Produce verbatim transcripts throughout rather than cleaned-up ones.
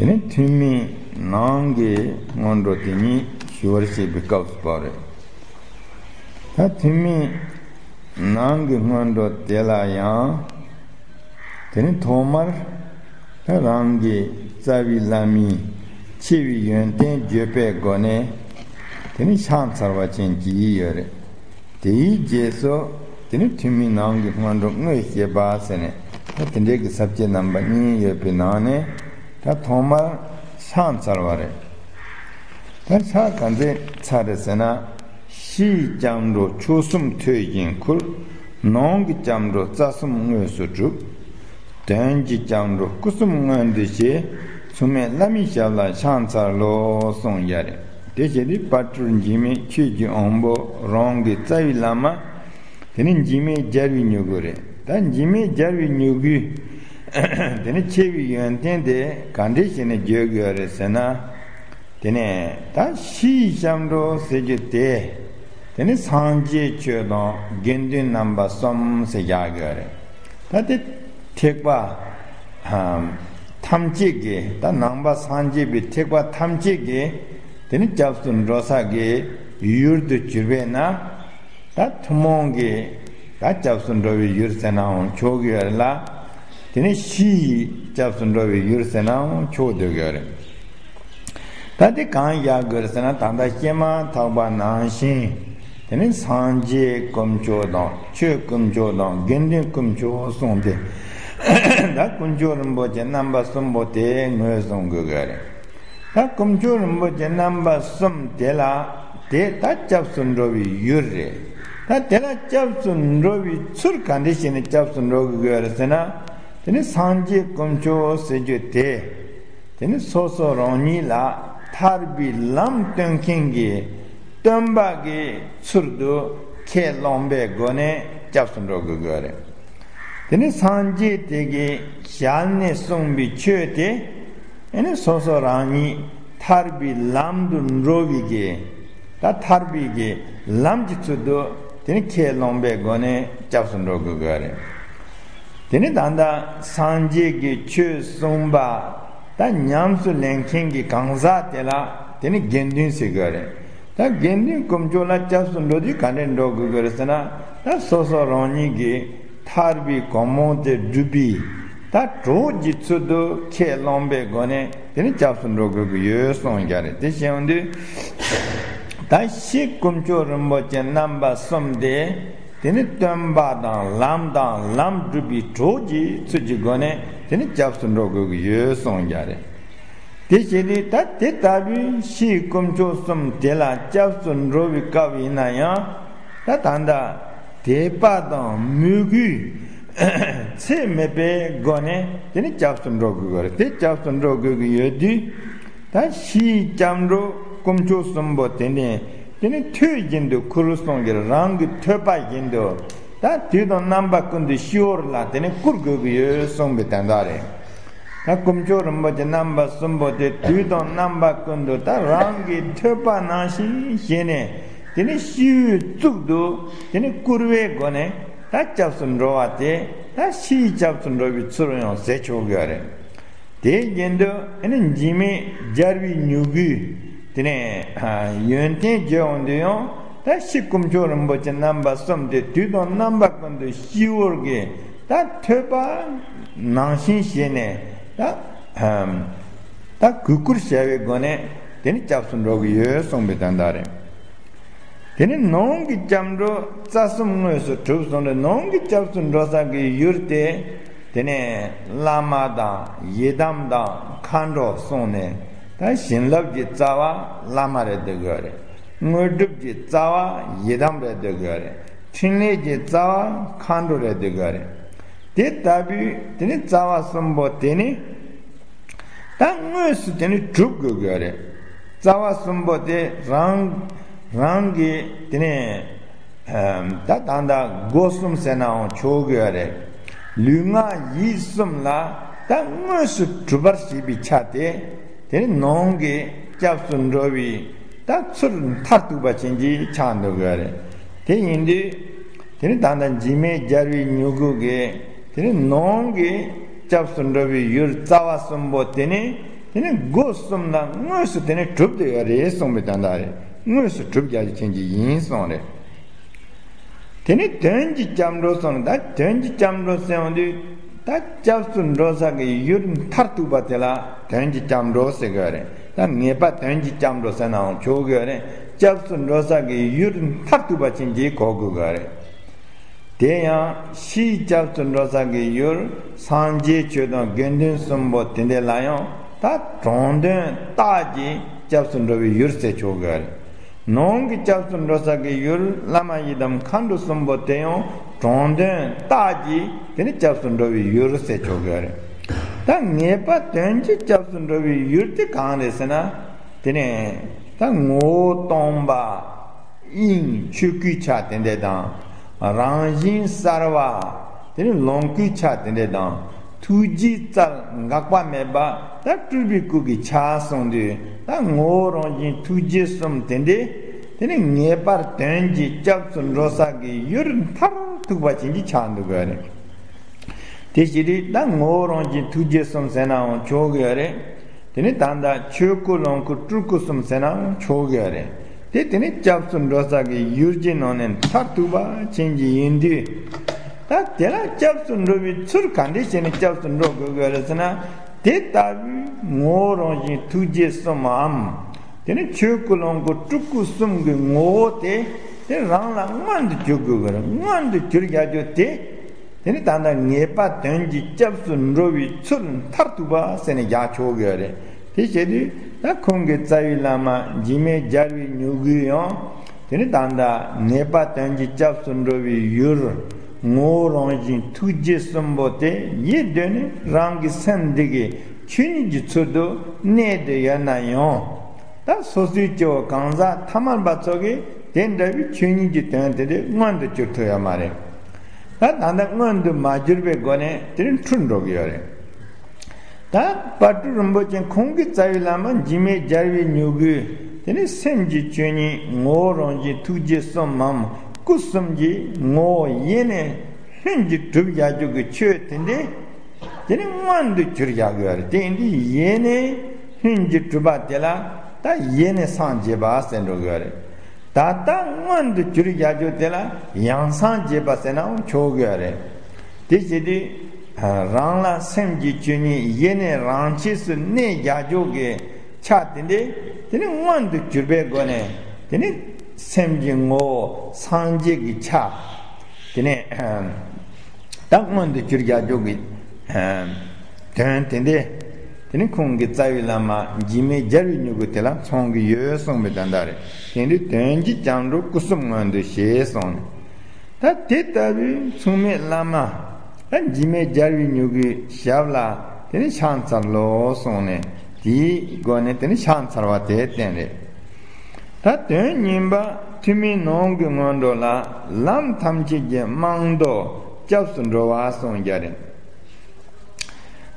དེ་ནས་ཐུན་མིན་ནང་གི་སྔོན་འགྲོ་དེ་ཉིད་ཞུ་བར་བྱེད་པའི་སྐབས་སུ་བབ་རེད། ད་ཐུན་མིན་ནང་གི་སྔོན་འགྲོ་དེ་ལ་ཡང་། དེ་ནི་ཐོག་མར་ད་རང་གི་རྩ་བའི་བླ་མའི་ཆེ་བའི་ཡོན་ཏན་བརྗོད་པའི་སྒོ་ནས། དེ་ནི་ཕྱག་འཚལ་བ་ཅན་གྱི་ཡིད་ཡོད་རེད། དེའི་རྗེས་སུ་དེ་ནི་ཐུན་མིན་ནང་གི་སྔོན་འགྲོ་དངོས་བཤད་པ་ཟེར་ནས། ད་དེ་འདྲའི་གི་ས་བཅད་རྣམ་པ་གཉིས་ཡོད་པའི་ནང་ནས། ད་ཐོག་མར་ཕྱག་འཚལ་བ་རེད། ད་ཕྱག་ག་འདྲས་འཚལ་རེད་ཟེར་ན། ཕྱིའི་སྐྱབས་འགྲོ་མཆོག་གསུམ་ཐོད་བཞིན་ཁུར། ནང་གི་སྐྱབས་འགྲོ་རྩ་གསུམ་དངོས་སུ་གྲུབ། དོན་གྱི་སྐྱབས་འགྲོ་སྐུ་གསུམ་མངོན་དུ་བྱེད། མཚུངས་མེད་བླ་མའི་ཞབས་ལ་ཕྱག་འཚལ་ལོ་གསུངས་ཡ་རེད། དེ་བཞིན་དུ་དཔལ་སྤྲུལ་འཇིགས་མེད་ཆོས་ཀྱི་དབང་པོ་རང་གི་རྩ་བའི་བླ་མ། དེ་ནི་འཇིགས་མེད་རྒྱལ་བའི་མྱུ་གུ་རེད། ད་འཇིགས་མེད་རྒྱལ་བའི་མྱུ་གུའི་དེ་ནི་ཆེ་བའི་ཡོན་ཏན་དེ་ག་འདྲས་བྱས་ནས་བརྗོད་དགོས་རེད་ཟེར་ན། དེ་ནས་ད་ཕྱིའི་སྐྱབས་འགྲོ་ཟེར་རྒྱུ་དེ། དེ་ནི་སངས་རྒྱས་ཆོས་དང་དགེ་འདུན་རྣམ་པ་གསུམ་ཟེར་རྒྱག་དགོས་རེད། ད་དེ་ཐེག་པ་ཐམས་ཅད་ཀྱི། ད་ནང་པ་སངས་རྒྱས་པའི་ཐེག་པ་ཐམས་ཅད་ཀྱི་དེ་ནི་སྐྱབས་སུ་འགྲོ་ས་གི་ཡུལ་དུ་གྱུར་པས་ན། ད་ཐུན་མོང་གི་ད་སྐྱབས་སུ་འགྲོ་བའི་ཡུལ་ཟེར་ནའང་ཆོག་གི་ཡོད་རེད་ལ། དེ་ནི་ཕྱིའི་སྐྱབས་སུ་འགྲོ་བའི་ཡུལ་ཟེར་ནའང་ཆོག་སྡོད་ཀྱི་ཡོད་རེད། ད་དེ་གང་བཞག་དགོས་རེད་ཟེར་ན། ད་ལྟ་སྐྱེས་མ་ཐག་པ་ནང་བཞིན། དེ་ནི་སངས་རྒྱས་དཀོན་མཆོག་དང་ཆོས་དཀོན་མཆོག་དང་དགེ་འདུན་དཀོན་མཆོག་གསུངས་ཏེ། ད་དཀོན་མཆོག་རིན་པོ་ཆེ་རྣམ་པ་གསུམ་པོ་དེ་ངོས་བཟུང་དགོས་ཀྱི་རེད། ད་དཀོན་མཆོག་རིན་པོ་ཆེ་རྣམ་པ་གསུམ་དེ་ལ། དེ་ད་སྐྱབས་སུ་འགྲོ་བའི་ཡུལ་རེད། ད་དེ་ལ་སྐྱབས་སུ་འགྲོ་བའི་ཚུལ་ག་འདྲ་བྱས་ནས་སྐྱབས་སུ་འགྲོ་དགོས་ཀྱི་རེད་ཟེར་ན། དེ་ནི་སངས་རྒྱས་དཀོན་མཆོག་ཟེར་རྒྱུ་དེ། དེ་ནི་སོ་སོ་རང་ཉིད་ལ་ཐར་པའི་ལམ་སྟོན་མཁན་གྱི་སྟོན་པ་གི་ཚུལ་དུ་ཁས་བླངས་པའི་སྒོ་ནས་སྐྱབས་སུ་འགྲོ་དགོས་ཀྱི་རེད། དེ་ནི་སངས་རྒྱས་དེ་གི་ཞལ་ནས་གསུངས་པའི་ཆོས་དེ། དེ་ནི་སོ་སོ་རང་ཉིད་ཐར་པའི་ལམ་དུ་འགྲོ་བའི་གི། ད་ཐར་པའི་གི་ལམ་གྱི་ཚུལ་དུ་དེ་ནི་ཁས་བླངས་པའི་སྒོ་ནས་སྐྱབས་སུ་འགྲོ་དགོས་ཀྱི་རེད། དེ་ནི་ད་ལྟ་སངས་རྒྱས་ཀྱི་ཆོས་གསུངས་པ། ད་ཉམས་སུ་ལེན་མཁན་གྱི་གང་ཟག་དེ་ལ་དེ་ནི་དགེ་འདུན་ཟེར་དགོས་རེད། ད་དགེ་འདུན་དཀོན་མཆོག་ལ་སྐྱབས་སུ་འགྲོ་དུས་ག་འདྲས་འགྲོ་དགོས་ཀྱི་རེད་ཟེར་ན། ད་སོ་སོ་རང་ཉིད་ཀྱི་ཐར་པའི་གོ་འཕང་དེ་སྒྲུབ་པའི་ད་གྲོགས་ཀྱི་ཚུལ་དུ་ཁས་བླངས་པའི་སྒོ་ནས་དེ་ནི་སྐྱབས་སུ་འགྲོ་དགོས་ཀྱི་ཡོད་གསུངས་ཀྱི་རེད། དེ་བྱས་ཡོང་དུས། ད་ཕྱི་དཀོན་མཆོག་རིན་པོ་ཆེ་རྣམ་པ་གསུམ་དེ། དེ་ནི་སྟོན་པ་དང་ལམ་དང་ལམ་སྒྲུབ་པའི་གྲོགས་ཀྱི་ཚུལ་གྱི་སྒོ་ནས་དེ་ནི་སྐྱབས་སུ་འགྲོ་དགོས་ཀྱི་ཡོད་གསུངས་ཀྱི་རེད། དེ་བྱས་ཏེ་ད་དེ་ལྟ་བུའི་ཕྱིའི་དཀོན་མཆོག་གསུམ་དེ་ལ་སྐྱབས་སུ་འགྲོ་བའི་སྐབས་ཡིན་ན་ཡང་། ད་ད་ལྟ་དད་པ་དང་མོས་གུས་ཚད་མེད་པའི་སྒོ་ནས་དེ་ནི་སྐྱབས་སུ་འགྲོ་དགོས་ཀྱི་རེད། དེ་སྐྱབས་སུ་འགྲོ་དགོས་ཀྱི་ཡོད་དུས། ད་ཕྱིའི་སྐྱབས་འགྲོ་དཀོན་མཆོག་གསུམ་པོ་དེ་ནི་དེ་ནི་ཐོད་བཞིན་དུ་ཁུར་གསུངས་ཀྱི་རང་གི་ཐོད་པ་བཞིན་དུ། ད་དུས་དང་རྣམ་པ་ཀུན་ཏུ་སྤྱི་བོར་ལ་དེ་ནི་བཀུར་དགོས་ཀྱི་ཡོད་གསུངས་པའི་དོན་དག་རེད། ད་དཀོན་མཆོག་རིན་པོ་ཆེ་རྣམ་པ་གསུམ་པོ་དེ་དུས་དང་རྣམ་པ་ཀུན་ཏུ་ད་རང་གི་ཐོད་པ་ནང་བཞིན་བྱས་ནས། དེ་ནི་སྤྱི་བོའི་གཙུག་ཏུ་དེ་ནི་བཀུར་བའི་སྒོ་ནས་ད་སྐྱབས་སུ་འགྲོ་བ་དེ། ད་ཕྱིའི་སྐྱབས་སུ་འགྲོ་བའི་ཚུལ་ཡང་ཟེར་ཆོག་གི་རེད། དེ་བཞིན་དུ་ཨ་ནི་འཇིགས་མེད་རྒྱལ་བའི་མྱུ་གུའི་དེ་ནས་ཡོན་ཏན་བརྗོད་འོང་དུས་ཡང་། ད་ཕྱི་དཀོན་མཆོག་རིན་པོ་ཆེ་རྣམ་པ་གསུམ་དེ་དུས་དང་རྣམ་པ་ཀུན་ཏུ་སྤྱི་བོར་གྱི་ད་ཐོད་པ་ནང་བཞིན་བྱས་ནས། ད་ད་གུས་བཀུར་བྱ་བའི་སྒོ་ནས་དེ་ནི་སྐྱབས་སུ་འགྲོ་གི་ཡོད་གསུངས་པའི་དོན་དག་རེད། དེ་ནི་ནང་གི་སྐྱབས་འགྲོ་རྩ་གསུམ་དངོས་སུ་གྲུབ་གསུངས་ཏེ། ནང་གི་སྐྱབས་སུ་འགྲོ་ས་གི་ཡུལ་དེ། དེ་ནས་བླ་མ་དང་ཡི་དམ་དང་མཁའ་འགྲོ་གསུངས་ནས། ད་བྱིན་རླབས་ཀྱི་རྩ་བ་བླ་མ་རེད་སྡོད་དགོས་རེད། དངོས་གྲུབ་ཀྱི་རྩ་བ་ཡི་དམ་རེད་སྡོད་དགོས་རེད། ཕྲིན་ལས་ཀྱི་རྩ་བ་མཁའ་འགྲོ་རེད་སྡོད་དགོས་རེད། དེ་ལྟ་བུའི་དེ་ནི་རྩ་བ་གསུམ་པོ་དེ་ནི། ད་དངོས་སུ་དེ་ནི་གྲུབ་དགོས་ཀྱི་ཡོད་རེད། རྩ་བ་གསུམ་པོ་དེ་རང་རང་གི་དེ་ནི་ད་ད་ལྟ་སྒོ་གསུམ་ཟེར་ནའང་ཆོག་གི་ཡོད་རེད། ལུས་ངག་ཡིད་གསུམ་ལ་ད་དངོས་སུ་གྲུབ་པར་བྱེད་པའི་ཆ་དེ། དེ་ནི་ནང་གི་སྐྱབས་སུ་འགྲོ་བའི་ད་ཚུལ་མཐར་ཐུག་པ་ཅན་གྱི་ཆགས་འདུག་གི་ཡོད་རེད། དེ་ཡིན་དུས། དེ་ནི་ད་ལྟ་འཇིགས་མེད་རྒྱལ་བའི་མྱུ་གུ་གིས་དེ་ནི་ནང་གི་སྐྱབས་སུ་འགྲོ་བའི་ཡུལ་རྩ་བ་གསུམ་པོ་དེ་ནི། དེ་ནི་སྒོ་གསུམ་ལ་དངོས་སུ་དེ་ནི་གྲུབ་བསྡད་ཡོད་རེད་གསུངས་པའི་དོན་དག་རེད། དངོས་སུ་གྲུབ་རྒྱག་རྒྱུ་ཅན་གྱི་ཡིན་གསུངས་རེད། དེ་ནི་དོན་གྱི་སྐྱབས་འགྲོ་གསུངས་ད་དོན་གྱི་སྐྱབས་འགྲོ་ཟེར་ཡོང་དུས། ད་སྐྱབས་སུ་འགྲོ་ས་གི་ཡུལ་མཐར་ཐུག་པ་དེ་ལ་དོན་གྱི་སྐྱབས་འགྲོ་ཟེར་གི་ཡོད་རེད། ད་ངེས་པ་དོན་གྱི་སྐྱབས་འགྲོ་ཟེར་ནའང་ཆོག་གི་ཡོད་རེད། སྐྱབས་སུ་འགྲོ་ས་གི་ཡུལ་མཐར་ཐུག་པ་ཅན་གྱིས་གོ་དགོས་གི་ཡོད་རེད། དེ་ཡང་ཕྱིའི་སྐྱབས་སུ་འགྲོ་ས་གི་ཡུལ་སངས་རྒྱས་ཆོས་དང་དགེ་འདུན་གསུམ་པོ་དེ་འདྲ་ལ་ཡང་ད་དྲང་དོན་རྟགས་ཀྱི་སྐྱབས་སུ་འགྲོ་བའི་ཡུལ་ཟེར་ཆོག་གི་ཡོད་རེད། ནང་གི་སྐྱབས་སུ་འགྲོ་ས་གི་ཡུལ་བླ་མ་ཡི་དམ་མཁའ་འགྲོ་གསུམ་པོ་དེ་ཡང་དྲང་དོན་རྟགས་ཀྱི་དེ་ནི་སྐྱབས་སུ་འགྲོ་བའི་ཡུལ་ཟེར་ཆོག་གི་ཡོད་རེད། ད་ངེས་པ་དོན་གྱི་སྐྱབས་སུ་འགྲོ་བའི་ཡུལ་དེ་གང་རེད་ཟེར་ན། དེ་ནི་ད་ངོ་བོ་སྟོང་པ། དབྱིངས་ཆོས་སྐུའི་ཆ་དེ་འདྲ་དང་། རང་བཞིན་གསལ་བ། དེ་ནི་ལོངས་སྐུའི་ཆ་དེ་འདྲ་དང་། ཐུགས་རྗེའི་རྩལ་འགག་པ་མེད་པ་ད་སྤྲུལ་པའི་སྐུ་གི་ཆ་གསུངས་དུས་ད་ངོ་བོ་རང་བཞིན་ཐུགས་རྗེ་གསུམ་དེ་འདྲ། དེ་ནི་ངེས་པར་དོན་གྱི་སྐྱབས་སུ་འགྲོ་ས་གི་ཡུལ་མཐར་ཐུག་པ་ཅན་གྱི་ཆ་འདུག་གི་རེད། དེ་བྱེད་དུས་ད་ངོ་བོ་རང་བཞིན་ཐུགས་རྗེ་གསུམ་ཟེར་ནའང་ཆོག་གི་ཡོད་རེད། དེ་ནི་ད་ལྟ་ཆོས་སྐུ་ལོངས་སྐུ་སྤྲུལ་སྐུ་གསུམ་ཟེར་ནའང་ཆོག་གི་ཡོད་རེད། དེ་དེ་ནི་སྐྱབས་སུ་འགྲོ་ས་གི་ཡུལ་གྱི་ནང་ནས་མཐར་ཐུག་པ་ཅན་གྱི་ཡིན་དུས། ད་དེ་ལ་སྐྱབས་སུ་འགྲོ་བའི་ཚུལ་ག་འདྲ་བྱས་ནས་སྐྱབས་སུ་འགྲོ་དགོས་ཀྱི་ཡོད་རེད་ཟེར་ན། དེ་ལྟ་བུའི་ངོ་བོ་རང་བཞིན་ཐུགས་རྗེ་གསུམ་མམ། དེ་ནི་ཆོས་སྐུ་ལོངས་སྐུ་སྤྲུལ་སྐུ་གསུམ་གྱི་ངོ་བོ་དེ། དེ་རང་ལ་མངོན་དུ་གྱུར་དགོས་ཀྱི་རེད། མངོན་དུ་གྱུར་བཞག་རྒྱུ་དེ། དེ་ནི་ད་ལྟ་ངེས་པ་དོན་གྱི་སྐྱབས་སུ་འགྲོ་བའི་ཚུལ་མཐར་ཐུག་པ་ཟེར་ནས་རྒྱག་ཆོག་གི་ཡོད་རེད། དེ་བྱེད་དུས་ད་ཁོང་གི་རྩ་བའི་བླ་མ་འཇིགས་མེད་རྒྱལ་བའི་མྱུ་གུས་ཡང་། དེ་ནི་ད་ལྟ་ངེས་པ་དོན་གྱི་སྐྱབས་སུ་འགྲོ་བའི་ཡུལ། ངོ་བོ་རང་བཞིན་ཐུགས་རྗེ་གསུམ་པོ་དེ་ཡིད་གདོད་ནས་རང་གི་སེམས་འདི་གི་ཆོས་ཉིད་ཀྱི་ཚུལ་དུ་གནས་ཏེ་ཡོད་ན་ཡང་། ད་སོ་སོའི་སྐྱེ་བོ་གང་ཟག་ཐ་མལ་པ་ཚོ་གིས་དེ་འདྲ་བའི་ཆོས་ཉིད་ཀྱི་དོན་དེ་འདྲ་མངོན་དུ་གྱུར་ཐུབ་ཡོད་མ་རེད། ད་ད་ལྟ་མངོན་དུ་མ་གྱུར་པའི་སྒོ་ནས་དེ་རིང་འཁྲུལ་འགྲོ་གི་ཡོད་རེད། ད་དཔལ་སྤྲུལ་རིན་པོ་ཆེ་ཁོང་གི་རྩ་བའི་བླ་མ་འཇིགས་མེད་རྒྱལ་བའི་མྱུ་གུས་དེ་ནི་སེམས་ཀྱི་ཆོས་ཉིད་ངོ་བོ་རང་བཞིན་ཐུགས་རྗེ་གསུམ་མམ་སྐུ་གསུམ་གྱི་ངོ་བོ་ཡེ་ནས་ལྷུན་གྱིས་གྲུབ་བཞག་རྒྱུ་གི་ཆོས་དེ་འདྲ། དེ་ནི་མངོན་དུ་གྱུར་བཞག་གི་ཡོད་རེད། དེ་ཡིན་དུས་ཡེ་ནས་ལྷུན་གྱིས་གྲུབ་པ་དེ་ལ་ད་ཡེ་ནས་སངས་རྒྱས་པ་ཟེར་འགྲོ་གི་ཡོད་རེད། ད་ལྟ་མངོན་དུ་གྱུར་བཞག་རྒྱུ་དེ་ལ་ཡང་སངས་རྒྱས་པ་ཟེར་ནའང་ཆོག་གི་ཡོད་རེད། དེ་བྱེད་དུས་རང་ལ་སེམས་ཀྱི་ཆོས་ཉིད་ཡེ་ནས་རང་ཆས་སུ་གནས་བཞག་རྒྱུ་གི་ཆ་དེ་འདྲ་དེ་ནི་མངོན་དུ་གྱུར་པའི་སྒོ་ནས་དེ་ནི་སེམས་ཀྱི་ངོ་བོ་སངས་རྒྱས་ཀྱི་ཆ་དེ་ནི། ད་མངོན་དུ་གྱུར་བཞག་རྒྱུ་གི་དོན་དེ་འདྲ། དེ་ནི་ཁོང་གི་རྩ་བའི་བླ་མ་འཇིགས་མེད་རྒྱལ་བའི་མྱུ་གུ་དེ་ལ་མཚོན་གྱི་ཡོད་གསུངས་པའི་དོན་དག་རེད། དེ་འདྲའི་དོན་གྱི་སྐྱབས་འགྲོ་སྐུ་གསུམ་མངོན་དུ་བྱེད་གསུངས་ནས། ད་དེ་ལྟ་བུའི་མཚུངས་མེད་བླ་མ། ད་འཇིགས་མེད་རྒྱལ་བའི་མྱུ་གུའི་ཞབས་ལ་དེ་ནི་ཕྱག་འཚལ་ལོ་གསུངས་ནས་དེའི་སྒོ་ནས་དེ་ནི་ཕྱག་འཚལ་བ་དེ་བསྟན་རེད། ད་དོན་གཉིས་པ་ཐུན་མིན་ནང་གི་སྔོན་འགྲོ་ལ་ལམ་ཐམས་ཅད་ཀྱི་རྨང་རྡོ་སྐྱབས་སུ་འགྲོ་བ་གསུངས་རྒྱུ་རེད།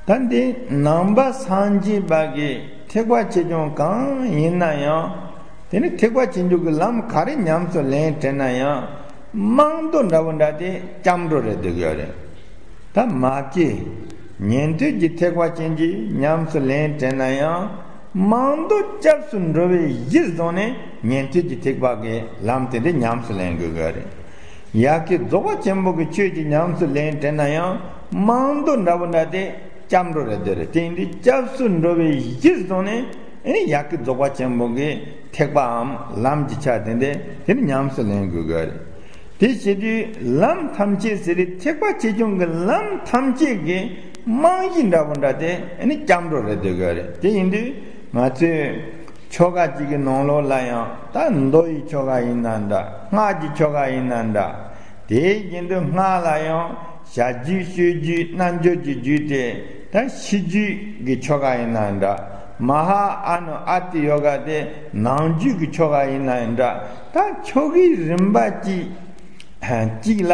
ད་འདི་ནང་པ་སངས་རྒྱས་པ་གི་ཐེག་པ་ཆེ་ཆུང་གང་ཡིན་ན་ཡང་། དེ་ནི་ཐེག་པ་ཆེ་ཆུང་གི་ལམ་ག་རེ་ཉམས་སུ་ལེན་དྲན་ན་ཡང་། རྨང་རྡོ་འདྲ་བོ་འདྲ་དེ་སྐྱབས་འགྲོ་རེད་འདུག་ཡོད་རེད། ད་མ་སྐྱེས། ཉན་ཐོས་ཀྱི་ཐེག་པ་ཅན་གྱིས་ཉམས་སུ་ལེན་དྲན་ན་ཡང་། རྨང་རྡོ་སྐྱབས་སུ་འགྲོ་བའི་གཞིར་བཟུང་ནས་ཉན་ཐོས་ཀྱི་ཐེག་པ་གི་ལམ་དེ་འདྲ་ཉམས་སུ་ལེན་དགོས་ཀྱི་རེད། ཡ་གི་རྫོགས་པ་ཆེན་པོ་གི་ཆོས་ཀྱི་ཉམས་སུ་ལེན་དྲན་ན་ཡང་རྨང་རྡོ་འདྲ་བོ་འདྲ་དེ་སྐྱབས་འགྲོ་རེད་འདོད་རེད། དེ་ཡིན་དུས་སྐྱབས་སུ་འགྲོ་བའི་གཞིར་བཟུང་ནས་ཨེ་ནི་ཡ་གི་རྫོགས་པ་ཆེན་པོ་གི་ཐེག་པའམ་ལམ་གྱི་ཆ་དེ་འདྲ་དེ་ནི་ཉམས་སུ་ལེན་དགོས་ཀྱི་རེད། དེ་བྱེད་དུས་ལམ་ཐམས་ཅད་ཟེར་རེད། ཐེག་པ་ཆེ་ཆུང་གི་ལམ་ཐམས་ཅད་ཀྱི་རྨང་གཞི་འདྲ་བོ་འདྲ་དེ་ཨ་ནི་སྐྱབས་འགྲོ་རེད་འདོད་ཀྱི་རེད། དེ་ཡིན་དུས་ང་ཚོས་ཆོ་ག་གཅིག་གི་ནང་ལོགས་ལ་ཡང་ད་མདོ་ཡི་ཆོ་ག་ཡིན་ན་འདྲ། སྔགས་ཀྱི་ཆོ་ག་ཡིན་ན་འདྲ། དེ་བཞིན་དུ་སྔགས་ལ་ཡང་བྱ་རྒྱུད་སྤྱོད་རྒྱུད་རྣལ་འབྱོར་གྱི་རྒྱུད་དེ་ད་ཤེས་རྒྱུད་ཀྱི་ཆོ་ག་ཡིན་ན་འདྲ། མ་ཧཱ་ཨ་ནུ་ཨ་ཏི་ཡོ་ག་དེ་ནང་རྒྱུད་ཀྱི་ཆོ་ག་ཡིན་ན་འདྲ། ད་ཆོ་གའི་རིམ་པ་གཅིག་གཅིག་ལ་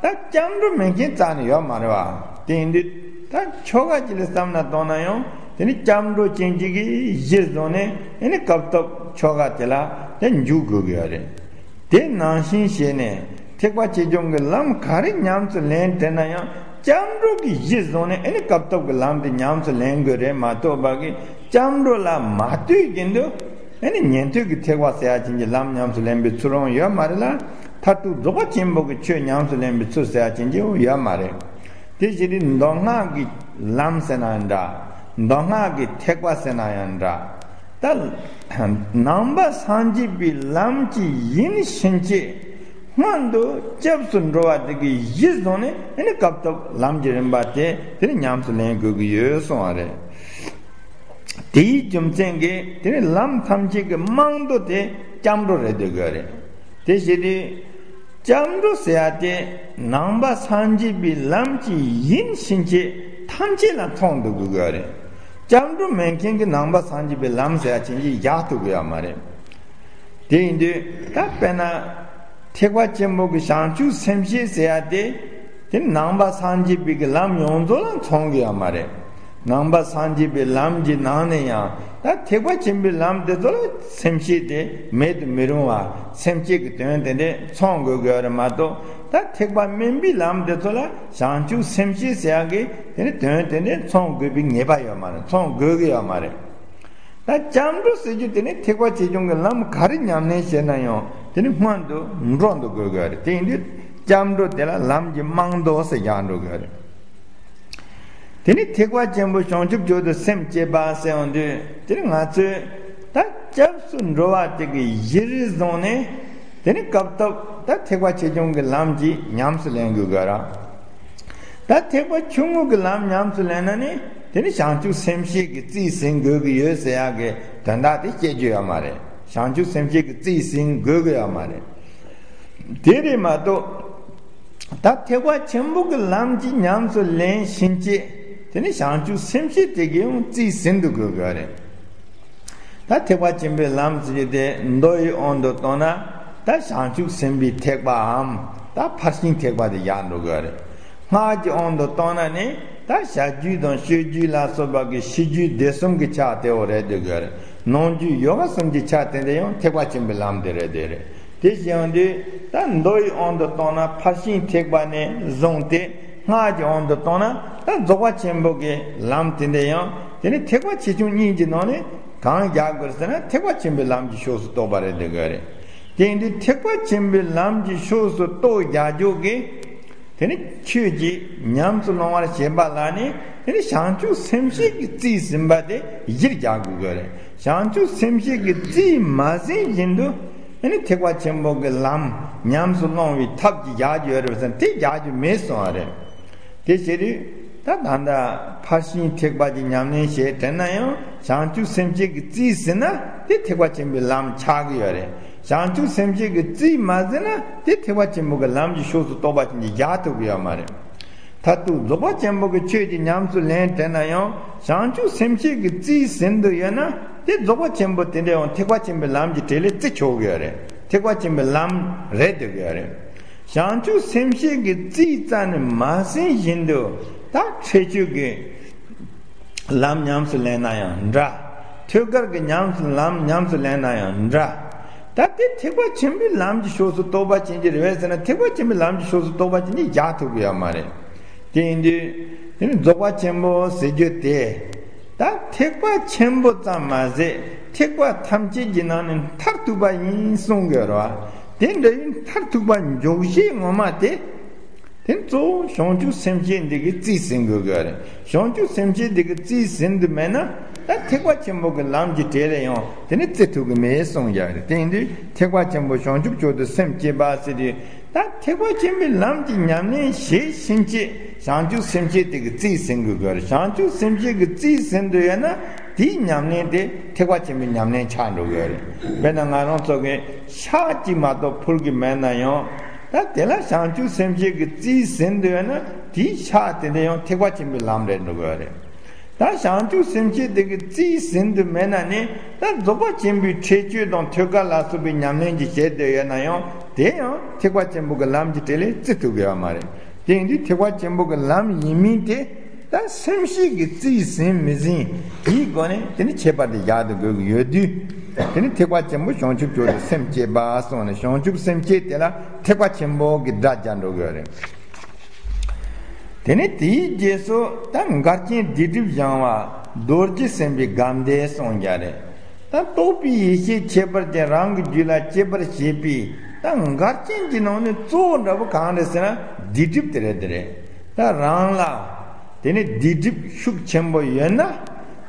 ད་སྐྱབས་འགྲོ་མེད་མཁན་རྩ་ནས་ཡོད་མ་རེད་བ། དེ་ཡིན་དུས་ད་ཆོ་ག་གཅིག་ལ་བསམ་ན་གཏོང་ན་ཡང་དེ་ནི་སྐྱབས་འགྲོ་ཅན་གཅིག་གི་གཞིར་བཟུང་ནས་ཨེ་ནི་སྐབས་ཐོབ་ཆོ་ག་དེ་ལ་དེ་འཇུག་དགོས་ཀྱི་ཡོད་རེད། དེ་ནང་བཞིན་བྱས་ནས་ཐེག་པ་ཆེ་ཆུང་གི་ལམ་ག་རེ་ཉམས་སུ་ལེན་དྲན་ན་ཡང་ སྐྱབས་འགྲོ་གི་གཞི་བཟུང་ནས་ཨེ་ནི་སྐབས་ཐོབ་ཀྱི་ལམ་དེ་ཉམས་སུ་ལེན་དགོས་རེད་མ་གཏོགས་པ་གི་སྐྱབས་འགྲོ་ལ་མ་ལྟོས་ཀྱིན་དུ་ཨེ་ནི་ཉན་ཐོས་ཀྱི་ཐེག་པ་ཟེར་ཡ་ཅན་གྱི་ལམ་ཉམས་སུ་ལེན་པའི་ཚུལ་ཡང་ཡོད་མ་རེད་ལ། མཐར་ཐུག་རྫོགས་པ་ཆེན་པོ་གི་ཆོས་ཉམས་སུ་ལེན་པའི་ཚུལ་ཟེར་ཡ་ཅན་གྱི་ཡོད་མ་རེད། དེ་བཞིན་དུ་མདོ་སྔགས་ཀྱི་ལམ་ཟེར་ན་ཡང་འདྲ། མདོ་སྔགས་ཀྱི་ཐེག་པ་ཟེར་ན་ཡང་འདྲ། ད་ནང་པ་སངས་རྒྱས་པའི་ལམ་གྱི་ཡིན་ཕྱིན་ཆད་སྔོན་དུ་སྐྱབས་སུ་འགྲོ་བ་དེ་གི་གཞི་བཟུང་ནས་ཨེ་ནི་སྐབས་ཐོབ་ལམ་གྱི་རིམ་པ་དེ་དེ་ནི་ཉམས་སུ་ལེན་དགོས་ཀྱི་ཡོད་གསུངས་པ་རེད། དེའི་རྒྱུ་མཚན་གྱིས་དེ་ནི་ལམ་ཐམས་ཅད་ཀྱི་རྨང་རྡོ་དེ་སྐྱབས་འགྲོ་རེད་འདོད་དགོས་རེད། དེ་བྱས་དུས་སྐྱབས་འགྲོ་ཟེར་ཡ་དེ་ནང་པ་སངས་རྒྱས་པའི་ལམ་གྱི་ཡིན་ཕྱིན་ཆད་ཐམས་ཅད་ལ་མཚུངས་འདུག་དགོས་ཀྱི་རེད། སྐྱབས་འགྲོ་མེད་མཁན་གྱི་ནང་པ་སངས་རྒྱས་པའི་ལམ་ཟེར་ཡ་ཅན་གྱི་བཞག་ཐུབ་ཀྱི་ཡོད་མ་རེད། དེ་ཡིན་དུས་ད་དཔེར་ན་ཐེག་པ་ཆེན་པོ་གི་བྱང་ཆུབ་སེམས་བསྐྱེད་ཟེར་ཡ་དེ་དེ་ནང་པ་སངས་རྒྱས་པའི་གི་ལམ་ཡོངས་རྫོགས་ལ་མཚུངས་ཀྱི་ཡོད་མ་རེད། ནང་པ་སངས་རྒྱས་པའི་ལམ་གྱི་ནང་ནས་ཡང་ད་ཐེག་པ་ཆེན་པོའི་ལམ་དེ་ཚོ་ལ་སེམས་བསྐྱེད་དེ་མེད་དུ་མི་རུང་བ། སེམས་བསྐྱེད་ཀྱི་དོན་དེ་འདྲས་མཚུངས་དགོས་ཀྱི་ཡོད་རེད་མ་གཏོགས། ད་ཐེག་པ་དམན་པའི་ལམ་དེ་ཚོ་ལ་བྱང་ཆུབ་སེམས་བསྐྱེད་ཟེར་ཡག་གི་དེ་ནི་དོན་དེ་འདྲས་མཚུངས་དགོས་པའི་ངེས་པ་ཡོད་མ་རེད། མཚུངས་དགོས་ཀྱི་ཡོད་མ་རེད། ད་སྐྱབས་འགྲོ་ཟེར་རྒྱུ་དེ་ནི་ཐེག་པ་ཆེ་ཆུང་གི་ལམ་ག་རེ་ཉམས་ལེན་བྱས་ན་ཡང་དེ་ནི་སྔོན་དུ་འགྲོ་འདུག་དགོས་ཀྱི་ཡོད་རེད། དེ་ཡིན་དུས་སྐྱབས་འགྲོ་དེ་ལ་ལམ་གྱི་རྨང་རྡོ་ཟེར་རྒྱག་འགྲོ་གི་རེད། དེ་ནི་ཐེག་པ་ཆེན་པོ་བྱང་ཆུབ་མཆོག་ཏུ་སེམས་བསྐྱེད་པ་ཟེར་ཡོང་དུས་དེ་ནི་ང་ཚོས་ད་སྐྱབས་སུ་འགྲོ་བ་དེ་གི་གཞིར་བཟུང་ནས་དེ་ནི་སྐབས་ཐོབ་ད་ཐེག་པ་ཆེ་ཆུང་གི་ལམ་གྱིས་ཉམས་སུ་ལེན་དགོས་གི་ར། ད་ཐེག་པ་ཆུང་ངུ་གི་ལམ་ཉམས་སུ་ལེན་ན་ནི་དེ་ནི་བྱང་ཆུབ་སེམས་བསྐྱེད་ཀྱི་རྩིས་ཟིན་དགོས་གི་ཡོད་ཟེར་ཡག་གི་དོན་དག་དེ་བཤད་རྒྱུ་ཡོད་མ་རེད། བྱང་ཆུབ་སེམས་བསྐྱེད་ཀྱི་རྩིས་ཟིན་དགོས་གི་ཡོད་མ་རེད། དེ་རེད་མ་གཏོགས། ད་ཐེག་པ་ཆེན་པོ་གི་ལམ་གྱིས་ཉམས་སུ་ལེན་ཕྱིན་ཆད་དེ་ནི་བྱང་ཆུབ་སེམས་བསྐྱེད་དེ་གི་ཡང་རྩིས་ཟིན་དུ་དགོས་དགོས་རེད། ད་ཐེག་པ་ཆེན་པོའི་ལམ་ཟེར་རྒྱུ་དེ་མདོ་ཡི་དབང་དུ་བཏང་ན་ད་བྱང་ཆུབ་སེམས་དཔའི་ཐེག་པའམ་ད་ཕར་ཕྱིན་ཐེག་པ་དེ་བཞག་འགྲོ་དགོས་རེད། སྔགས་ཀྱི་དབང་དུ་བཏང་ན་ནི་ད་བྱ་རྒྱུད་དང་སྤྱོད་རྒྱུད་ལ་སོགས་པ་གི་ཤེས་རྒྱུད་སྡེ་གསུམ་གྱི་ཆ་དེ་བོ་རེད་འདོད་དགོས་རེད། ནང་རྒྱུད་ཡོ་ག་གསུམ་གྱི་ཆ་དེ་འདྲ་ཡང་ཐེག་པ་ཆེན་པོའི་ལམ་དེ་རེད་འདོད་རེད། དེ་བཞིན་དུ་ད་མདོ་ཡི་དབང་དུ་བཏང་ན་ཕར་ཕྱིན་ཐེག་པ་ནས་བཟུང་སྟེ་སྔགས་ཀྱི་དབང་དུ་བཏང་ན་ད་རྫོགས་པ་ཆེན་པོ་གི་ལམ་དེ་འདྲ་ཡང་དེ་ནི་ཐེག་པ་ཆེ་ཆུང་གཉིས་ཀྱི་ནང་ནས་གང་རྒྱག་དགོས་ཟེར་ན་ཐེག་པ་ཆེན་པོའི་ལམ་གྱི་ཕྱོགས་སུ་གཏོགས་པ་རེད་འདོད་དགོས་རེད། དེ་ཡིན་དུས་ཐེག་པ་ཆེན་པོའི་ལམ་གྱི་ཕྱོགས་སུ་གཏོགས་རྒྱག་རྒྱུ་གི་དེ་ནི་ཆོས་ཀྱི་ཉམས་སུ་བླང་བར་བྱེད་པ་ལ་ནི་དེ་ནི་བྱང་ཆུབ་སེམས་བསྐྱེད་ཀྱི་རྩིས་ཟིན་པ་དེ་གཞིར་རྒྱག་དགོས་ཀྱི་རེད། བྱང་ཆུབ་སེམས་བསྐྱེད་ཀྱི་རྩིས་མ་ཟིན་བཞིན་དུ་དེ་ནི་ཐེག་པ་ཆེན་པོ་གི་ལམ་ཉམས་སུ་བླང་བའི་ཐབས་ཀྱིས་རྒྱག་རྒྱུ་ཡོད་རེད་པ་ཟེར་ན་དེ་རྒྱག་རྒྱུ་མེད་གསུངས་པ་རེད། དེ་བྱེད་དུས་ད་ད་ལྟ་ཕར་ཕྱིན་ཐེག་པ་གི་ཉམས་ལེན་བྱེད་དྲན་ན་ཡང་བྱང་ཆུབ་སེམས་བསྐྱེད་ཀྱི་རྩིས་ཟིན་ན་དེ་ཐེག་པ་ཆེན་པོའི་ལམ་ཆགས་ཀྱི་ཡོད་རེད། བྱང་ཆུབ་སེམས་བསྐྱེད་ཀྱི་རྩིས་མ་ཟིན་ན་དེ་ཐེག་པ་ཆེན་པོ་གི་ལམ་གྱི་ཕྱོགས་སུ་གཏོགས་པ་ཅན་གྱི་རྒྱག་ཐུབ་ཀྱི་ཡོད་མ་རེད། མཐར་ཐུག་རྫོགས་པ་ཆེན་པོ་གི་ཆོས་ཀྱི་ཉམས་སུ་ལེན་དྲན་ན་ཡང་བྱང་ཆུབ་སེམས་བསྐྱེད་ཀྱི་རྩིས་ཟིན་དུ་ཡོད་ན་དེ་རྫོགས་པ་ཆེན་པོ་དེ་འདྲ་ཡང་ཐེག་པ་ཆེན་པོའི་ལམ་གྱི་གྲས་ལས་བརྩི་ཆོག་གི་ཡོད་རེད། ཐེག་པ་ཆེན་པོའི་ལམ་རེད་འདོད་ཀྱི་ཡོད་རེད། བྱང་ཆུབ་སེམས་བསྐྱེད་ཀྱི་རྩིས་རྩ་ནས་མ་ཟིན་བཞིན་དུ་ད་ཁྲེགས་ཆོད་ཀྱི་ལམ་ཉམས་སུ་ལེན་ན་ཡང་འདྲ། ཐོད་རྒལ་གྱི་ཉམས་སུ་ལམ་ཉམས་སུ་ལེན་ན་ཡང་འདྲ། ད་དེ་ཐེག་པ་ཆེན་པོའི་ལམ་གྱི་ཕྱོགས་སུ་གཏོགས་པ་ཅན་གྱི་རེད་པས་ཟེར་ན་ཐེག་པ་ཆེན་པོའི་ལམ་གྱི་ཕྱོགས་སུ་གཏོགས་པ་ཅན་གྱི་རྒྱག་ཐུབ་ཀྱི་ཡོད་མ་རེད། དེ་ཡིན་དུས་དེ་ནི་རྫོགས་པ་ཆེན་པོ་ཟེར་རྒྱུ་དེ། ད་ཐེག་པ་ཆེན་པོ་ཙམ་མ་ཟད་ཐེག་པ་ཐམས་ཅད་ཀྱི་ནང་ནས་མཐར་ཐུག་པ་ཡིན་གསུང་གི་ཡོད་རེད་བ། དེ་འདྲ་ཡིན་མཐར་ཐུག་པ་འཇོག་བྱེད་ངོ་མ་དེ། དེ་གཙོ་བོ་བྱང་ཆུབ་སེམས་བསྐྱེད་འདི་གི་རྩིས་ཟིན་དགོས་ཀྱི་རེད། བྱང་ཆུབ་སེམས་བསྐྱེད་འདི་གི་རྩིས་ཟིན་དུ་མེད་ན་ད་ཐེག་པ་ཆེན་པོ་གི་ལམ་གྱི་གྲས་ལས་ཡང་དེ་ནི་བརྩི་ཐུབ་ཀྱི་མེད་གསུང་ཡག་རེད། དེ་ཡིན་དུས་ཐེག་པ་ཆེན་པོ་བྱང་ཆུབ་མཆོག་ཏུ་སེམས་བསྐྱེད་པ་ཟེར་དུས། ད་ཐེག་པ་ཆེན་པོའི་ལམ་གྱི་ཉམས་ལེན་བྱེད་ཕྱིན་ཆད་བྱང་ཆུབ་སེམས་བསྐྱེད་དེ་གི་རྩིས་ཟིན་དགོས་ཀྱི་རེད། བྱང་ཆུབ་སེམས་བསྐྱེད་ཀྱི་རྩིས་ཟིན་དུ་ཡོད་ན་དེའི་ཉམས་ལེན་དེ་ཐེག་པ་ཆེན་པོའི་ཉམས་ལེན་ཆགས་འགྲོ་གི་རེད། དཔེར་ན་ང་རང་ཚོ་གི་ཕྱག་གཅིག་མ་གཏོགས་ཕུལ་གི་མེད་ན་ཡང་ད་དེ་ལ་བྱང་ཆུབ་སེམས་བསྐྱེད་ཀྱི་རྩིས་ཟིན་དུ་ཡོད་ན་དེའི་ཕྱག་དེ་འདྲ་ཡང་ཐེག་པ་ཆེན་པོའི་ལམ་རེད་འགྲོ་གི་རེད། ད་བྱང་ཆུབ་སེམས་བསྐྱེད་དེ་གི་རྩིས་ཟིན་དུ་མེད་ན་ནི་ད་རྫོགས་པ་ཆེན་པོའི་ཁྲེགས་ཆོད་དང་ཐོད་རྒལ་ལ་སོགས་པའི་ཉམས་ལེན་གྱི་བྱེད་འདོད་ཡོད་ན་ཡང་དེ་ཡང་ཐེག་པ་ཆེན་པོ་གི་ལམ་གྱི་གྲས་ལས་བརྩི་ཐུབ་ཀྱི་ཡོད་མ་རེད། དེ་ཡིན་དུས་ཐེག་པ་ཆེན་པོ་གི་ལམ་ཡིན་མིན་དེ་ད་སེམས་བསྐྱེད་ཀྱི་རྩིས་ཟིན་མི་ཟིན་དེའི་སྒོ་ནས་དེ་ནི་ཁྱད་པར་དེ་རྒྱག་ཏུ་དགོས་ཀྱི་ཡོད་དུས། དེ་ནི་ཐེག་པ་ཆེན་པོ་བྱང་ཆུབ་མཆོག་ཏུ་སེམས་བསྐྱེད་པ་གསུངས་ནས་བྱང་ཆུབ་སེམས་བསྐྱེད་དེ་ལ་ཐེག་པ་ཆེན་པོ་གི་སྒྲ་སྦྱར་འགྲོ་གི་ཡོད་རེད། དེ་ནས་དེའི་རྗེས་སུ་ད་འགལ་རྐྱེན་སྡིག་སྒྲིབ་སྦྱང་བ་རྡོ་རྗེ་སེམས་དཔའི་སྒོམ་བཟླས་གསུངས་རྒྱུ་རེད། ད་རྟོགས་པའི་ཡེ་ཤེས་ཁྱད་པར་ཅན་རང་གི་རྒྱུད་ལ་སྐྱེ་བར་བྱེད་པའི་ད་འགལ་རྐྱེན་གྱི་ནང་ནས་གཙོ་བོ་འདྲ་པོ་གང་རེད་ཟེར་ན་སྡིག་སྒྲིབ་དེ་རེད། དེ་རེད། ད་རང་ལ་དེ་ནས་སྡིག་སྒྲིབ་ཤུགས་ཆེན་པོ་ཡོད་ན།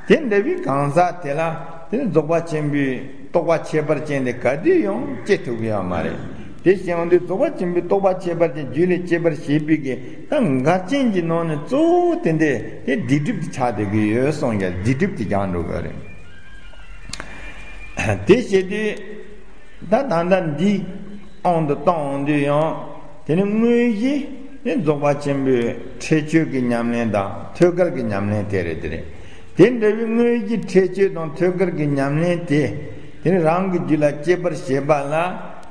དེ་འདྲ་བའི་གང་ཟག་དེ་ལ་དེ་ནི་རྫོགས་པ་ཆེན་པོའི་རྟོགས་པ་ཁྱད་པར་ཅན་དེ་ག་དུས་ཡང་སྐྱེ་ཐུབ་ཀྱི་ཡོད་མ་རེད། དེ་བྱས་ཡོང་དུས་རྫོགས་པ་ཆེན་པོའི་རྟོགས་པ་ཁྱད་པར་ཅན་རྒྱུད་ལ་སྐྱེ་བར་བྱེད་པའི་གི་ད་འགལ་རྐྱེན་གྱི་ནང་ནས་གཙོ་བོ་དེ་འདྲ་དེ་སྡིག་སྒྲིབ་དེ་ཆགས་བསྡད་ཀྱི་ཡོད་གསུངས་ཀྱང་སྡིག་སྒྲིབ་དེ་སྦྱང་འགྲོ་དགོས་རེད། དེ་བྱེད་དུས། ད་ད་ལྟ་འདིའི་དབང་དུ་བཏང་འོང་དུས་ཡང་དེ་ནི་དངོས་གཞི་ནི་རྫོགས་པ་ཆེན་པོའི་ཁྲེགས་ཆོད་ཀྱི་ཉམས་ལེན་དང་ཐོད་རྒལ་གྱི་ཉམས་ལེན་དེ་རེད། དེ་རེད། དེ་འདྲ་བའི་དངོས་གཞི་ཁྲེགས་ཆོད་དང་ཐོད་རྒལ་གྱི་ཉམས་ལེན་དེ་དེ་ནི་རང་གི་རྒྱུད་ལ་སྐྱེ་བར་བྱེད་པ་ལ་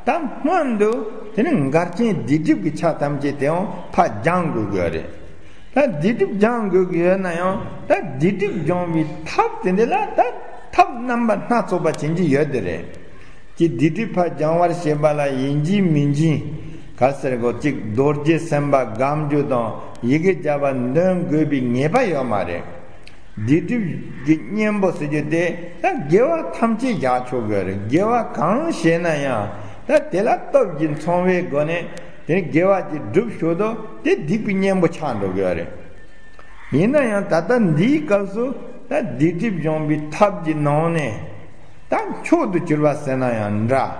ད་སྔོན་དུ་དེ་ནི་འགལ་རྐྱེན་སྡིག་སྒྲིབ་ཀྱི་ཆ་ཐམས་ཅད་དེའང་ཕར་སྦྱང་དགོས་དགོས་རེད། ད་སྡིག་སྒྲིབ་སྦྱང་དགོས་ཀྱི་ཡོད་ན་ཡང་ད་སྡིག་སྒྲིབ་སྦྱོང་བའི་ཐབས་དེ་འདི་ལ་ད་ཐབས་རྣམ་པ་སྣ་ཚོགས་པ་བྱེད་ཀྱི་ཡོད་དེ་རེད། ཀྱི་སྡིག་སྒྲིབ་ཕར་སྦྱང་བར་བྱེད་པ་ལ་ཡིན་གཅིག་མིན་གཅིག་ག་ཟེར་གོ་གཅིག་རྡོ་རྗེ་སེམས་དཔའ་སྒོམ་རྒྱུ་དང་ཡི་གེ་བརྒྱ་པ་འདོན་དགོས་པའི་ངེས་པ་ཡོད་མ་རེད། སྡིག་སྒྲིབ་ཀྱི་གཉེན་པོ་ཟེར་རྒྱུ་དེ་ད་དགེ་བ་ཐམས་ཅད་བཞག་ཆོག་གི་རེད། དགེ་བ་གང་བྱས་ན་ཡང་ད་དེ་ལ་སྟོབས་ཀྱིས་མཚུངས་པའི་སྒོ་ནས་དེ་དགེ་བ་ཅིག་སྒྲུབ་ཞོར་དུ་དེ་སྡིག་པའི་གཉེན་པོ་ཆགས་འགྲོ་གི་རེད། ཡིན་ན་ཡང་ད་ལྟ་འདིའི་སྐབས་སུ་ད་སྡིག་སྒྲིབ་སྦྱོང་བའི་ཐབས་ཀྱི་ནང་ནས་ད་མཆོག་ཏུ་གྱུར་པ་ཟེར་ན་ཡང་འདྲ།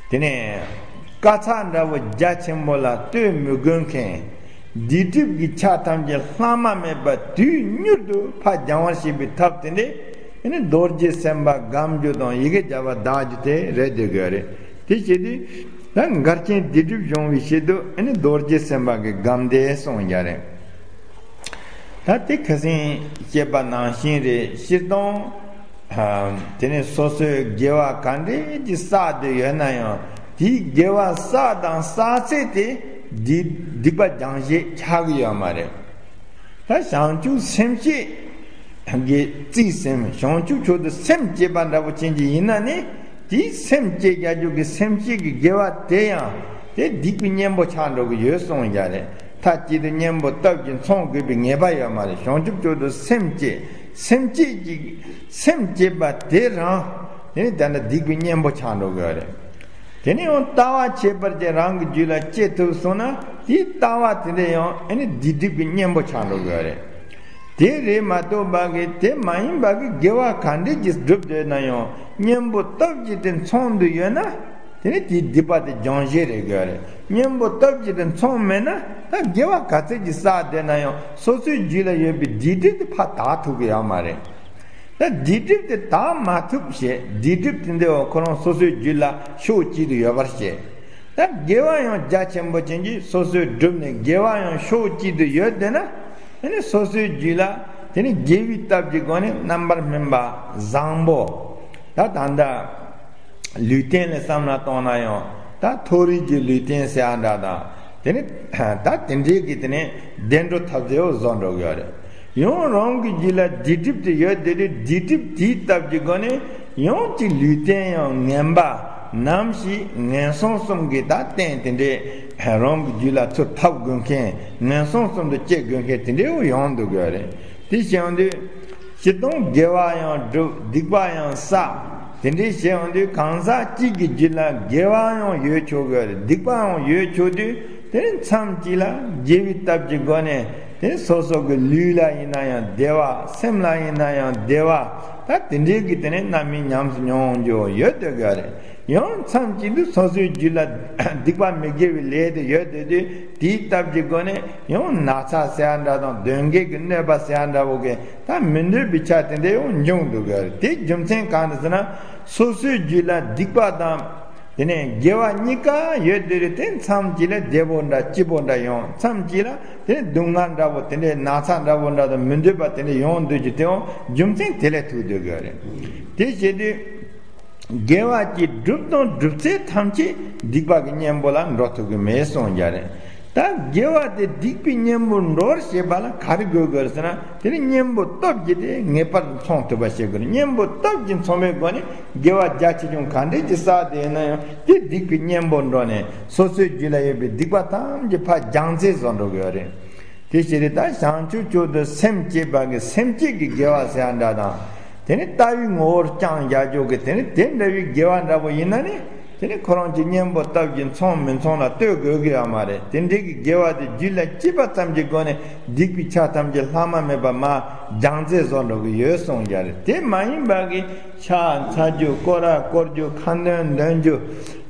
དེ་ནས་དཀར་ཆག་འདྲ་བོ་རྒྱ་ཆེན་པོ་ལ་ལྟོས་མི་དགོས་མཁན། སྡིག་སྒྲིབ་ཀྱི་ཆ་ཐམས་ཅད་ལྷག་མ་མེད་པར་དུས་མྱུར་དུ་ཕར་སྦྱང་བར་བྱེད་པའི་ཐབས་དེ་འདྲས་ཨ་ནི་རྡོ་རྗེ་སེམས་དཔའ་སྒོམ་རྒྱུ་དང་ཡི་གེ་བརྒྱ་པ་བཟླ་རྒྱུ་དེ་རེད་འདོད་ཀྱི་རེད། དེ་བྱེད་དུས་ད་འགལ་རྐྱེན་སྡིག་སྒྲིབ་སྦྱོང་བའི་ཆེད་དུ་ཨ་ནི་རྡོ་རྗེ་སེམས་དཔའ་གི་སྒོམ་བཟླས་གསུངས་ཀྱི་རེད། ད་དེ་ཁ་སང་བཤད་པ་ནང་བཞིན་རེད། སྤྱིར་བཏང་དེ་ནས་སོ་སོའི་དགེ་བ་ག་འདྲས་ཀྱི་བསགས་བསྡད་ཡོད་ན་ཡང་དེའི་དགེ་བ་བསགས་དང་བསགས་ཚད་དེ་སྡིག་སྡིག་པ་སྦྱང་བྱེད་ཆགས་ཀྱི་ཡོད་མ་རེད། ད་བྱང་ཆུབ་སེམས་བསྐྱེད་ཀྱི་རྩིས་ཟིན་བྱང་ཆུབ་མཆོག་ཏུ་སེམས་བསྐྱེད་པ་འདྲ་པོ་ཅན་གྱི་ཡིན་ན་ནི་དེའི་སེམས་བསྐྱེད་རྒྱག་རྒྱུ་གི་སེམས་བསྐྱེད་ཀྱི་དགེ་བ་དེ་ཡང་དེ་སྡིག་པའི་གཉེན་པོ་ཆགས་འགྲོ་གི་ཡོད་གསུངས་ཀྱི་རེད། མཐའ་གཅིག་ཏུ་གཉེན་པོ་སྟོབས་ཀྱིས་མཚུངས་དགོས་པའི་ངེས་པ་ཡོད་མ་རེད། བྱང་ཆུབ་མཆོག་ཏུ་སེམས་བསྐྱེད་སེམས་བསྐྱེད་ཀྱི་སེམས་བསྐྱེད་པ་དེ་རང་དེ་ནི་དེ་འདྲ་སྡིག་པའི་གཉེན་པོ་ཆགས་འགྲོ་གི་ཡོད་རེད། དེ་ནས་ཡང་ལྟ་བ་ཁྱད་པར་ཅན་རང་གི་རྒྱུད་ལ་སྐྱེ་ཐུབ་སོང་ན་དེའི་ལྟ་བ་དེ་འདྲ་ཡང་ཨ་ནི་སྡིག་སྒྲིབ་ཀྱི་གཉེན་པོ་ཆགས་འགྲོ་གི་ཡོད་རེད། དེ་རེད་མ་གཏོགས་པ་གི་དེ་མ་ཡིན་པ་གི་དགེ་བ་ག་འདྲས་ཀྱིས་བསྒྲུབ་འདོད་ན་ཡང་གཉེན་པོ་སྟོབས་ཀྱིས་དེ་མཚུངས་དུ་ཡོད་ན་དེ་ནི་དེའི་སྡིག་པ་དེ་སྦྱང་བྱེད་རེད་གི་ཡོད་རེད། གཉེན་པོ་སྟོབས་ཀྱིས་དེ་མཚུངས་མེད་ན་ད་དགེ་བ་ག་ཚོད་ཀྱིས་བསགས་བསྡད་ན་ཡང་སོ་སོའི་རྒྱུད་ལ་ཡོད་པའི་སྡིག་སྒྲིབ་དེ་ཕར་དག་ཐུབ་ཀྱི་ཡོད་མ་རེད། ད་སྡིག་སྒྲིབ་དེ་དག་མ་ཐུབ་ཞེས་སྡིག་སྒྲིབ་དེ་འདྲ་བ་ཁོ་རང་སོ་སོའི་རྒྱུད་ལ་ཕྱོགས་གཅིག་ཏུ་ཡོད་པར་བཤད། ད་དགེ་བ་ཡང་རྒྱ་ཆེན་པོ་ཅན་གྱིས་སོ་སོས་བསྒྲུབས་ནས་དགེ་བ་ཡང་ཕྱོགས་གཅིག་ཏུ་ཡོད་བསྡད་ན་ཨ་ནི་སོ་སོའི་རྒྱུད་ལ་དེ་ནི་དགེ་བའི་སྟོབས་ཀྱི་སྒོ་ནས་རྣམ་པར་སྨིན་པ་བཟང་པོ། ད་ད་ལྟ་ལུས་རྟེན་ལ་བསམ་བློ་གཏོང་ན་ཡང་ད་མཐོ་རིས་ཀྱི་ལུས་རྟེན་ཟེར་ཡ་འདྲ་དང་དེ་ནི་ད་དེ་འདྲའི་གི་དེ་ནི་བདེ་འགྲོ་ཐབས་ཟད་པོ་བཟོ་འགྲོ་གི་ཡོད་རེད། ཡང་རང་གི་རྒྱུད་ལ་སྡིག་སྒྲིབ་དེ་ཡོད་དེ་རེད། སྡིག་སྒྲིབ་དེའི་སྟོབས་ཀྱི་སྒོ་ནས་ཡང་གཅིག་ལུས་རྟེན་ཡང་ངན་པ་ནམ་ཞིག་ངན་སོང་གསུམ་གྱི་ད་རྟེན་དེ་འདྲས་རང་གི་རྒྱུད་ལ་ཚུར་ཐོབ་དགོས་མཁན་ངན་སོང་གསུམ་དུ་སྐྱེ་དགོས་མཁན་དེ་འདྲས་ཡོང་འདུག་གི་ཡོད་རེད། དེ་བྱས་ཡོང་དུས། སྤྱིར་བཏང་དགེ་བ་ཡང་སྒྲུབ་སྡིག་པ་ཡང་བསགས། དེ་འདྲའི་བྱས་ཡོང་དུས་གང་ཟག་གཅིག་གི་རྒྱུད་ལ་དགེ་བ་ཡང་ཡོད་ཆོག་གི་རེད། སྡིག་པ་ཡང་ཡོད་ཆོག་དུས་དེ་ནི་མཚམས་གཅིག་ལ་དགེ་བའི་སྟོབས་ཀྱི་སྒོ་ནས་དེ་ནི་སོ་སོ་གི་ལུས་ལ་ཡིན་ན་ཡང་བདེ་བ། སེམས་ལ་ཡིན་ན་ཡང་བདེ་བ། ད་དེ་འདྲའི་གི་དེ་ནི་རྣམ་སྨིན་ཉམས་སུ་མྱོང་རྒྱུ་ཡོད་འདོད་གི་རེད། ཡང་མཚམས་གཅིག་ཏུ་སོ་སོའི་རྒྱུད་ལ་སྡིག་པ་མི་དགེ་བའི་ལས་དེ་ཡོད་དེ་དུས་དེའི་སྟོབས་ཀྱི་སྒོ་ནས་ཡང་ན་ཚ་ཟེར་ཡ་འདྲ་དང་གདོན་བགེགས་ཀྱི་གནོད་པ་ཟེར་ཡ་འདྲ་བོ་གི་ད་མི་འདོད་པའི་ཆ་དེ་འདྲ་ཡང་འབྱུང་འདུག་གི། དེ་རྒྱུ་མཚན་གང་དེ་ཟེར་ན་སོ་སོའི་རྒྱུད་ལ་སྡིག་པ་དང་དེ་ནས་དགེ་བ་གཉིས་ཀ་ཡོད་དེ་རེད། དེ་མཚམས་གཅིག་ལ་བདེ་པོ་འདྲ་སྐྱིད་པོ་འདྲ་ཡོང་། མཚམས་གཅིག་ལ་དེ་ནས་སྡུག་བསྔལ་འདྲ་བོ་དེ་འདྲའི་ན་ཚ་འདྲ་བོ་འདྲ་དང་མི་འདོད་པ་དེ་འདྲ་ཡོང་འདུག་གི། དེའང་རྒྱུ་མཚན་དེ་ལས་ཐུག་འདུག་གི་རེད། དེ་བྱེད་དུས། དགེ་བ་གྱི་སྒྲུབ་དང་སྒྲུབ་ཚད་ཐམས་ཅད་སྡིག་པ་གི་གཉེན་པོ་ལ་འགྲོ་ཐུབ་ཀྱི་མེད་གསུངས་རྒྱུ་རེད། ད་དགེ་བ་དེ་སྡིག་པའི་གཉེན་པོར་འགྲོ་བར་བྱེད་པ་ལ་ག་རེ་དགོས་དགོས་ཟེར་ན་དེ་ནི་གཉེན་པོ་སྟོབས་ཀྱིས་དེ་ངེས་པར་དུ་མཚུངས་ཐུབ་པ་བྱེད་དགོས་རེད། གཉེན་པོ་སྟོབས་ཀྱིས་མཚུངས་པའི་སྒོ་ནས་དགེ་བ་རྒྱ་ཆེ་ཆུང་ག་འདྲས་ཀྱི་བསགས་དེ་ཡིན་ན་ཡང་དེ་སྡིག་པའི་གཉེན་པོར་འགྲོ་ནས་སོ་སོའི་རྒྱུད་ལ་ཡོད་པའི་སྡིག་པ་ཐམས་ཅད་ཕར་སྦྱང་ཚད་བཟོ་འགྲོ་གི་ཡོད་རེད། དེ་ཕྱིར་ད་བྱང་ཆུབ་མཆོག་ཏུ་སེམས་བསྐྱེད་པ་གི་སེམས་བསྐྱེད་ཀྱི་དགེ་བ་ཟེར་ཡ་འདྲ་དང་། དེ་ནི་ལྟ་བའི་ངོ་བོར་བསྐྱང་བྱ་རྒྱུ་གི་དེ་ནི་དེ་འདྲ་བའི་དགེ་བ་འདྲ་པོ་ཡིན་ན་ནི། དེ་ནི་ཁོ་རང་གི་གཉེན་པོ་སྟོབས་ཀྱིས་མཚུངས་མི་མཚུངས་ལ་ལྟོས་དགོས་ཀྱི་ཡོད་མ་རེད། དེ་འདྲའི་གི་དགེ་བ་དེ་རྒྱུད་ལ་སྐྱེས་པ་ཙམ་གྱི་སྒོ་ནས་སྡིག་པའི་ཆ་ཐམས་ཅད་ལྷག་མ་མེད་པར་མར་སྦྱང་ཚད་བཟོ་འགྲོ་གི་ཡོད་གསུངས་ཀྱི་རེད། དེ་མ་ཡིན་པ་གི་ཕྱག་འཚལ་རྒྱུ། སྐོར་ར་བསྐོར་རྒྱུ། ཁ་འདོན་འདོན་རྒྱུ།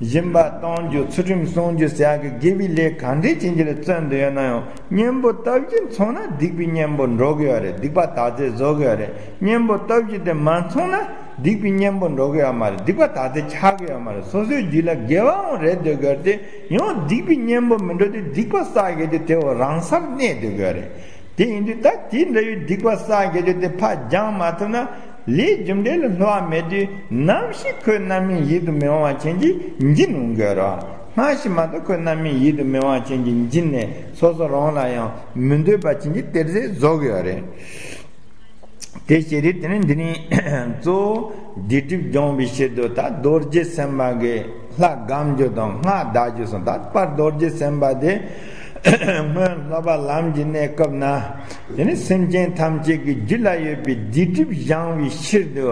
སྦྱིན་པ་གཏོང་རྒྱུ། ཚུལ་ཁྲིམས་སྲུང་རྒྱུ་ཟེར་ཡག་གི་དགེ་བའི་ལས་ག་འདྲས་ཅན་ཅིག་ལ་བརྩོན་དུ་ཡོད་ན་ཡང་། གཉེན་པོ་སྟོབས་ཀྱིས་མཚུངས་ན་སྡིག་པའི་གཉེན་པོ་འགྲོ་གི་ཡོད་རེད། སྡིག་པ་དག་ཚད་བཟོ་གི་ཡོད་རེད། གཉེན་པོ་སྟོབས་ཀྱིས་དེ་མ་མཚུངས་ན་སྡིག་པའི་གཉེན་པོ་འགྲོ་གི་ཡོད་མ་རེད། སྡིག་པ་དག་ཚད་ཆགས་གི་ཡོད་མ་རེད། སོ་སོའི་རྒྱུད་ལ་དགེ་བའང་རེད་སྡོད་གི་ཡོད་རེད་དེ། ཡང་སྡིག་པའི་གཉེན་པོ་མི་འགྲོ་དུས་སྡིག་པ་བསགས་གི་དུས་དེ་འོ་རང་སར་གནས་སྡོད་གི་ཡོད་རེད། དེ་ཡིན་དུས་ད་དེ་འདྲ་བའི་སྡིག་པ་བསགས་རྒྱུ་དེ་ཕར་སྦྱང་མ་ཐུབ་ན། ལས་རྒྱུ་འབྲས་ལ་བསླུ་བ་མེད་དུས་ནམ་ཞིག་ཁོའི་རྣམ་སྨིན་ཡིད་དུ་མི་འོང་བ་ཅན་གྱིས་འབྱིན་འོང་གི་རེད། སྔ་ཕྱི་མ་གཏོགས་ཁོའི་རྣམ་སྨིན་ཡིད་དུ་མི་འོང་བ་ཅན་གྱིས་འབྱིན་ནས་སོ་སོ་རང་ལ་ཡང་མི་འདོད་པ་ཅན་གྱི་གཏེར་རྫས་བཟོ་གི་ཡོད་རེད། དེ་ཕྱིར་དེ་ནི་འདི་ནི་གཙོ་བོ་སྡིག་སྒྲིབ་སྦྱོང་བའི་ཕྱིར་དུ་ད་རྡོ་རྗེ་སེམས་དཔའ་གི་ལྷ་སྒོམ་རྒྱུ་དང་སྔགས་བཟླ་རྒྱུ་སོགས། ད་པར་རྡོ་རྗེ་སེམས་དཔའ་དེ་སྔོན་སློབ་པ་ལམ་གྱི་གནས་སྐབས་ན། དེ་ནི་སེམས་ཅན་ཐམས་ཅད་ཀྱི་རྒྱུད་ལ་ཡོད་པའི་སྡིག་སྒྲིབ་སྦྱང་བའི་ཕྱིར་དུ་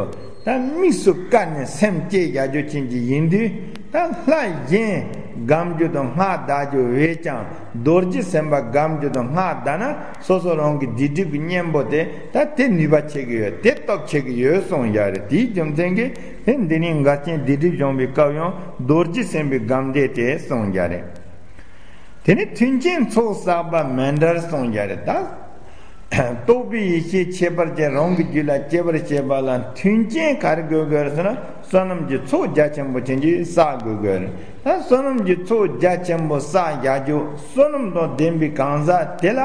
ད་དམིགས་སུ་བཀར་ནས་སེམས་བསྐྱེད་བྱ་རྒྱུ་ཅན་གྱི་ཡིན་དུས། ད་ལྷ་གཞན་སྒོམ་རྒྱུ་དང་སྔགས་བཟླ་རྒྱུ་བས་ཀྱང་། རྡོ་རྗེ་སེམས་དཔའ་སྒོམ་རྒྱུ་དང་སྔགས་བཟླ་ན་སོ་སོ་རང་གི་སྡིག་སྒྲིབ་ཀྱི་གཉེན་པོ་དེ་ད་དེ་ནུས་པ་ཆེ་གི་ཡོད། དེ་སྟོབས་ཆེ་གི་ཡོད་གསུངས་ཡ་རེད། དེའི་རྒྱུ་མཚན་གྱིས་དེ་འདི་ནི་འགལ་རྐྱེན་སྡིག་སྒྲིབ་སྦྱོང་བའི་སྐབས་ཡང་རྡོ་རྗེ་སེམས་དཔའི་སྒོམ་བཟླས་ཏེ་གསུངས་ཡ་རེད། དེ་ནི་མཐུན་རྐྱེན་ཚོགས་བསགས་པ་མི་འདྲར་གསུངས་ཡ་རེད། ད་རྟོགས་པའི་ཡེ་ཤེས་ཁྱད་པར་ཅན་རང་གི་རྒྱུད་ལ་སྐྱེ་བར་བྱེད་པ་ལ་མཐུན་རྐྱེན་ག་རེ་དགོས་དགོས་ཟེར་ན། བསོད་ནམས་ཀྱི་ཚོགས་རྒྱ་ཆེན་པོ་ཅན་གྱིས་བསགས་དགོས་དགོས་རེད། ད་བསོད་ནམས་ཀྱི་ཚོགས་རྒྱ་ཆེན་པོ་བསགས་བྱ་རྒྱུ་བསོད་ནམས་དང་ལྡན་པའི་གང་ཟག་དེ་ལ་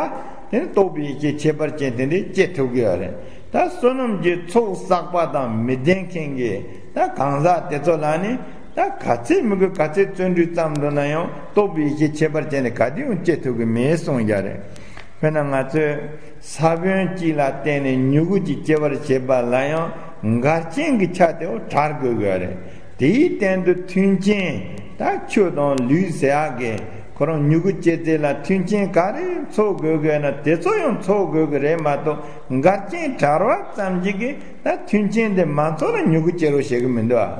དེ་ནི་རྟོགས་པའི་ཡེ་ཤེས་ཁྱད་པར་ཅན་དེ་འདྲ་སྐྱེ་ཐུབ་ཀྱི་ཡོད་རེད། ད་བསོད་ནམས་ཀྱི་ཚོགས་བསགས་པ་དང་མི་ལྡན་མཁན་གྱི་ད་གང་ཟག་དེ་ཚོ་ལ་ནི་ད་ག་ཚད་མི་དགོས་ག་ཚད་བརྩོན་འགྲུས་བརྩམས་འགྲོ་ན་ཡང་རྟོགས་པའི་ཡེ་ཤེས་ཁྱད་པར་ཅན་དེ་ག་དུས་ཡང་སྐྱེ་ཐུབ་ཀྱི་མེད་གསུངས་ཡ་རེད། དཔེར་ན་ང་ཚོས་ས་བོན་གཅིག་ལ་བརྟེན་ནས་མྱུ་གུ་གཅིག་སྐྱེ་བར་བྱེད་པ་ལ་ཡང་འགལ་རྐྱེན་གྱི་ཆ་དེ་བྲལ་དགོས་དགོས་རེད། དེའི་སྟེང་དུ་མཐུན་རྐྱེན་ད་ཆུ་དང་ལུད་ཟེར་ཡག་གི་ཁོ་རང་མྱུ་གུ་སྐྱེ་ཚད་ལ་མཐུན་རྐྱེན་ག་རེ་ཚོགས་དགོས་དགོས་ན་དེ་ཚོ་ཡང་ཚོགས་དགོས་ཀྱི་རེད་མ་གཏོགས། འགལ་རྐྱེན་བྲལ་བ་ཙམ་གྱིས་ཀྱི་ད་མཐུན་རྐྱེན་དེ་མ་ཚོགས་ན་མྱུ་གུ་སྐྱེ་རོགས་བྱེད་ཀྱི་མི་འདུག་ཨ།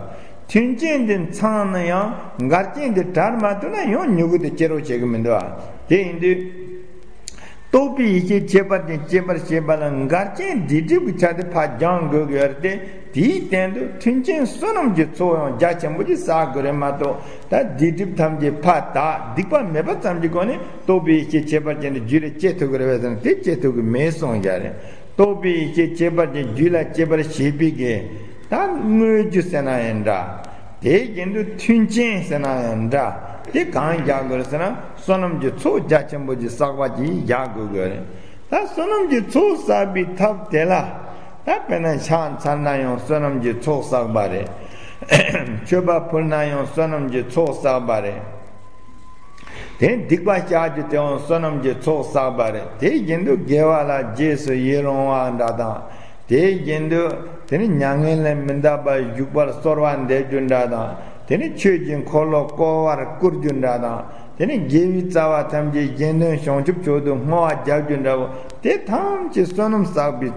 མཐུན་རྐྱེན་དེ་ཚང་ན་ཡང་འགལ་རྐྱེན་དེ་བྲལ་མ་ཐུབ་ན་ཡང་མྱུ་གུ་དེ་སྐྱེ་རོགས་བྱེད་ཀྱི་མི་འདུག་ཨ། དེ་ཡིན་དུས། རྟོགས་པའི་ཡེ་ཤེས་ཁྱད་པར་ཅན་སྐྱེ་བར་བྱེད་པ་ལ་འགལ་རྐྱེན་སྡིག་སྒྲིབ་ཀྱི་ཆ་དེ་ཕར་སྦྱང་དགོས་ཀྱི་ཡོད་རེད་དེ། དེའི་སྟེང་དུ་མཐུན་རྐྱེན་བསོད་ནམས་ཀྱི་ཚོགས་ཡང་རྒྱ་ཆེན་པོ་ཅིག་བསགས་དགོས་རེད་མ་གཏོགས། ད་སྡིག་སྒྲིབ་ཐམས་ཅད་ཕར་དག་སྡིག་པ་མེད་པ་ཙམ་གྱི་སྒོ་ནས་རྟོགས་པའི་ཡེ་ཤེས་ཁྱད་པར་ཅན་དེ་རྒྱུད་ལ་སྐྱེ་ཐུབ་ཀྱི་རེད་པས་ཟེར་ན་དེ་སྐྱེ་ཐུབ་ཀྱི་མེད་གསུངས་ཡ་རེད། རྟོགས་པའི་ཡེ་ཤེས་ཁྱད་པར་ཅན་རྒྱུད་ལ་སྐྱེ་བར་བྱེད་པའི་གི་ད་དངོས་རྒྱུ་ཟེར་ན་ཡང་འདྲ། དེའི་རྒྱན་དུ་མཐུན་རྐྱེན་ཟེར་ན་ཡང་འདྲ། དེ་གང་རྒྱག་དགོས་ཟེར་ན་བསོད་ནམས་ཀྱི་ཚོགས་རྒྱ་ཆེན་པོ་ཅིག་བསགས་པ་ཅིག་རྒྱག་དགོས་དགོས་རེད། ད་བསོད་ནམས་ཀྱི་ཚོགས་བསགས་པའི་ཐབས་དེ་ལ། ད་དཔེར་ན་ཕྱག་འཚལ་ན་ཡང་བསོད་ནམས་ཀྱི་ཚོགས་བསགས་པ་རེད། མཆོད་པ་ཕུལ་ན་ཡང་བསོད་ནམས་ཀྱི་ཚོགས་བསགས་པ་རེད། དེ་སྡིག་པ་བཤགས་རྒྱུ་དེའང་བསོད་ནམས་ཀྱི་ཚོགས་བསགས་པ་རེད། དེའི་རྒྱན་དུ་དགེ་བ་ལ་རྗེས་སུ་ཡི་རང་བ་འདྲ་དང་། དེའི་རྒྱན་དུ་དེ་ནི་མྱ་ངན་ལས་མི་འདའ་བར་བཞུགས་པར་གསོལ་བ་འདེབས་རྒྱུ་འདྲ་དང་། དེ་ནི་ཆོས་ཀྱི་འཁོར་ལོ་བསྐོར་བར་བསྐུལ་རྒྱུ་འདྲ་དང་། དེ་ནི་དགེ་བའི་རྩ་བ་ཐམས་ཅད་གཞན་དོན་བྱང་ཆུབ་མཆོག་ཏུ་བསྔོ་བ་རྒྱག་རྒྱུ་འདྲ་བོ་དེ་ཐམས་ཅད་བསོད་ནམས་བསགས་པའི་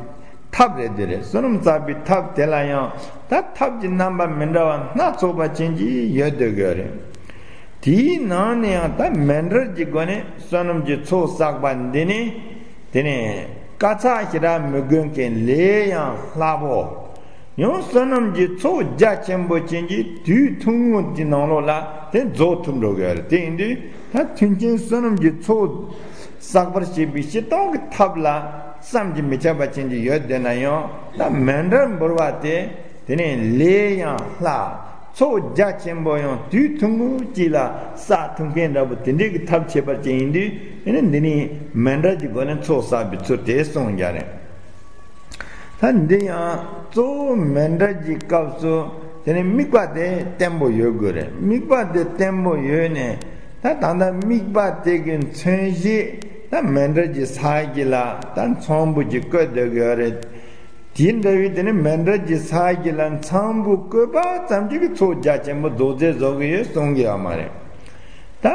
ཐབས་རེད། དེ་རེད། བསོད་ནམས་བསགས་པའི་ཐབས་དེ་ལ་ཡང་ད་ཐབས་ཀྱི་རྣམ་པ་མི་འདྲ་བ་སྣ་ཚོགས་པ་ཅན་གྱི་ཡོད་སྡོད་ཀྱི་ཡོད་རེད། དེའི་ནང་ནས་ཡང་ད་མཎྜལ་གྱི་སྒོ་ནས་བསོད་ནམས་ཀྱི་ཚོགས་བསགས་པ་འདི་ནི་དེ་ནི་དཀའ་ཚེགས་ཞེ་དྲག་མི་དགོས་མཁན་ལས་ཡང་སླ་པོ། ཡང་བསོད་ནམས་ཀྱི་ཚོགས་རྒྱ་ཆེན་པོ་ཅན་གྱི་དུས་ཐུང་ངུ་དེ་ནང་ལོགས་ལ་དེ་རྫོགས་ཐུབ་འགྲོ་གི་ཡོད་རེད། དེ་ཡིན་དུས་ད་མཐུན་རྐྱེན་བསོད་ནམས་ཀྱི་ཚོགས་བསགས་པར་བྱེད་པའི་སྤྱིར་བཏང་གི་ཐབས་ལ་བསམ་གྱིས་མི་ཁྱབ་པ་ཅན་གྱི་ཡོད་བསྡད་ན་ཡང་། ད་མཎྜལ་འབུལ་བ་དེ་དེ་ནི་ལས་ཡང་སླ། ཚོགས་རྒྱ་ཆེན་པོ་ཡང་དུས་ཐུང་ངུ་གཅིག་ལ་བསགས་ཐུབ་མཁན་འདྲ་པོ་དེ་འདྲའི་གི་ཐབས་ཁྱད་པར་ཅན་ཡིན་དུས། དེ་ནི་འདི་ནི་མཎྜལ་གྱི་སྒོ་ནས་ཚོགས་བསགས་པའི་ཚུལ་དེ་གསུངས་ཀྱི་རེད། ད་འདི་ཡང་གཙོ་བོ་མཎྜལ་གྱི་སྐབས་སུ་དེ་ནི་དམིགས་པ་དེ་བརྟན་པོ་ཡོད་དགོས་རེད། དམིགས་པ་དེ་བརྟན་པོ་ཡོད་ནས། ད་ད་ལྟ་དམིགས་པ་དེ་གི་མཚོན་བྱེད་ད་མཎྜལ་གྱི་ས་གཞི་ལ་ད་ཚོམ་བུ་གཅིག་བཀོད་སྡོད་ཀྱི་ཡོད་རེད། དེ་འདྲ་བའི་དེ་ནི་མཎྜལ་གྱི་ས་གཞི་ལ་ཚོམ་བུ་བཀོད་པ་ཙམ་གྱིས་ཀྱི་ཚོགས་རྒྱ་ཆེན་པོ་རྫོགས་ཚད་བཟོ་གི་ཡོད་གསུང་གི་ཡོད་མ་རེད། ད་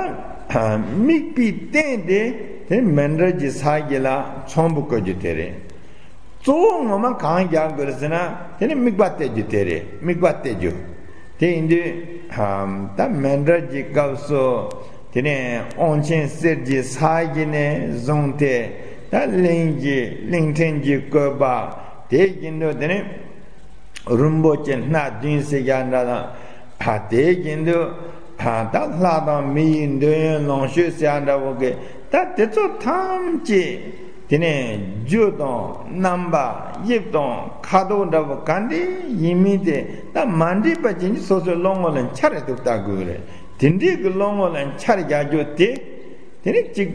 དམིགས་པའི་རྟེན་དེ་ དེ་ནི་མཎྜལ་གྱི་ས་གཞི་ལ་ཚོམ་བུ་བཀོད་རྒྱུ་དེ་རེད། གཙོ་བོ་ངོ་མ་གང་རྒྱག་དགོས་རེད་ཟེར་ན། དེ་ནི་དམིགས་པ་གཏད་རྒྱུ་དེ་རེད། དམིགས་པ་གཏད་རྒྱུ། དེ་ཡིན་དུས་ད་མཎྜལ་གྱི་སྐབས་སུ་དེ་ནས་དབང་ཆེན་གསེར་གྱི་ས་གཞི་ནས་བཟུང་སྟེ། ད་གླིང་གི་གླིང་ཕྲན་གྱི་བཀོད་པ། དེ་བཞིན་དུ་དེ་ནས་རིན་པོ་ཆེ་སྣ་བདུན་ཟེར་ཡག་འདྲ་དང་། དེ་བཞིན་དུ་ད་ལྷ་དང་མི་ཡི་འདོད་ཡོན་ལོངས་སྤྱོད་ཟེར་ཡག་འདྲ་བོ་གི། ད་དེ་ཚོ་ཐམས་ཅད་དེ་ནས་རྒྱུ་དང་རྣམ་པ། དབྱིབས་དང་ཁ་དོག་འདྲ་བོ་ག་འདྲ་ཡིན་མིན་དེ་ད་མ་འདྲེས་པ་ཅན་གྱི་སོ་སོའི་བློ་ངོ་ལ་འཆར་ཐུབ་ལྟ་དགོས་རེད། དེ་འདྲའི་གི་བློ་ངོ་ལ་འཆར་རྒྱག་རྒྱུ་དེ། དེ་ནི་གཅིག་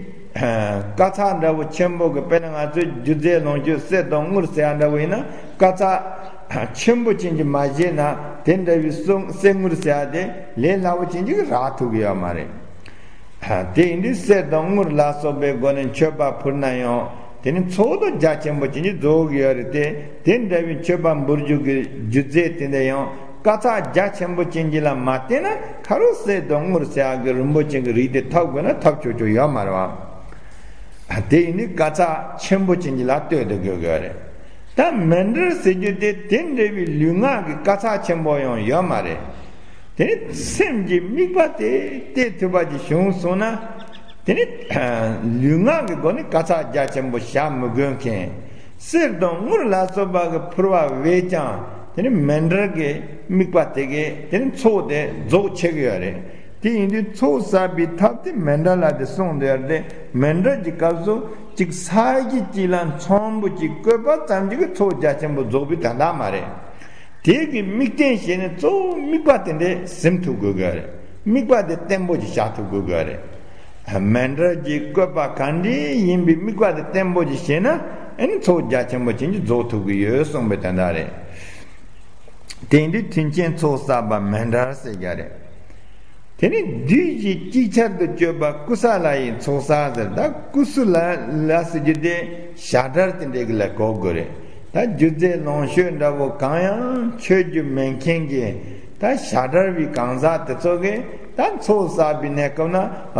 དཀར་ཆག་འདྲ་བོ་ཆེན་པོ་གི། དཔེར་ན་ང་ཚོའི་སྒྱུ་རྩལ་ལོངས་སྤྱོད་གསེར་དང་དངུལ་ཟེར་ཡག་འདྲ་བོ་ཡིན་ན། དཀར་ཆག་ཆེན་པོ་ཅན་གྱི་མ་བཞེས་ན། དེ་འདྲ་བའི་གསེར་དངུལ་ཟེར་ཡག་དེ་ལས་སླ་བོ་ཅན་གྱི་རག་ཐུབ་ཀྱི་ཡོད་མ་རེད། དེ་ཡིན་དུས་གསེར་དང་དངུལ་ལ་སོགས་པའི་སྒོ་ནས་མཆོད་པ་ཕུལ་ན་ཡང་། དེ་ནི་ཚོགས་དེ་རྒྱ་ཆེན་པོ་ཅན་གྱི་རྫོགས་ཀྱི་ཡོད་རེད་དེ། དེ་འདྲ་བའི་མཆོད་པ་འབུལ་རྒྱུ་གི་སྒྱུ་རྩལ་དེ་འདྲ་ཡང་དཀར་ཆག་རྒྱ་ཆེན་པོ་ཅན་གྱི་ལ་མ་བརྟེན་ན། ཁ་རོག་གསེར་དང་དངུལ་ཟེར་ཡག་གི་རིན་པོ་ཆེ་གི་རིགས་དེ་ཐོབ་དགོས་ན་ཐོབ་ཆོག་ཆོག་ཡོད་མ་རེད་བ། དེ་ཡིན་དུས་དཀར་ཆག་ཆེན་པོ་ཅན་གྱི་ལ་ལྟོས་དེ་དགོས་ཀྱི་ཡོད་རེད། ད་མཎྜལ་ཟེར་རྒྱུ་དེ་དེ་འདྲ་བའི་ལུས་ངག་གི་དཀར་ཆག་ཆེན་པོ་ཡང་ཡོད་མ་རེད། དེ་ནི་སེམས་ཀྱི་དམིགས་པ་དེ་གཏད་ཐུབ་པ་ཅིག་བྱུང་སོང་ན། དེ་ནི་ལུས་ངག་གི་སྒོ་ནས་དཀར་ཆག་རྒྱ་ཆེན་པོ་བཞག་མི་དགོས་མཁན། གསེར་དང་དངུལ་ལ་སོགས་པ་གི་ཕུལ་བ་བས་ཀྱང་། དེ་ནི་མཎྜལ་གྱི་དམིགས་པ་དེ་གས་དེ་ནི་ཚོགས་དེ་རྫོགས་ཆོག་གི་ཡོད་རེད། དེ་ཡིན་དུས་ཚོགས་བསགས་པའི་ཐབས་དེ་མཎྜལ་ལ་དེ་གསུངས་བསྡད་ཡོད་རེད་དེ། མཎྜལ་གྱི་སྐབས་སུ་གཅིག་ས་གཞི་གཅིག་ལ་ཚོམ་བུ་གཅིག་བཀོད་པ་ཙམ་གྱིས་ཀྱི་ཚོགས་རྒྱ་ཆེན་པོ་རྫོགས་པའི་དོན་དག་མ་རེད། དེ་གི་དམིགས་རྟེན་བྱས་ནས་གཙོ་བོ་དམིགས་པ་དེ་འདྲ་ཟིན་ཐུབ་དགོས་ཀྱི་རེད། དམིགས་པ་དེ་བརྟན་པོ་ཅིག་བཞག་ཐུབ་དགོས་ཀྱི་རེད། མཎྜལ་གྱི་བཀོད་པ་ག་འདྲ་ཡིན་པའི་དམིགས་པ་དེ་བརྟན་པོ་ཅིག་བྱས་ན། ཨ་ནི་ཚོགས་རྒྱ་ཆེན་པོ་ཅན་གྱི་རྫོགས་ཐུབ་ཀྱི་ཡོད་གསུངས་པའི་དོན་དག་རེད། དེ་འདི་དྲིན་ཅན་ཚོགས་བསགས་པ་མཎྜལ་ཟེར་གྱི་རེད། དེ་ནི་བདུད་བཞི་ཅིག་ཆར་དུ་གཅོད་པ་ཀུ་ས་ལ་ཡི་ཚོགས་བསགས་ཟེར། ད་ཀུ་ས་ལ་ལ་ཟེར་རྒྱུ་དེ་ཞག་གྲངས་དེ་འདྲའི་གི་ལ་གོ་དགོས་རེད། ད་སྒྱུ་རྩལ་ལོངས་སྤྱོད་འདྲ་བོ་གང་ཡང་མཆོད་རྒྱུ་མེད་མཁན་གྱི། ད་ཞག་གྲངས་པའི་གང་ཟག་དེ་ཚོ་གིས་ད་ཚོགས་བསགས་པའི་གནས་སྐབས་ན་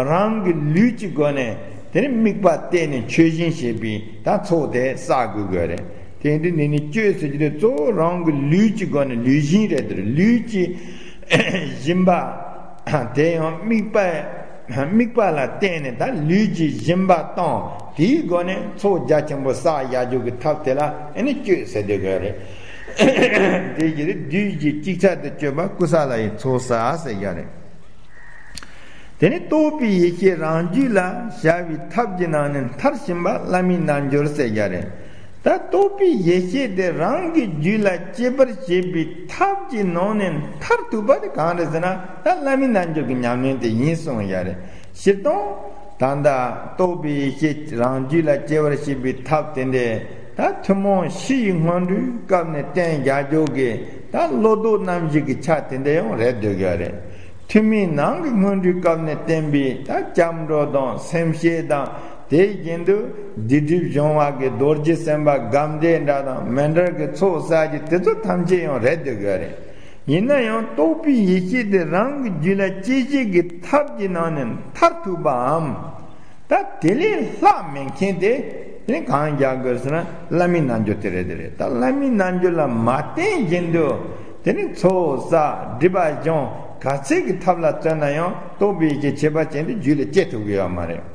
རང་གི་ལུས་ཀྱི་སྒོ་ནས་དེ་ནི་དམིགས་པ་གཏད་ནས་མཆོད་སྦྱིན་བྱེད་པའི་ད་ཚོགས་དེ་བསགས་དགོས་དགོས་རེད། དེ་འདི་འདི་ནི་གཅོད་ཟེར་རྒྱུ་དེ་གཙོ་བོ་རང་གི་ལུས་ཀྱི་སྒོ་ནས། ལུས་སྦྱིན་རེད་དེ། ལུས་ཀྱི་སྦྱིན་པ་དེ་ཡང་དམིགས་པ་དམིགས་པ་ལ་བརྟེན་ནས་ད་ལུས་ཀྱི་སྦྱིན་པ་བཏང་། དེའི་སྒོ་ནས་ཚོགས་རྒྱ་ཆེན་པོ་བསགས་ཡག་རྒྱུ་གི་ཐབས་དེ་ལ་ཨ་ནི་གཅོད་ཟེར་དེ་ག་རེད། དེ་བཞིན་བདུད་ཀྱི་ཅིག་ཆར་དུ་གཅོད་པ་ཀུ་ས་ལ་ཡི་ཚོགས་བསགས་ཟེར་ག་རེད། དེ་ནི་རྟོགས་པའི་ཡེ་ཤེས་རང་རྒྱུད་ལ་བྱ་བའི་ཐབས་ཀྱི་ནང་ནས་མཐར་ཕྱིན་པ་བླ་མའི་རྣལ་འབྱོར་ཟེར་ག་རེད། ད་རྟོགས་པའི་ཡེ་ཤེས་དེ་རང་གི་རྒྱུད་ལ་སྐྱེ་བར་བྱེད་པའི་ཐབས་ཀྱི་ནང་ནས་མཐར་ཐུག་པ་དེ་གང་རེད་ཟེར་ན། ད་བླ་མའི་རྣལ་འབྱོར་གྱི་ཉམས་ལེན་དེ་ཡིན་གསུངས་ཡ་རེད། སྤྱིར་བཏང་ད་ལྟ་རྟོགས་པའི་ཡེ་ཤེས་རང་རྒྱུད་ལ་སྐྱེ་བར་བྱེད་པའི་ཐབས་དེ་འདྲས་ད་ཐུན་མོང་ཕྱི་ཡི་སྔོན་འགྲོའི་སྐབས་ནས་བསྟན་རྒྱ་འཇོག་གི་ད་བློ་ལྡོག་རྣམ་བཞི་གི་ཆ་དེ་འདྲས་ཡང་རེད་འདོད་ཀྱི་རེད། ཐུན་མིན་ནང་གི་སྔོན་འགྲོའི་སྐབས་ནས་བསྟན་པའི་ད་སྐྱབས་འགྲོ་དང་སེམས་བསྐྱེད་དང་། དེ་བཞིན་དུ་སྡིག་སྒྲིབ་སྦྱོང་བ་གི་རྡོ་རྗེ་སེམས་དཔའ་སྒོམ་བཟླས་འདྲ་དང་། མཎྜལ་གྱི་ཚོགས་བསགས་རྒྱུ་དེ་ཚོ་ཐམས་ཅད་ཡང་རེད་འདོད་ཀྱི་རེད། ཡིན་ན་ཡང་རྟོགས་པའི་ཡེ་ཤེས་དེ་རང་གི་རྒྱུད་ལ་སྐྱེད་བྱེད་ཀྱི་ཐབས་ཀྱི་ནང་ནས་མཐར་ཐུག་པའམ། ད་དེ་ལས་ལྷག་མེད་མཁན་དེ་དེ་ནི་གང་རྒྱག་དགོས་ཟེར་ན། བླ་མའི་རྣལ་འབྱོར་དེ་རེད། དེ་རེད། ད་བླ་མའི་རྣལ་འབྱོར་ལ་མ་བརྟེན་བཞིན་དུ་དེ་ནི་ཚོགས་བསགས་སྒྲིབ་པ་སྦྱོང་ག་ཚད་ཀྱི་ཐབས་ལ་བརྩོན་ན་ཡང་རྟོགས་པའི་ཡེ་ཤེས་ཁྱད་པར་ཅན་དེ་རྒྱུད་ལ་སྐྱེ་ཐུབ་ཀྱི་ཡོད་མ་རེད།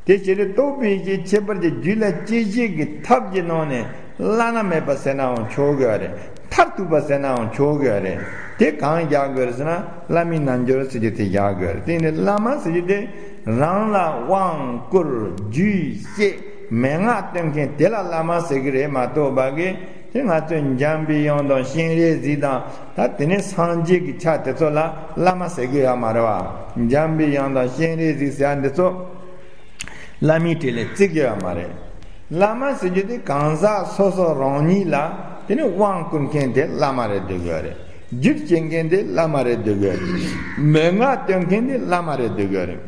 དེ་ཕྱིར་རྟོགས་པའི་ཡེ་ཤེས་ཁྱད་པར་ཅན་རྒྱུད་ལ་སྐྱེད་བྱེད་ཀྱི་ཐབས་ཀྱི་ནང་ནས་བླ་ན་མེད་པ་ཟེར་ནའང་ཆོག་གི་རེད། མཐར་ཐུག་པ་ཟེར་ནའང་ཆོག་གི་རེད། དེ་གང་རྒྱག་དགོས་རེད་ཟེར་ན། བླ་མའི་རྣལ་འབྱོར་ཟེར་རྒྱུ་དེ་རྒྱག་དགོས་རེད། དེ་ནི་བླ་མ་ཟེར་རྒྱུ་དེ་རང་ལ་དབང་བསྐུར་རྒྱུད་བཤད་མན་ངག་སྟོན་མཁན་དེ་ལ་བླ་མ་ཟེར་གི་རེད་མ་གཏོགས་པ་གི། དེ་ང་ཚོས་འཇམ་པའི་དབྱངས་དང་སྤྱན་རས་གཟིགས་དང་། ད་དེ་ནས་སངས་རྒྱས་ཀྱི་ཆ་དེ་ཚོ་ལ་བླ་མ་ཟེར་གི་ཡོད་མ་རེད་བ། འཇམ་པའི་དབྱངས་དང་སྤྱན་རས་གཟིགས་ཟེར་ཡ་འདི་ཚོ་བླ་མའི་གྲས་ལ་བརྩི་གི་ཡོད་མ་རེད། བླ་མ་ཟེར་རྒྱུ་དེ་གང་ཟག་སོ་སོ་རང་ཉིད་ལ་དེ་ནས་དབང་བསྐུར་མཁན་དེ་བླ་མ་རེད་འདོད་གི་ཡོད་རེད། རྒྱུད་སྐྱེལ་མཁན་དེ་བླ་མ་རེད་འདོད་གི་ཡོད་རེད། མན་ངག་སྟོན་མཁན་དེ་བླ་མ་རེད་འདོད་གི་ཡོད་རེད།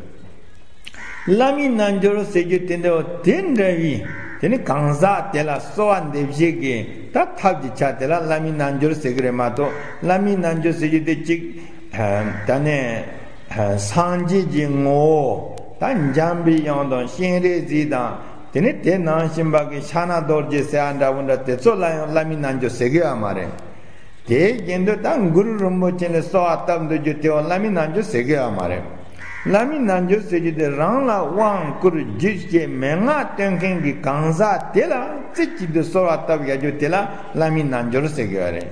བླ་མའི་རྣལ་འབྱོར་ཟེར་རྒྱུ་དེ་འདྲ་བ་དེ་འདྲ་བའི་དེ་ནི་གང་ཟག་དེ་ལ་གསོལ་བ་འདེབས་བྱེད་ཀྱི་ད་ཐབས་ཀྱི་ཆ་དེ་ལ་བླ་མའི་རྣལ་འབྱོར་ཟེར་གི་རེད་མ་གཏོགས། བླ་མའི་རྣལ་འབྱོར་ཟེར་རྒྱུ་དེ་གཅིག་ད་ནི་སངས་རྒྱས་ཀྱི་ངོ་བོ། ད་འཇམ་པའི་དབྱངས་དང་སྤྱན་རས་གཟིགས་དང་། དེ་ནས་དེ་ནང་བཞིན་པ་གི་ཕྱག་ན་རྡོ་རྗེ་ཟེར་ཡ་འདྲ་བོ་འདྲ་དེ་ཚོ་ལ་ཡང་བླ་མའི་རྣལ་འབྱོར་ཟེར་གི་ཡོད་མ་རེད། དེའི་རྒྱན་དུ་ད་གུ་རུ་རིན་པོ་ཆེ་ལ་གསོལ་བ་བཏབ་འདུག་རྒྱུ་དེ་བ་བླ་མའི་རྣལ་འབྱོར་ཟེར་གི་ཡོད་མ་རེད། བླ་མའི་རྣལ་འབྱོར་ཟེར་རྒྱུ་དེ་རང་ལ་དབང་བསྐུར་རྒྱུད་བསྐྱེད་མན་ངག་སྟོན་མཁན་གྱི་གང་ཟག་དེ་ལ་རྩེ་གཅིག་ཏུ་གསོལ་བ་བཏབ་ཡ་རྒྱུ་དེ་ལ་བླ་མའི་རྣལ་འབྱོར་ཟེར་གི་ཡོད་རེད།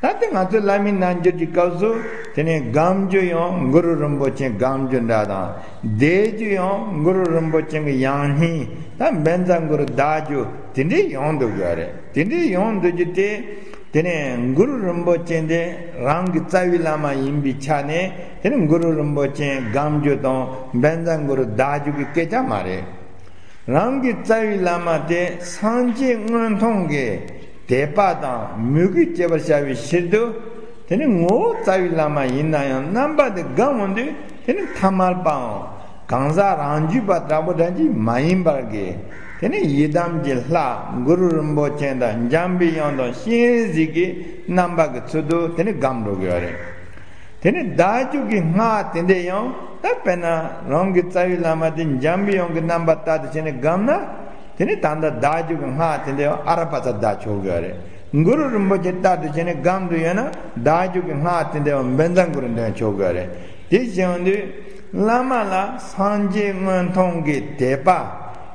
ད་དེ་ང་ཚོས་བླ་མའི་རྣལ་འབྱོར་གྱི་སྐབས་སུ་དེ་ནས་སྒོམ་རྒྱུ་ཡང་གུ་རུ་རིན་པོ་ཆེ་སྒོམ་རྒྱུ་འདྲ་དང་བཟླས་རྒྱུ་ཡང་གུ་རུ་རིན་པོ་ཆེ་གི་ཡང་སྙིང་ད་བཛྲ་གུ་རུ་བཟླས་རྒྱུ་དེ་འདྲས་ཡོང་འདུག་ཡོད་རེད། དེ་འདྲས་ཡོང་འདུག་རྒྱུ་དེ་དེ་ནས་གུ་རུ་རིན་པོ་ཆེ་འདི་རང་གི་རྩ་བའི་བླ་མ་ཡིན་པའི་ཆ་ནས་དེ་ནས་གུ་རུ་རིན་པོ་ཆེ་སྒོམ་རྒྱུ་དང་བཛྲ་གུ་རུ་བཟླས་རྒྱུ་གི་སྐད་ཆ་མ་རེད། རང་གི་རྩ་བའི་བླ་མ་དེ་སངས་རྒྱས་དངོས་མཐོང་གི་དད་པ་དང་མོས་གུས་སྐྱེ་བར་བྱ་བའི་ཕྱིར་དུ། དེ་ནི་ངོ་བོ་རྩ་བའི་བླ་མ་ཡིན་ན་ཡང་རྣམ་པ་དེ་སྒོམ་འོང་དུས་དེ་ནི་ཐ་མལ་པའམ་གང་ཟག་རང་རྒྱུད་པ་འདྲ་པོ་འདྲ་ཅིག་མ་ཡིན་པར་གི་དེ་ནི་ཡི་དམ་གྱི་ལྷ་གུ་རུ་རིན་པོ་ཆེ་དང་འཇམ་པའི་དབྱངས་དང་སྤྱན་རས་གཟིགས་ཀྱི་རྣམ་པ་གི་ཚུལ་དུ་དེ་ནི་སྒོམ་འགྲོ་གི་ཡོད་རེད། དེ་ནས་བཟླས་རྒྱུ་གི་སྔགས་དེ་འདྲས་ཡང་ད་དཔེར་ན་རང་གི་རྩ་བའི་བླ་མ་དེ་འཇམ་པའི་དབྱངས་ཀྱི་རྣམ་པ་ལྟར་དུ་བྱས་ནས་སྒོམ་ན། དེ་ནས་ད་ལྟ་བཟླས་རྒྱུ་གི་སྔགས་དེ་འདྲས་ཡང་ཨ་ར་པ་ཙ་བཟླས་ཆོག་གི་རེད། གུ་རུ་རིན་པོ་ཆེ་ལྟར་དུ་བྱས་ནས་སྒོམ་དུ་ཡོད་ན་བཟླས་རྒྱུ་གི་སྔགས་དེ་འདྲས་ཡང་བཛྲ་གུ་རུ་འདོན་ཆོག་གི་རེད། དེ་བྱས་ཡོང་དུས་བླ་མ་ལ་སངས་རྒྱས་དངོས་མཐོང་གི་དད་པ་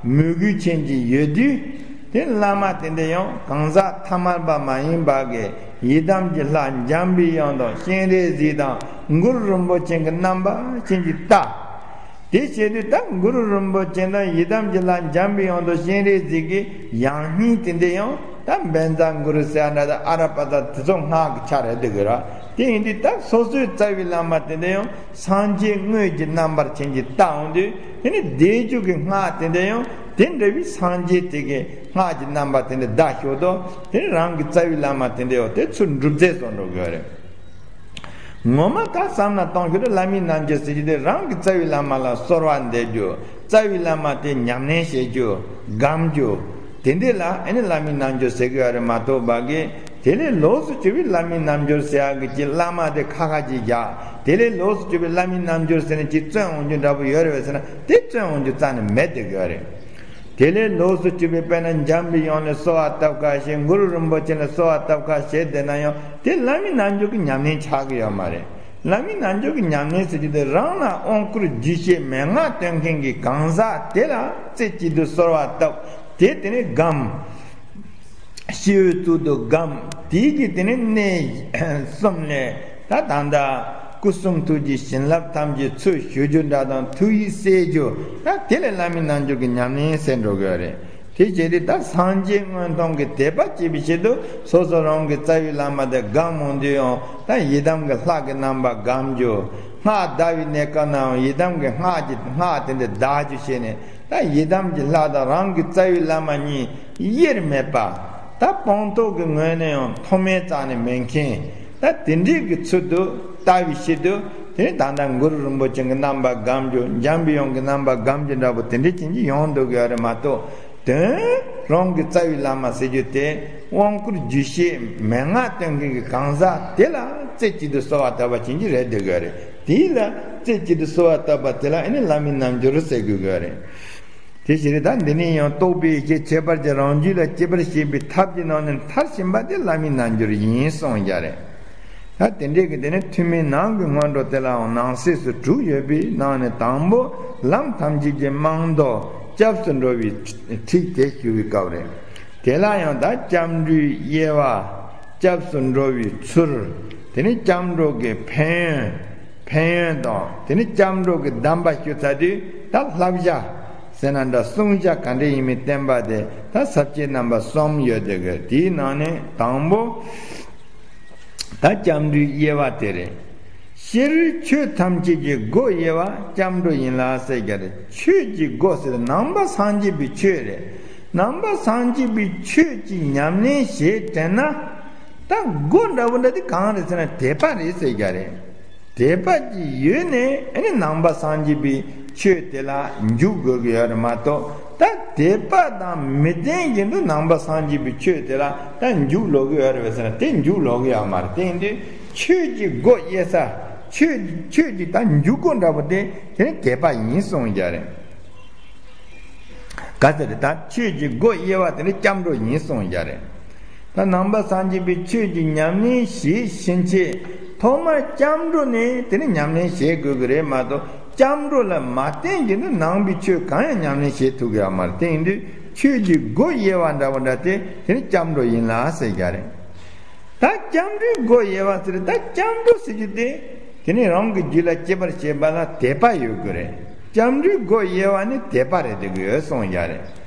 མོས་གུས་ཅན་གྱི་ཡོད་དུས། དེ་བླ་མ་དེ་འདྲ་ཡང་གང་ཟག་ཐ་མལ་པ་མ་ཡིན་པ་གི་ཡི་དམ་གྱི་ལྷ་འཇམ་པའི་དབྱངས་དང་སྤྱན་རས་གཟིགས་དང་གུ་རུ་རིན་པོ་ཆེ་གི་རྣམ་པ་ཅན་གྱི་ལྟ། དེ་བྱེད་དུས་ད་གུ་རུ་རིན་པོ་ཆེ་དང་ཡི་དམ་གྱི་ལྷ་འཇམ་པའི་དབྱངས་དང་སྤྱན་རས་གཟིགས་ཀྱི་ཡང་སྙིང་དེ་འདྲ་ཡང་ད་བཛྲ་གུ་རུ་ཟེར་ཡ་འདྲ་ད་ཨ་ར་པ་ཙ་དེ་ཚོ་སྔགས་ཀྱི་ཆ་རེད་འདུག་གི་ར། དེ་ཡིན་དུས་ད་སོ་སོའི་རྩ་བའི་བླ་མ་དེ་འདྲ་ཡང་སངས་རྒྱས་དངོས་ཀྱི་རྣམ་པར་ཅན་གྱི་ལྟ་འོང་དུས། དེ་ནི་བཟླས་རྒྱུ་གི་སྔགས་དེ་འདྲ་ཡང་དེ་འདྲ་བའི་སངས་རྒྱས་དེ་གའི་སྔགས་ཀྱི་རྣམ་པ་དེ་འདྲ་བཟླས་ཆོག་དོ། དེ་ནི་རང་གི་རྩ་བའི་བླ་མ་དེ་འདྲ་ཡང་དེ་ཚུར་འགྲུབ་རྫས་སུ་འགྲོ་གི་ཡོད་རེད། ངོ་མ་ད་བསམ་ན་གཏོང་ཞུ་དུ་བླ་མའི་རྣལ་འབྱོར་ཟེར་རྒྱུ་དེ་རང་གི་རྩ་བའི་བླ་མ་ལ་གསོལ་བ་འདེབས་རྒྱུ། རྩ་བའི་བླ་མ་དེ་ཉམས་ལེན་བྱེད་རྒྱུ། སྒོམ་རྒྱུ། དེ་འདྲ་ལ་ཨེ་ནི་བླ་མའི་རྣལ་འབྱོར་ཟེར་གི་ཡོད་རེད་མ་གཏོགས་པ་གི། དེ་ལས་ལོགས་སུ་གྱུར་པའི་བླ་མའི་རྣལ་འབྱོར་ཟེར་ཡག་གི་ཅིག་བླ་མ་དེ་ཁ་ཁ་ཅིག་རྒྱག་དེ་ལས་ལོགས་སུ་གྱུར་པའི་བླ་མའི་རྣལ་འབྱོར་ཟེར་ནས་ཅིག་བཙོན་འོང་རྒྱུ་འདྲ་པོ་ཡོད་རེད་པས་ཟེར་ན་དེ་བཙོན་འོང་རྒྱུ་རྩ་ནས་མེད་བསྡད་ཀྱི་ཡོད་རེད། དེ་ལས་ལོགས་སུ་གྱུར་པའི་དཔེར་ན་འཇམ་པའི་དབྱངས་ལ་གསོལ་བ་བཏབ་ཁ་ཞེས་གུ་རུ་རིན་པོ་ཆེ་ལ་གསོལ་བ་བཏབ་ཁ་ཞེས་བསྡད་ན་ཡང་དེ་བླ་མའི་རྣལ་འབྱོར་གྱི་ཉམས་ལེན་ཆགས་ཀྱི་ཡོད་མ་རེད། བླ་མའི་རྣལ་འབྱོར་གྱི་ཉམས་ལེན་ཟེར་རྒྱུ་དེ་རང་ལ་དབང་བསྐུར་རྒྱུད་བཤད་མན་ངག་སྟོན་མཁན་གྱི་གང་ཟག་དེ་ལ་རྩེ་གཅིག་ཏུ་གསོལ་བ་བཏབ་དེ་དེ་ནས་སྒོམ། ཤི་བོའི་གཙུག་ཏུ་སྒོམ། དེའི་གི་དེ་ནས་གནས་གསུམ་ལས་ད་ད་ལྟ་སྐུ་གསུང་ཐུགས་ཀྱི་བྱིན་རླབས་ཐམས་ཅད་ཚུར་ཞུ་རྒྱུ་འདྲ་དང་ཐུགས་ཡིད་གསལ་རྒྱུ་ད་དེ་ལས་བླ་མའི་རྣལ་འབྱོར་གྱི་ཉམས་ལེན་ཟེར་འགྲོ་གི་ཡོད་རེད། དེ་བྱས་དུས་ད་སངས་རྒྱས་དངོས་མཐོང་གི་དད་པ་སྐྱེ་བའི་ཆེད་དུ་སོ་སོ་རང་གི་རྩ་བའི་བླ་མ་དེ་སྒོམ་འོང་དུས་ཡང་ད་ཡི་དམ་གྱི་ལྷ་གི་རྣམ་པ་སྒོམ་རྒྱུ། སྔགས་བཟླ་བའི་གནས་སྐབས་ནའང་ཡི་དམ་གྱི་སྔགས་ཀྱི་སྔགས་དེ་འདྲ་བཟླ་རྒྱུ་བྱས་ནས། ད་ཡི་དམ་གྱི་ལྷ་དང་རང་གི་རྩ་བའི་བླ་མ་གཉིས་དབྱེར་མེད་པ། ད་སྤངས་རྟོགས་ཀྱི་ངོས་ནས་ཡང་མཐོ་དམན་རྩ་ནས་མེད་མཁན། ད་དེ་འདྲའི་གི་ཚུལ་དུ་ལྟ་བའི་ཕྱིར་དུ་དེ་ནི་ད་ལྟ་གུ་རུ་རིན་པོ་ཆེ་གི་རྣམ་པ་སྒོམ་རྒྱུ། འཇམ་པའི་དབྱངས་ཀྱི་རྣམ་པ་སྒོམ་རྒྱུ་འདྲ་པོ་དེ་འདྲའི་ཅན་གྱི་ཡོང་འདུག་ཡོད་རེད་མ་གཏོགས། དོན་རང་གི་རྩ་བའི་བླ་མ་ཟེར་རྒྱུ་དེ་དབང་བསྐུར་རྒྱུད་བཤད་མན་ངག་སྟོན་མཁན་གྱི་གང་ཟག་དེ་ལ་རྩེ་གཅིག་ཏུ་གསོལ་བ་བཏབ་པ་ཅན་གྱི་རེད་འདུག་ཡོད་རེད། དེ་ལ་རྩེ་གཅིག་ཏུ་གསོལ་བ་བཏབ་པ་དེ་ལ་ཨེ་ནི་བླ་མའི་རྣལ་འབྱོར་ཟེར་དགོས་ཀྱི་རེད། དེ་ཕྱིར་ད་འདི་ནས་ཡང་རྟོགས་པའི་ཡེ་ཤེས་ཁྱད་པར་ཅན་རང་རྒྱུད་ལ་སྐྱེ་བར་བྱེད་པའི་ཐབས་ཀྱི་ནང་ནས་མཐར་ཕྱིན་པ་དེ་བླ་མའི་རྣལ་འབྱོར་ཡིན་གསུངས་ཀྱི་རེད། ད་དེ་འདྲའི་གི་དེ་ནི་ཐུན་མིན་ནང་གི་སྔོན་འགྲོ་དེ་ལའང་ནང་གསེས་སུ་དྲུག་ཡོད་པའི་ནང་ནས་དང་པོ་ལམ་ཐམས་ཅད་ཀྱི་རྨང་རྡོ་སྐྱབས་སུ་འགྲོ་བའི་ཁྲིད་དེ་ཞུ་བའི་སྐབས་རེད། དེ་ལ་ཡང་ད་སྐྱབས་འགྲོའི་དབྱེ་བ། སྐྱབས་སུ་འགྲོ་བའི་ཚུལ། དེ་ནི་སྐྱབས་འགྲོ་གི་ཕན་ཡོན། ཕན་ཡོན་དང་དེ་ནི་སྐྱབས་འགྲོ་གི་གདམས་པ་ཞུ་ཚར་དུས་ད་བསླབ་བྱ་ཟེར་ན་འདྲ་བསྲུང་བྱ་ག་འདྲ་ཡིན་མིན་བསྟན་པ་དེ་ད་ས་བཅད་རྣམ་པ་གསུམ་ཡོད་དེ་གི་དེའི་ནང་ནས་དང་པོ་ད་སྐྱབས་འགྲོའི་དབྱེ་བ་དེ་རེད། སྤྱིར་ཆོས་ཐམས་ཅད་ཀྱི་སྒོ་དབྱེ་བ་སྐྱབས་འགྲོ་ཡིན་ལ་ཟེར་གྱི་རེད། ཆོས་ཀྱི་སྒོ་ཟེར་ནང་པ་སངས་རྒྱས་པའི་ཆོས་རེད། ནང་པ་སངས་རྒྱས་པའི་ཆོས་ཀྱི་ཉམས་ལེན་བྱེད་དྲན་ན། ད་སྒོ་འདྲ་བོ་འདྲ་དེ་གང་རེད་ཟེར་ན་དད་པ་རེད་ཟེར་གྱི་རེད། དད་པ་ཅིག་ཡོད་ནས་ཨ་ནི་ནང་པ་སངས་རྒྱས་པའི་ཆོས་དེ་ལ་འཇུག་དགོས་ཀྱི་ཡོད་རེད་མ་གཏོགས། ད་དད་པ་དང་མི་ལྡན་བཞིན་དུ་ནང་པ་སངས་རྒྱས་པའི་ཆོས་དེ་ལ་ད་འཇུག་ལོག་གི་ཡོད་རེད་ཟེར་ན་དེ་འཇུག་ལོག་གི་ཡོད་མ་རེད། དེ་ཡིན་དུས་ཆོས་ཀྱི་སྒོ་དབྱེ་ས་ ཆོས་ཆོས་ཀྱི་ད་འཇུག་སྒོ་འདྲ་པོ་དེ་དེ་ནི་དད་པ་ཡིན་གསུངས་ཡ་རེད། ག་ཟེར་ད་ཆོས་ཀྱི་སྒོ་དབྱེ་བ་དེ་ནི་སྐྱབས་འགྲོ་ཡིན་གསུངས་ཡ་རེད། ད་ནང་པ་སངས་རྒྱས་པའི་ཆོས་ཀྱི་ཉམས་ལེན་བྱེད་ཕྱིན་ཆད་ཐོག་མར་སྐྱབས་འགྲོ་ནས་དེ་ནི་ཉམས་ལེན་བྱེད་དགོས་ཀྱི་རེད་མ་གཏོགས། སྐྱབས་འགྲོ་ལ་མ་བརྟེན་གྱི་ནི་ནང་པའི་ཆོས་གང་ཡང་ཉམས་ལེན་བྱེད་ཐུབ་ཀྱི་ཡོད་མ་རེད། དེ་ཡིན་དུས་ཆོས་ཀྱི་སྒོ་དབྱེ་བ་འདྲ་བོ་འདྲ་དེ་དེ་ནི་སྐྱབས་འགྲོ་ཡིན་ལ་ཟེར་གྱི་རེད། ད་སྐྱབས་འགྲོའི་སྒོ་དབྱེ་བ་ཟེར་ད་སྐྱབས་འགྲོ་ཟེར་རྒྱུ་དེ་དེ་ནི་རང་གི་རྒྱུད་ལ་སྐྱེ་བར་བྱེད་པ་ལ་དད་པ་ཡོད་དགོས་རེད། སྐྱབས་འགྲོའི་སྒོ་དབྱེ་བ་ནི་དད་པ་རེད་དེ་དགོས་གསུངས་ཡ་རེད།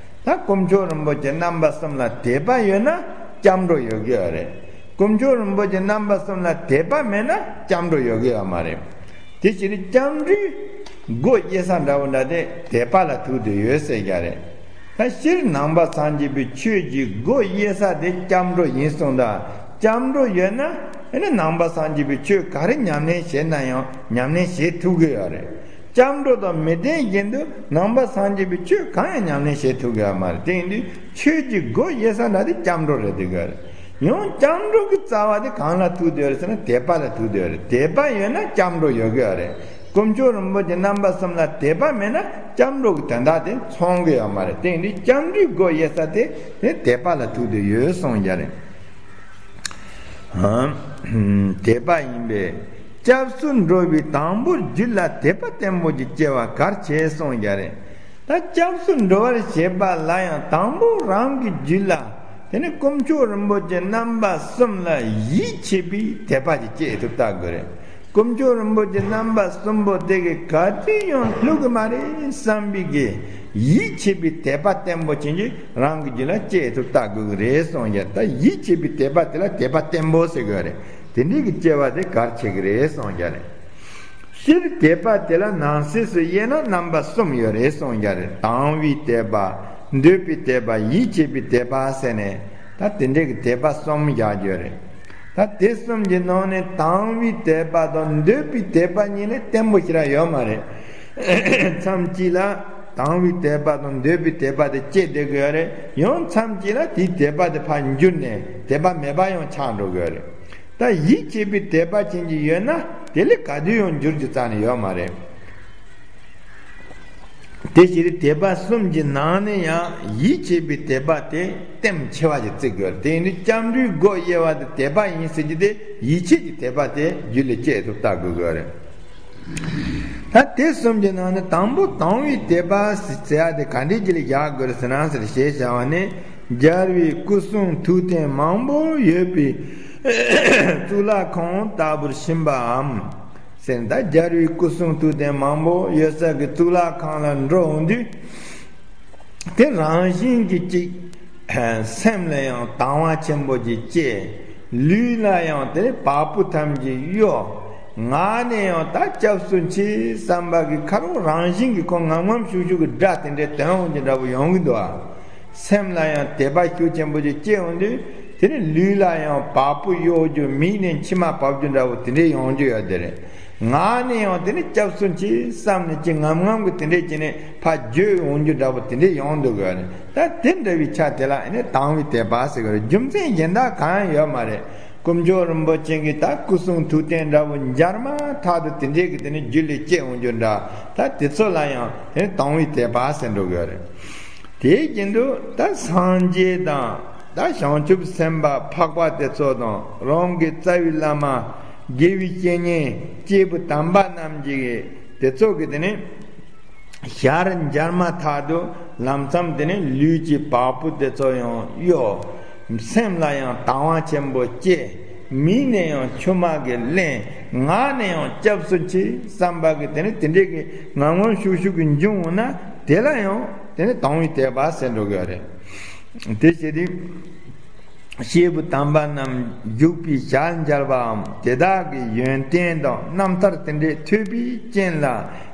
ད་དཀོན་མཆོག་རིན་པོ་ཆེ་རྣམ་པ་གསུམ་ལ་དད་པ་ཡོད་ན་སྐྱབས་འགྲོ་ཡོད་ཀྱི་ཡོད་རེད། དཀོན་མཆོག་རིན་པོ་ཆེ་རྣམ་པ་གསུམ་ལ་དད་པ་མེད་ན་སྐྱབས་འགྲོ་ཡོད་ཀྱི་ཡོད་མ་རེད། དེ་ཕྱིར་སྐྱབས་འགྲོའི་སྒོ་དབྱེ་ས་འདྲ་བོ་འདྲ་དེ་དད་པ་ལ་ཐུག་བསྡད་ཡོད་ཟེར་གྱི་རེད། ད་སྤྱིར་ནང་པ་སངས་རྒྱས་པའི་ཆོས་ཀྱི་སྒོ་དབྱེ་ས་དེ་སྐྱབས་འགྲོ་ཡིན་གསུངས་ད། སྐྱབས་འགྲོ་ཡོད་ན་ཨེ་ནི་ནང་པ་སངས་རྒྱས་པའི་ཆོས་ག་རེ་ཉམས་ལེན་བྱེད་ན་ཡང་ཉམས་ལེན་བྱེད་ཐུབ་ཀྱི་ཡོད་རེད། སྐྱབས་འགྲོ་དང་མི་ལྡན་བཞིན་དུ་ནང་པ་སངས་རྒྱས་པའི་ཆོས་གང་ཡང་ཉམས་ལེན་བྱེད་ཐུབ་ཀྱི་ཡོད་མ་རེད། དེ་ཡིན་དུས་ཆོས་ཀྱི་སྒོ་དབྱེ་ས་འདྲ་དེ་སྐྱབས་འགྲོ་རེད་དེ་ག་རེད། ཡང་སྐྱབས་འགྲོ་གི་རྩ་བ་དེ་གང་ལ་ཐུག་བསྡད་ཡོད་རེད་ཟེར་ན་དད་པ་ལ་ཐུག་བསྡད་ཡོད་རེད། དད་པ་ཡོད་ན་སྐྱབས་འགྲོ་ཡོད་ཀྱི་ཡོད་རེད། དཀོན་མཆོག་རིན་པོ་ཆེ་རྣམ་པ་གསུམ་ལ་དད་པ་མེད་ན་སྐྱབས་འགྲོ་གི་དོན་དག་དེ་མཚོན་གྱི་ཡོད་མ་རེད། དེ་ཡིན་དུས་སྐྱབས་འགྲོའི་སྒོ་དབྱེ་ས་དེ་དེ་དད་པ་ལ་ཐུག་བསྡད་ཡོད་གསུངས་ཀྱི་རེད། དད་པ་ཡིན་པས་སྐྱབས་སུ་འགྲོ་བའི་དང་པོར་རྒྱུད་ལ་དད་པ་བརྟན་པོ་ཅིག་སྐྱེ་བ་གལ་ཆེ་གསུངས་ཀྱི་རེད། ད་སྐྱབས་སུ་འགྲོ་བར་བྱེད་པ་ལ་ཡང་དང་པོ་རང་གི་རྒྱུད་ལ་དེ་ནི་དཀོན་མཆོག་རིན་པོ་ཆེ་རྣམ་པ་གསུམ་ལ་ཡིད་ཆེས་པའི་དད་པ་ཅིག་སྐྱེ་ཐུབ་ལྟ་དགོས་རེད། དཀོན་མཆོག་རིན་པོ་ཆེ་རྣམ་པ་གསུམ་པོ་དེ་གིས་ག་དུས་ཡང་བསླུ་གི་མ་རེད་བསམ་པའི་གི་ཡིད་ཆེས་པའི་དད་པ་བརྟན་པོ་ཅན་ཅིག་རང་གི་རྒྱུད་ལ་སྐྱེ་ཐུབ་ལྟ་དགོས་ཀྱི་རེད་གསུངས་ཀྱི་རེད། ད་ཡིད་ཆེས་པའི་དད་པ་དེ་ལ་དད་པ་བརྟན་པོ་ཟེར་གྱི་ཡོད་རེད། དེ་འདྲའི་གི་སྐྱེ་བ་དེ་གལ་ཆེ་གི་རེད་གསུངས་ཀྱི་རེད། སྤྱིར་དད་པ་དེ་ལ་ནང་གསེས་སུ་དབྱེ་ན་རྣམ་པ་གསུམ་ཡོད་རེད་གསུངས་ཀྱི་རེད། དང་བའི་དད་པ། འདོད་པའི་དད་པ། ཡིད་ཆེས་པའི་དད་པ་ཟེར་ནས་ད་དེ་འདྲའི་གི་དད་པ་གསུམ་བཞག་རྒྱུ་རེད། ད་དེ་གསུམ་གྱི་ནང་ནས་དང་བའི་དད་པ་དང་འདོད་པའི་དད་པ་གཉིས་ནི་བརྟན་པོ་ཞེ་དྲག་ཡོད་མ་རེད། མཚམས་གཅིག་ལ་དང་བའི་དད་པ་དང་འདོད་པའི་དད་པ་དེ་སྐྱེ་བསྡད་ཀྱི་ཡོད་རེད། ཡང་མཚམས་གཅིག་ལ་དེའི་དད་པ་དེ་ཕར་འགྱུར་ནས་དད་པ་མེད་པ་ཡང་ཆགས་འགྲོ་གི་ཡོད་རེད། ད་ཡིད་ཆེས་པའི་དད་པ་ཅན་གྱི་ཡོད་ན་དེ་ལས་ག་དུས་ཡང་འགྱུར་རྒྱུ་རྩ་ནས་ཡོད་མ་རེད། དེ་ཕྱིར་དད་པ་གསུམ་གྱི་ནང་ནས་ཡང་ཡིད་ཆེས་པའི་དད་པ་དེ་བརྟན་ཆེ་བ་ཞིག་བརྩི་དགོས། དེ་ཡིན་དུས་སྐྱབས་འགྲོའི་སྒོ་དབྱེ་བ་དེ་དད་པ་ཡིན་ཟེར་རྒྱུ་དེ་ཡིད་ཆེས་ཀྱི་དད་པ་དེ་རྒྱུད་ལ་སྐྱེ་ཐུབ་ལྟ་དགོས་དགོས་རེད། ད་དེ་གསུམ་གྱི་ནང་ནས་དང་པོ་དང་བའི་དད་པ་ཟེར་ཡ་དེ་ག་འདྲའི་ཅིག་ལ་བཞག་དགོས་རེད་ཟེར་ན་ཟེར་ཞེས་བྱ་བ་ནི་རྒྱལ་བའི་སྐུ་གསུང་ཐུགས་རྟེན་མང་པོ་ཡོད་པའི་གཙུག་ལག་ཁང་ལྟ་བུར་ཕྱིན་པའམ། ཟེར་ན་ད་རྒྱལ་བའི་སྐུ་གསུང་ཐུགས་རྟེན་མང་པོ་ཡོད་ས་གི་གཙུག་ལག་ཁང་ལ་འགྲོ་འོང་དུས་དེ་རང་བཞིན་གྱིས་ཅིག་སེམས་ལ་ཡང་དང་བ་ཆེན་པོ་ཅིག་སྐྱེ། ལུས་ལ་ཡང་དེ་བ་སྤུ་ཐམས་ཅད་གཡོ། ངག་ནས་ཡང་ད་སྐྱབས་སུ་མཆི་བསམ་པ་གི་ཁ་རོག་རང་བཞིན་གྱིས་ཁོ་ངམ་ངམ་ཤུགས་ཤུགས་ཀྱི་སྒྲ་དེ་འདྲའི་དོན་འོང་གི་འདྲ་བོ་ཡོང་གི་འདུག་ཨ། སེམས་ལ་ཡང་དད་པ་ཤུགས་ཆེན་པོ་ཅིག་སྐྱེ་འོང་དུས་དེ་ནི་ལུས་ལ་ཡང་བ་སྤུ་གཡོ་རྒྱུ་མིག་ནས་མཆི་མ་བབས་རྒྱུ་འདྲ་བོ་དེ་འདྲའི་ཡོང་རྒྱུ་ཡོད་དེ་རེད། ངག་ནས་ཡང་དེ་ནི་སྐྱབས་སུ་མཆི་བསམ་ནས་ཅི་ངམ་ངམ་གི་དེ་འདྲས་ཅི་ནས་ཕར་བརྗོད་འོང་རྒྱུ་འདྲ་བོ་དེ་འདྲས་ཡོང་འདུག་གི་རེད། ད་དེ་འདྲ་བའི་ཆ་དེ་ལ་ཨེ་ནས་དང་བའི་དད་པ་ཟེར་གི་རེད། རྒྱུ་མཚན་གཞན་དག་གང་ཡང་ཡོད་མ་རེད། དཀོན་མཆོག་རིན་པོ་ཆེ་གི་ད་སྐུ་གསུང་ཐུགས་རྟེན་འདྲ་བོ་འཇར་མ་ཐག་ཏུ་དེ་འདྲས་གི་དེ་ནི་རྒྱུད་ལས་སྐྱེ་འོང་རྒྱུ་འདྲ། ད་དེ་ཚོ་ལ་ཡང་དེ་ནི་དང་བའི་དད་པ་ཟེར་འགྲོ་གི་རེད། དེ་བཞིན་དུ་ད་སངས་རྒྱས་དང་ད་བྱང་ཆུབ་སེམས་དཔའ་འཕགས་པ་དེ་ཚོ་དང་རང་གི་རྩ་བའི་བླ་མ་དགེ་བའི་བཤེས་གཉེན་སྐྱེས་བུ་དམ་པ་རྣམས་ཀྱིས་དེ་ཚོ་གི་དེ་ནི་ཞལ་འཇར་མ་ཐག་ཏུ་ལམ་མཚམས་དེ་ནི་ལུས་ཀྱི་བ་སྤུ་དེ་ཚོ་ཡང་གཡོ། སེམས་ལ་ཡང་དང་བ་ཆེན་པོ་སྐྱེ། མིག་ནས་ཡང་མཆི་མ་གི་ལན། ངག་ནས་ཡང་སྐྱབས་སུ་མཆི་བསམ་པ་གི་དེ་ནི་དེ་འདྲའི་གི་ངམ་ངམ་ཤུགས་ཤུགས་ཀྱི་འབྱུང་འོང་ན་དེ་ལ་ཡང་དེ་ནི་དང་བའི་དད་པ་ཟེར་འགྲོ་གི་རེད། དེ་བྱས་ཏེ་སྐྱེས་བུ་དམ་པ་རྣམས་བཞུགས་པའི་ཞལ་མཇལ་བའམ་དེ་དག་གི་ཡོན་ཏན་དང་རྣམ་ཐར་དེ་འདྲའི་ཐོས་པའི་རྐྱེན་ལ་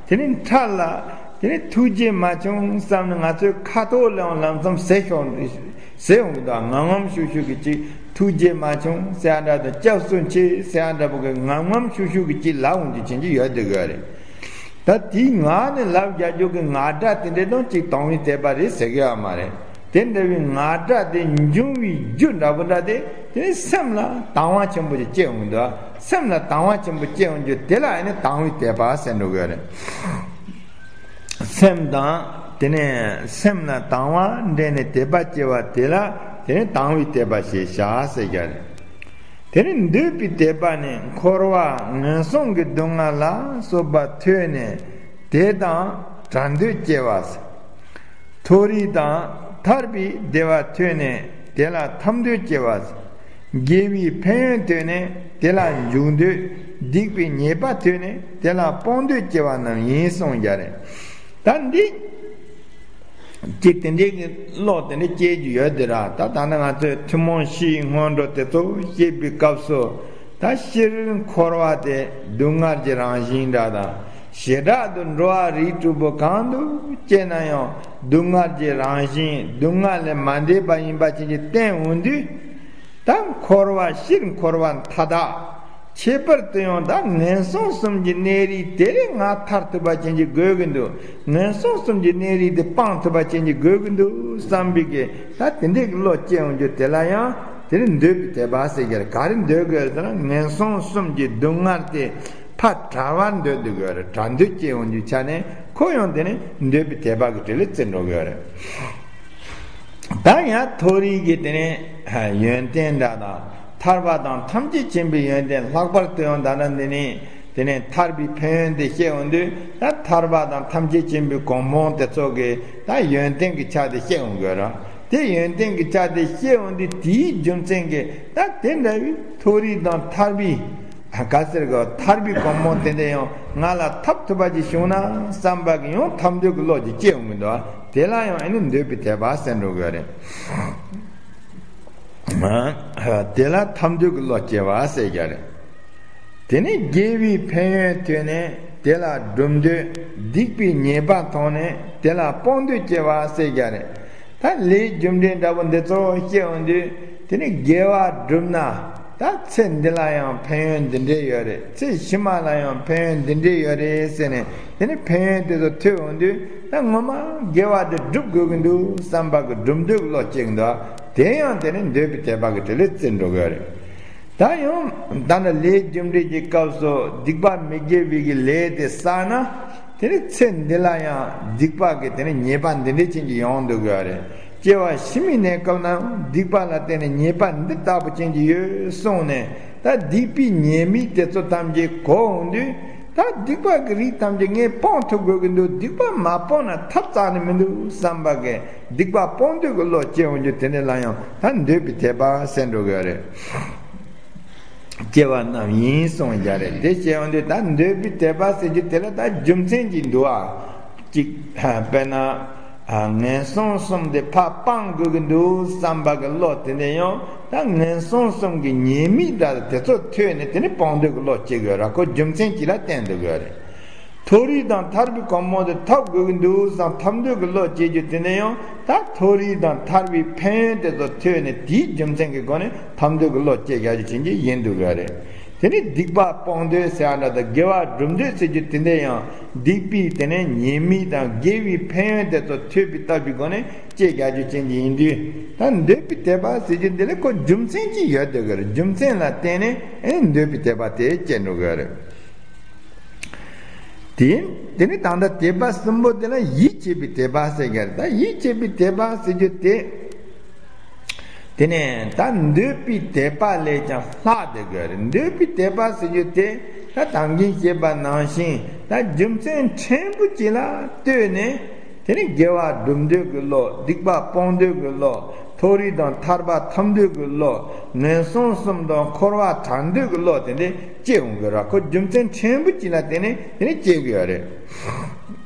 དེ་ནི་ཕྲ་ལ་དེ་ནི་ཐུགས་རྗེ་མ་བྱུང་བསམ་ནས་ང་ཚོའི་ཁ་ཐོག་ལ་ཡང་ལམ་སང་ཟེར་ཤོག་ཟེར་འོང་གི་འདུག་ངམ་ངམ་ཤུགས་ཤུགས་ཀྱི་ཅིག་ཐུགས་རྗེ་མ་བྱུང་ཟེར་ཡ་འདྲ་དང་སྐྱབས་སུ་མཆི་ཟེར་ཡ་འདྲ་པོ་གི་ངམ་ངམ་ཤུགས་ཤུགས་ཀྱི་ཅིག་ལབ་འོང་རྒྱུ་ཅན་གྱི་ཡོད་འདུག་གི་རེད། ད་དེའི་ངག་ནས་ལབ་རྒྱག་རྒྱུ་གི་ངག་སྒྲ་དེ་འདྲ་དང་གཅིག་དང་བའི་དད་པ་རེད་ཟེར་གི་ཡོད་མ་རེད། དེ་འདྲ་བའི་ངར་སྒྲ་དེ་འབྱུང་བའི་རྒྱུ་འདྲ་པོ་འདྲ་དེ་དེ་ནི་སེམས་ལ་དང་བ་ཆེན་པོ་ཅིག་སྐྱེ་འོང་གི་འདུག་སེམས་ལ་དང་བ་ཆེན་པོ་སྐྱེ་འོང་རྒྱུ་དེ་ལ་ཨ་ནི་དང་བའི་དད་པ་ཟེར་འགྲོ་གི་རེད། སེམས་དང་དེ་ནས་སེམས་ལ་དང་བ་འདྲེས་ནས་དད་པ་སྐྱེ་བ་དེ་ལ་དེ་ནི་དང་བའི་དད་པ་ཞེས་བྱ་ཟེར་གྱི་རེད། དེ་ནི་འདོད་པའི་དད་པ་ནི་འཁོར་བ་ངན་སོང་གི་སྡུག་བསྔལ་ལ་སོགས་པ་ཐོས་ནས་དེ་དང་བྲལ་འདོད་སྐྱེ་བ། མཐོ་རིས་དང་ཐར་པའི་བདེ་བ་ཐོས་ནས་དེ་ལ་འཐབ་འདོད་སྐྱེ་བ། དགེ་བའི་ཕན་ཡོན་ཐོས་ནས་དེ་ལ་འཇུག་འདོད། སྡིག་པའི་ཉེས་པ་ཐོས་ནས་དེ་ལ་སྤོང་འདོད་སྐྱེ་བ་རྣམས་ཡིན་གསུངས་ཀྱི་རེད། ད་འདི། ཅིག་དེ་འདྲའི་གི་བློ་དེ་འདྲ་སྐྱེ་རྒྱུ་ཡོད་དེ་ར། ད་ད་ནི་ང་ཚོས་ཐུན་མོང་བཞིའི་སྔོན་འགྲོ་དེ་ཚོ་བཤད་པའི་སྐབས་སུ། ད་སྤྱིར་འཁོར་བ་དེ་སྡུག་བསྔལ་གྱི་རང་བཞིན་འདྲ་དང་། བྱེ་བྲག་ཏུ་འགྲོ་བ་རིགས་དྲུག་པོ་གང་དུ་སྐྱེས་ན་ཡང་སྡུག་བསྔལ་གྱི་རང་བཞིན། སྡུག་བསྔལ་ལས་མ་འདས་པ་ཡིན་པ་ཅན་གྱི་བསྟན་འོང་དུས། ད་འཁོར་བ་སྤྱིར་འཁོར་བ་མཐའ་དག་ཁྱད་པར་དུ་ཡང་ད་ངན་སོང་གསུམ་གྱི་གནས་རིས་དེ་ལས་ང་ཐར་ཐུབ་པ་ཅན་གྱི་དགོས་ཀྱི་འདུག་ངན་སོང་གསུམ་གྱི་གནས་རིས་དེ་སྤང་ཐུབ་པ་ཅན་གྱི་དགོས་ཀྱི་འདུག་བསམ་པའི་གི་ད་དེ་འདྲའི་གི་བློ་སྐྱེ་འོང་རྒྱུ་དེ་ལ་ཡང་དེ་ནི་འདོད་པའི་དད་པ་ཟེར་གྱི་རེད། ག་རེ་འདོད་དགོས་ཟེར་ན་ངན་སོང་གསུམ་གྱི་སྡུག་བསྔལ་དེ་ཕར་བྲལ་བར་འདོད་འདོད་དགོས་རེད། བྲལ་འདོད་སྐྱེ་འོང་རྒྱུ་ཆ་ནས་ཁོ་ཡང་དེ་ནི་འདོད་པའི་དད་པ་གི་གྲས་ལ་བརྩི་འགྲོ་དགོས་རེད། ད་ཡང་མཐོ་རིས་ཀྱི་དེ་ནས་ཡོན་ཏན་འདྲ་དང་ཐར་པ་དང་ཐམས་ཅད་མཁྱེན་པའི་ཡོན་ཏན་ལྷག་པར་དུ་ཡང་ད་ལྟ་འདི་ནས་དེ་ནས་ཐར་པའི་ཕན་ཡོན་དེ་བཤད་འོང་དུས་ད་ཐར་པ་དང་ཐམས་ཅད་མཁྱེན་པའི་གོ་འཕང་དེ་ཚོ་གི་ད་ཡོན་ཏན་གྱི་ཆ་དེ་བཤད་འོང་དགོས་ར། དེ་ཡོན་ཏན་གྱི་ཆ་དེ་བཤད་འོང་དུས་དེའི་རྒྱུ་མཚན་གྱིས་ད་དེ་འདྲ་བའི་མཐོ་རིས་དང་ཐར་པའི། ག་ཟེར་གི་ཐར་པའི་གོ་འཕང་དེ་འདྲ་ཡང་ང་ལ་ཐོབ་ཐུབ་པ་ཅིག་བྱུང་ན་བསམ་པ་གི་ཡང་ཐོབ་འདོད་ཀྱི་བློ་ཅིག་སྐྱེ་འོང་གི་འདུག་དེ་ལ་ཡང་ཨ་ནི་འདོད་པའི་དད་པ་ཟེར་འགྲོ་གི་རེད། དེ་ལ་ཐོབ་འདོད་ཀྱི་བློ་སྐྱེ་བ་ཟེར་གྱི་རེད། དེ་ནས་དགེ་བའི་ཕན་ཡོན་ཐོས་ནས་དེ་ལ་སྒྲུབ་འདོད། སྡིག་པའི་ཉེས་པ་མཐོང་ནས་དེ་ལ་སྤོང་འདོད་སྐྱེ་བ་ཟེར་གྱི་རེད། ད་ལས་རྒྱུ་འབྲས་འདྲ་པོ་འདི་ཚོ་བཤད་འོང་དུས་དེ་ནི་དགེ་བ་བསྒྲུབས་ན། ད་ཚེ་འདི་ལ་ཡང་ཕན་ཡོན་འདི་འདྲས་ཡོད་རེད། ཚེ་ཕྱི་མ་ལ་ཡང་ཕན་ཡོན་འདི་འདྲས་ཡོད་རེད་ཟེར་ནས་དེ་ནི་ཕན་ཡོན་དེ་ཚོ་ཐོས་འོང་དུས་ད་ངོ་མ་དགེ་བ་འདི་སྒྲུབ་དགོས་ཀྱི་འདུག་བསམ་པ་གི་སྒྲུབ་འདོད་ཀྱི་བློ་སྐྱེ་གི་འདུག་དེ་ཡང་དེ་ནི་འདོད་པའི་དད་པ་གི་གྲས་ལ་བརྩི་འགྲོ་གི་ཡོད་རེད། ད་ཡང་ད་ནི་ལས་རྒྱུ་འབྲས་ཀྱི་སྐབས་སུ་སྡིག་པ་མི་དགེ་བའི་གི་ལས་དེ་བསགས་ན། དེ་ནི་ཚེ་འདི་ལ་ཡང་སྡིག་པ་གི་དེ་ནི་ཉེས་པ་འདི་འདྲའི་ཅན་གྱི་ཡོང་འདུག་གི་རེད། སྐྱེ་བ་ཕྱི་མའི་གནས་སྐབས་ན་སྡིག་པ་ལ་བརྟེན་ནས་ཉེས་པ་འདི་ལྟ་བུ་ཅན་གྱི་ཡོད་གསུངས་ནས་ད་སྡིག་པའི་ཉེས་དམིགས་དེ་ཚོ་ཐམས་ཅད་གོ་འོང་དུས་ད་སྡིག་པ་གི་རིགས་ཐམས་ཅད་ངས་སྤོང་ཐུབ་དགོས་ཀྱི་འདུག་སྡིག་པ་མ་སྤོང་ན་ཐབས་རྩ་ནས་མི་འདུག་བསམ་པ་གི་སྡིག་པ་སྤོང་འདོད་ཀྱི་བློ་སྐྱེ་འོང་རྒྱུ་དེ་འདྲ་ལ་ཡང་ད་འདོད་པའི་དད་པ་ཟེར་འགྲོ་གི་རེད། སྐྱེ་བ་རྣམས་ཡིན་གསུངས་ཀྱི་རེད། དེ་བྱས་ཡོང་དུས་ད་འདོད་པའི་དད་པ་ཟེར་རྒྱུ་དེ་ལ་ད་རྒྱུ་མཚན་ཅིག་འདུག་ཨ། གཅིག་དཔེར་ན། ངན་སོང་གསུམ་དེ་ཕར་སྤང་དགོས་ཀྱི་འདུག་བསམ་པ་གི་བློ་དེ་ནས་ཡང་ད་ངན་སོང་གསུམ་གྱི་ཉེས་དམིགས་འདྲ་དེ་ཚོ་ཐོས་ནས་དེ་ནས་སྤང་འདོད་ཀྱི་བློ་སྐྱེ་དགོས་ར། ཁོ་རྒྱུ་མཚན་ཅིག་ལ་བརྟེན་དགོས་རེད། མཐོ་རིས་དང་ཐར་པའི་གོ་འཕང་དེ་ཐོབ་དགོས་ཀྱི་འདུག་བསམ་ཐོབ་འདོད་ཀྱི་བློ་སྐྱེ་རྒྱུ་དེ་ནས་ཡང་ད་མཐོ་རིས་དང་ཐར་པའི་ཕན་ཡོན་དེ་ཚོ་ཐོས་ནས་དེའི་རྒྱུ་མཚན་གྱི་སྒོ་ནས་ཐོབ་འདོད་ཀྱི་བློ་སྐྱེ་རྒྱུ་ཅན་གྱི་ཡིན་འདུག་ག་རེད། དེ་ནི་སྡིག་པ་སྤོང་འདོད་ཟེར་ཡ་འདྲ་དང་དགེ་བ་སྒྲུབ་འདོད་ཟེར་རྒྱུ་དེ་འདྲ་ཡང་སྡིག་པའི་དེ་ནས་ཉེས་དམིགས་དང་དགེ་བའི་ཕན་ཡོན་དེ་ཚོ་ཐོས་པའི་སྟབས་ཀྱི་སྒོ་ནས་སྐྱེ་རྒྱུ་ཅན་གྱི་ཡིན་དུས་ད་འདོད་པའི་དད་པ་ཟེར་རྒྱུ་འདི་ལ་ཁོ་རྒྱུ་མཚན་ཅིག་ཡོད་འདུག་ག་རེད། རྒྱུ་མཚན་ལ་བརྟེན་ནས་ཨེ་འདོད་པའི་དད་པ་དེ་སྐྱེ་འགྲོ་གི་རེད། དེ་དེ་ནི་ད་ལྟ་དད་པ་གསུམ་པོ་དེ་ལ་ཡིད་ཆེས་པའི་དད་པ་ཟེར་གྱི་རེད། ད་ཡིད་ཆེས་པའི་དད་པ་ཟེར་རྒྱུ་དེ། དེ་ནས་ད་འདོད་པའི་དད་པ་ལས་ཀྱང་ལྷག་བསྡད་དགོས་རེད། འདོད་པའི་དད་པ་ཟེར་རྒྱུ་དེ་ད་ད་གིན་བཤད་པ་ནང་བཞིན་ད་རྒྱུ་མཚན་ཕྲན་བུ་ཅིག་ལ་ལྟོས་ནས། དེ་ནི་དགེ་བ་སྒྲུབ་འདོད་ཀྱི་བློ། སྡིག་པ་སྤོང་འདོད་ཀྱི་བློ། མཐོ་རིས་དང་ཐར་པ་ཐོབ་འདོད་ཀྱི་བློ། ངན་སོང་གསུམ་དང་འཁོར་བ་བྲལ་འདོད་ཀྱི་བློ་དེ་འདྲ་སྐྱེ་འོང་གི་ར། ཁོ་རྒྱུ་མཚན་ཕྲན་བུ་ཅིག་ལ་བརྟེན་ནས་དེ་འདྲ་སྐྱེ་གི་ཡོད་རེད།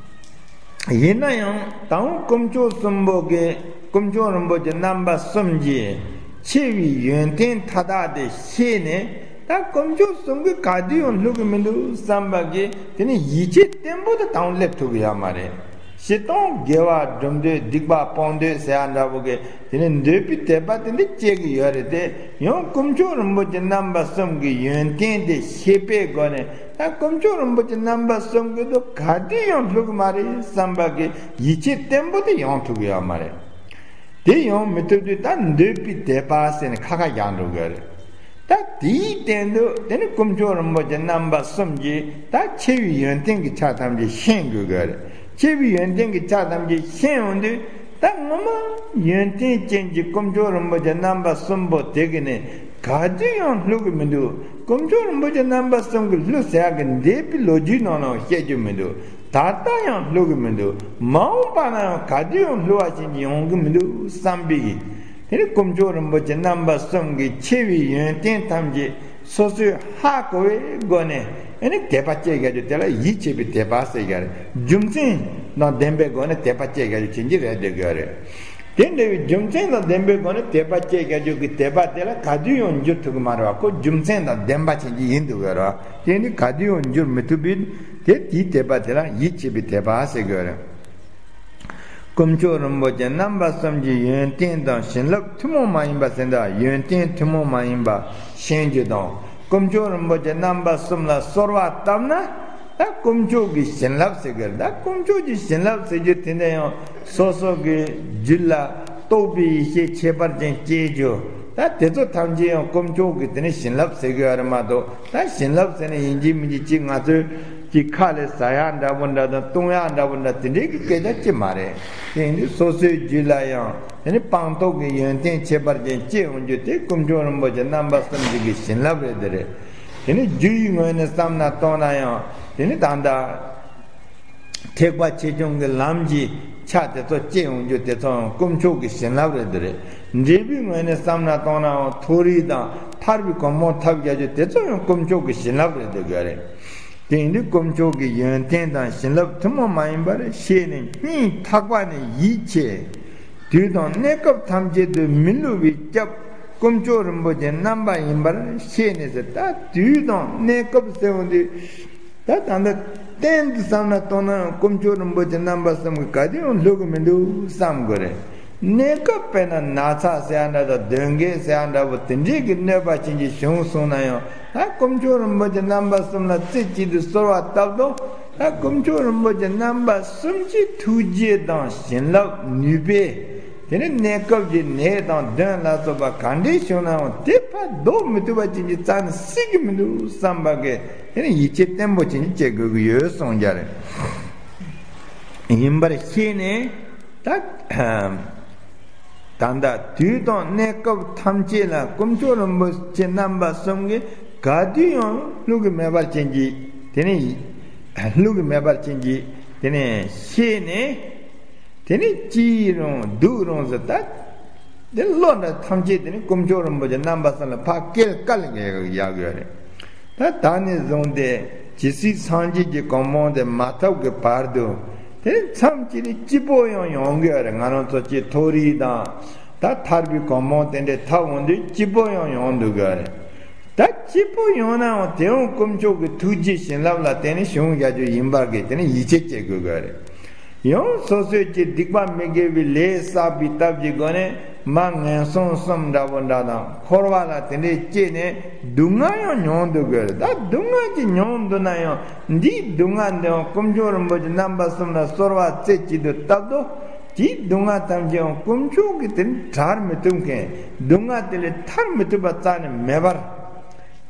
ཡིན་ན་ཡང་དང་པོ་དཀོན་མཆོག་གསུམ་པོ་གི་དཀོན་མཆོག་རིན་པོ་ཆེ་རྣམ་པ་གསུམ་གྱི་ཆེ་བའི་ཡོན་ཏན་མཐའ་དག་དེ་ཤེས་ནས། ད་དཀོན་མཆོག་གསུམ་གྱིས་ག་དུས་ཡང་བསླུ་གི་མི་འདུག་བསམ་པ་གིས་དེ་ནི་ཡིད་ཆེས་བརྟན་པོ་དེ་དང་སླེབས་ཐུབ་ཀྱི་ཡོད་མ་རེད། སྤྱིར་བཏང་དགེ་བ་སྒྲུབ་འདོད་སྡིག་པ་སྤོང་འདོད་ཟེར་ཡ་འདྲ་པོ་གི་དེ་ནི་འདོད་པའི་དད་པ་དེ་འདི་སྐྱེ་གི་ཡོད་རེད་དེ། ཡང་དཀོན་མཆོག་རིན་པོ་ཆེ་རྣམ་པ་གསུམ་གྱི་ཡོན་ཏན་དེ་ཤེས་པའི་སྒོ་ནས་ད་དཀོན་མཆོག་རིན་པོ་ཆེ་རྣམ་པ་གསུམ་གྱིས་དུ་ག་དུས་ཡང་བསླུ་གི་མ་རེད་བསམ་པ་གི་ཡིད་ཆེས་བརྟན་པོ་དེ་ཡོང་ཐུབ་ཀྱི་ཡོད་མ་རེད། དེ་ཡང་མི་ཐུབ་དུས་ད་འདོད་པའི་དད་པ་ཟེར་ནས་ཁ་ཁ་བཞག་འགྲོ་དགོས་རེད། ད་དེའི་སྟེང་དུ་དེ་ནི་དཀོན་མཆོག་རིན་པོ་ཆེ་རྣམ་པ་གསུམ་གྱིས་ད་ཆེ་བའི་ཡོན་ཏན་གྱི་ཆ་ཐམས་ཅད་ཤེས་དགོས་དགོས་རེད། ཆེ་བའི་ཡོན་ཏན་གྱི་ཆ་ཐམས་ཅད་ཤེས་ཡོང་དུས། ད་ངོ་མ་ཡོན་ཏན་ཅན་གྱི་དཀོན་མཆོག་རིན་པོ་ཆེ་རྣམ་པ་གསུམ་པོ་དེ་གིས་ནི་ག་དུས་ཡང་བསླུ་གི་མི་འདུག་དཀོན་མཆོག་རིན་པོ་ཆེ་རྣམ་པ་གསུམ་གྱིས་བསླུ་ཟེར་ཡག་གི་འདས་པའི་ལོ་རྒྱུས་ནང་ལའང་བཤད་རྒྱུ་མི་འདུག་ད་ལྟ་ཡང་བསླུ་གི་མི་འདུག་མ་འོངས་པ་ན་ཡང་ག་དུས་ཡང་བསླུ་བ་ཅན་གྱི་ཡོང་གི་མི་འདུག་བསམ་པའི་དེ་ནི་དཀོན་མཆོག་རིན་པོ་ཆེ་རྣམ་པ་གསུམ་གྱི་ཆེ་བའི་ཡོན་ཏན་ཐམས་ཅད་སོ་སོས་ཧ་གོ་བའི་སྒོ་ནས་ཨེ་ནི་དད་པ་སྐྱེ་བྱ་རྒྱུ་དེ་ལ་ཡིད་ཆེས་པའི་དད་པ་ཟེར་གྱི་རེད། རྒྱུ་མཚན་དང་ལྡན་པའི་སྒོ་ནས་དད་པ་སྐྱེ་བྱ་རྒྱུ་བྱེད་ཀྱི་རེད་འདོད་གི་རེད། དེ་འདྲ་བའི་རྒྱུ་མཚན་དང་ལྡན་པའི་སྒོ་ནས་དད་པ་སྐྱེ་བྱ་རྒྱུ་གི་དད་པ་དེ་ལ་ག་དུས་ཡང་འགྱུར་ཐུབ་ཀྱི་མ་རེད་བ། ཁོ་རྒྱུ་མཚན་དང་ལྡན་པ་ཅན་གྱི་ཡིན་འདུག་གི་རེད་བ། དེ་ནི་ག་དུས་ཡང་འགྱུར་མི་ཐུབ་པས། དེ་དེའི་དད་པ་དེ་ལ་ཡིད་ཆེས་པའི་དད་པ་ཟེར་གྱི་རེད། དཀོན་མཆོག་རིན་པོ་ཆེ་རྣམ་པ་གསུམ་གྱི་ཡོན་ཏན་དང་བྱིན་རླབས་ཐུན་མོང་མ་ཡིན་པ་ཟེར་འདུག་ཡོན་ཏན་ཐུན་མོང་མ་ཡིན་པ་ཤེས་རྒྱུ་དང་། དཀོན་མཆོག་རིན་པོ་ཆེ་རྣམ་པ་གསུམ་ལ་གསོལ་བ་བཏབ་ན། ད་དཀོན་མཆོག་གི་བྱིན་རླབས་ཟེར་གི་རེད། ད་དཀོན་མཆོག་གི་བྱིན་རླབས་ཟེར་རྒྱུ་དེ་འདྲ་ཡང་སོ་སོ་གི་རྒྱུད་ལ་རྟོགས་པའི་ཡེ་ཤེས་ཁྱད་པར་ཅན་སྐྱེ་རྒྱུ། ད་དེ་ཚོ་ཐམས་ཅད་ཡང་དཀོན་མཆོག་གི་དེ་ནི་བྱིན་རླབས་ཟེར་གི་ཡོད་རེད་མ་གཏོགས། ད་བྱིན་རླབས་ཟེར་ནས་ཡིན་གཅིག་མིན་གཅིག་ཅིག་ང་ཚོས་ཀྱི་ཁ་ལས་ཟ་ཡག་འདྲ་པོ་འདྲ་དང་བཏུང་ཡག་འདྲ་པོ་འདྲ་དེ་འདྲའི་གི་སྐད་ཆ་ཅི་མ་རེད། དེ་ཡིན་དུས་སོ་སོའི་རྒྱུད་ལ་ཡང་དེ་ནི་སྤངས་རྟོགས་ཀྱི་ཡོན་ཏན་ཁྱད་པར་ཅན་སྐྱེ་ཡོང་རྒྱུ་དེ་དཀོན་མཆོག་རིན་པོ་ཆེ་རྣམ་པ་གསུམ་གྱི་བྱིན་རླབས་རེད། དེ་རེད། དེ་ནི་རྒྱུ་ཡི་ངོས་ནས་བསམ་ན་གཏོང་ན་ཡང་དེ་ནི་ད་ལྟ་ཐེག་པ་ཆེ་ཆུང་གི་ལམ་གྱི་ཆ་དེ་ཚོ་སྐྱེ་ཡོང་རྒྱུ་དེ་ཚོའང་དཀོན་མཆོག་གི་བྱིན་རླབས་རེད། དེ་རེད། འབྲས་བུའི་ངོས་ནས་བསམ་ན་གཏོང་ནའང་མཐོ་རིས་དང་ཐར་པའི་གོ་འཕང་ཐོབ་བྱ་རྒྱུ་དེ་ཚོ་ཡང་དཀོན་མཆོག་གི་བྱིན་རླབས་རེད་འདོད་གི་རེད། དེ་ཡིན་དུས་དཀོན་མཆོག་གི་ཡོན་ཏན་དང་བྱིན་རླབས་ཐུན་མོང་མ་ཡིན་པར་ཤེས་ནས་སྙིང་ཐག་པ་ནས་ཡིད་ཆེས། དུས་དང་གནས་སྐབས་ཐམས་ཅད་དུ་མི་བསླུ་བའི་སྐྱབས་དཀོན་མཆོག་རིན་པོ་ཆེ་རྣམ་པ་ཡིན་པར་ཤེས་ནས་ཟེར། ད་དུས་དང་གནས་སྐབས་ཟེར་ཡོང་དུས། ད་ད་ལྟ་གཏན་དུ་བསམ་ན་གཏོང་ན་ཡང་དཀོན་མཆོག་རིན་པོ་ཆེ་རྣམ་པ་གསུམ་གྱིས་ག་དུས་ཡང་བསླུ་གི་མི་འདུག་བསམ་དགོས་རེད། གནས་སྐབས་དཔེར་ན་ན་ཚ་ཟེར་ཡ་འདྲ་དང་གདོན་བགེགས་ཟེར་ཡ་འདྲ་པོ་དེ་འདྲའི་གི་གནོད་པ་ཅན་གྱི་བྱུང་སོང་ན་ཡང་། ད་དཀོན་མཆོག་རིན་པོ་ཆེ་རྣམ་པ་གསུམ་ལ་རྩེ་གཅིག་ཏུ་གསོལ་བ་བཏབ་དོ། ད་དཀོན་མཆོག་རིན་པོ་ཆེ་རྣམ་པ་གསུམ་གྱི་ཐུགས་རྗེ་དང་བྱིན་རླབས་ནུས་པས། དེ་ནི་གནས་སྐབས་ཀྱི་ནད་དང་གདོན་ལ་སོགས་པ་ག་འདྲའི་བྱུང་ནའང་དེ་ཕར་ཟློག་མི་ཐུབ་པ་ཅན་གྱི་རྩ་ནས་སྲིད་ཀྱི་མི་འདུག་བསམ་པ་གི་དེ་ནི་ཡིད་ཆེས་བརྟན་པོ་ཅན་གྱི་བྱེད་དགོས་ཀྱི་ཡོད་གསུངས་རྒྱུ་རེད། ཡིན་པར་ཤེས་ནས་ད། ད་ལྟ་དུས་དང་གནས་སྐབས་ཐམས་ཅད་ལ་དཀོན་མཆོག་རིན་པོ་ཆེ་རྣམ་པ་གསུམ་གྱིས་ག་དུས་ཡང་བསླུ་གི་མེད་པར་ཅན་གྱི་དེ་ནི་བསླུ་གི་མེད་པར་ཅན་གྱི་དེ་ནི་ཤེས་ནས། དེ་ནི་སྐྱིད་རུང་སྡུག་རུང་ཟེར། ད་དེ་བློ་འདྲ་ཐམས་ཅད་དེ་ནི་དཀོན་མཆོག་རིན་པོ་ཆེ་རྣམ་པ་གསུམ་ལ་ཕར་བཀལ་བཀལ་ཡག་ཡོད་རེད། ད་ད་ནས་བཟུང་སྟེ་ཇི་སྲིད་སངས་རྒྱས་ཀྱི་གོ་འཕང་དེ་མ་ཐོབ་ཀྱི་བར་དུ་དེ་མཚམས་གཅིག་ནས་སྐྱིད་པོ་ཡང་ཡོང་གི་ཡོད་རེད། ང་རང་ཚོ་སྐྱེ་མཐོ་རིས་དང་ད་ཐར་པའི་གོ་འཕང་དེ་འདྲའི་ཐོབ་འོང་དུས་སྐྱིད་པོ་ཡང་ཡོང་འདུག་གི་ཡོད་རེད། ད་སྐྱིད་པོ་ཡོང་ནའང་དེའང་དཀོན་མཆོག་གི་ཐུགས་རྗེ་བྱིན་རླབས་ལ་བརྟེན་ནས་བྱུང་བཞག་རྒྱུ་ཡིན་པ་གི་དེ་ནི་ཡིད་ཆེས་བྱེད་དགོས་ཀྱི་རེད། ཡང་སོ་སོས་ཀྱི་སྡིག་པ་མི་དགེ་བའི་ལས་བསགས་པའི་སྟབས་ཀྱི་སྒོ་ནས་མ་ངན་སོང་གསུམ་འདྲ་པོ་འདྲ་དང་འཁོར་བ་ལ་དེ་འདྲའི་སྐྱེས་ནས་སྡུག་བསྔལ་ཡང་མྱོང་འདུག་གི་རེད། ད་སྡུག་བསྔལ་ཅིག་མྱོང་འདུག་ན་ཡང་འདིའི་སྡུག་བསྔལ་འདི་ཡང་དཀོན་མཆོག་རིན་པོ་ཆེ་རྣམ་པ་གསུམ་ལ་གསོལ་བ་རྩེ་གཅིག་ཏུ་བཏབ་དོ། དེའི་སྡུག་བསྔལ་ཐམས་ཅད་ཡང་དཀོན་མཆོག་གིས་དེ་བྲལ་མི་ཐུབ་མཁན། སྡུག་བསྔལ་དེ་ལས་ཐར་མི་ཐུབ་པ་རྩ་ནས་མེད་པར།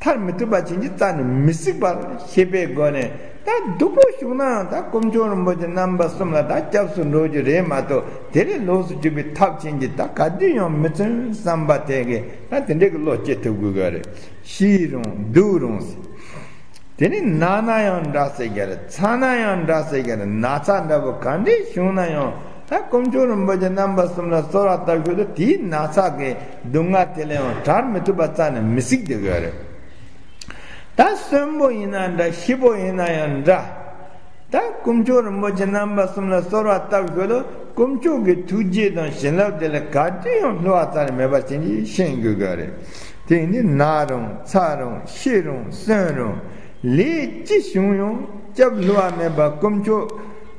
ཐར་མི་ཐུབ་པ་ཅན་གྱི་རྩ་ནས་མི་སྲིད་པར་ཤེས་པའི་སྒོ་ནས། ད་སྡུག་པོ་བྱུང་ནའང་ད་དཀོན་མཆོག་རིན་པོ་ཆེ་རྣམ་པ་གསུམ་ལ་ད་སྐྱབས་སུ་འགྲོ་རྒྱུ་རེད་མ་གཏོགས། དེ་ལས་ལོགས་སུ་གྱུར་པའི་ཐབས་ཅན་གྱི་ད་ག་དུས་ཡང་མི་བརྩོན་བསམ་པ་དེ་གིས་ད་དེ་འདྲའི་གི་བློ་སྐྱེ་ཐུབ་དགོས་གི་རེད། སྐྱིད་རུང་སྡུག་རུང་ཟེར། དེ་ནི་ན་ན་ཡང་འདྲ་ཟེར་གྱི་རེད། ཚ་ན་ཡང་འདྲ་ཟེར་གྱི་རེད། ན་ཚ་འདྲ་པོ་ག་འདྲས་བྱུང་ན་ཡང་ད་དཀོན་མཆོག་རིན་པོ་ཆེ་རྣམ་པ་གསུམ་ལ་གསོལ་བ་བཏབ་ཞོར་དུ་དེའི་ན་ཚ་གི་སྡུག་བསྔལ་དེ་ལས་ཡང་བྲལ་མི་ཐུབ་པ་རྩ་ནས་མི་སྲིད་དེ་གི་རེད། ད་གསོན་པོ་ཡིན་ན་འདྲ། ཤི་བོ་ཡིན་ན་ཡང་འདྲ། ད་དཀོན་མཆོག་རིན་པོ་ཆེ་རྣམ་པ་གསུམ་ལ་གསོལ་བ་བཏབ་ཞོར་དུ་དཀོན་མཆོག་གི་ཐུགས་རྗེ་དང་བྱིན་རླབས་དེ་ལ་ག་དུས་ཡང་བསླུ་བ་རྩ་ནས་མེད་པར་བྱིན་གྱིས་ཤེས་དགོས་གི་རེད། དེ་ནི་ན་རུང་ཚ་རུང་ཤི་རུང་གསོན་རུང་ལས་ཅི་བྱུང་ཡང་སྐྱབས་བསླུ་བ་མེད་པ་དཀོན་མཆོག་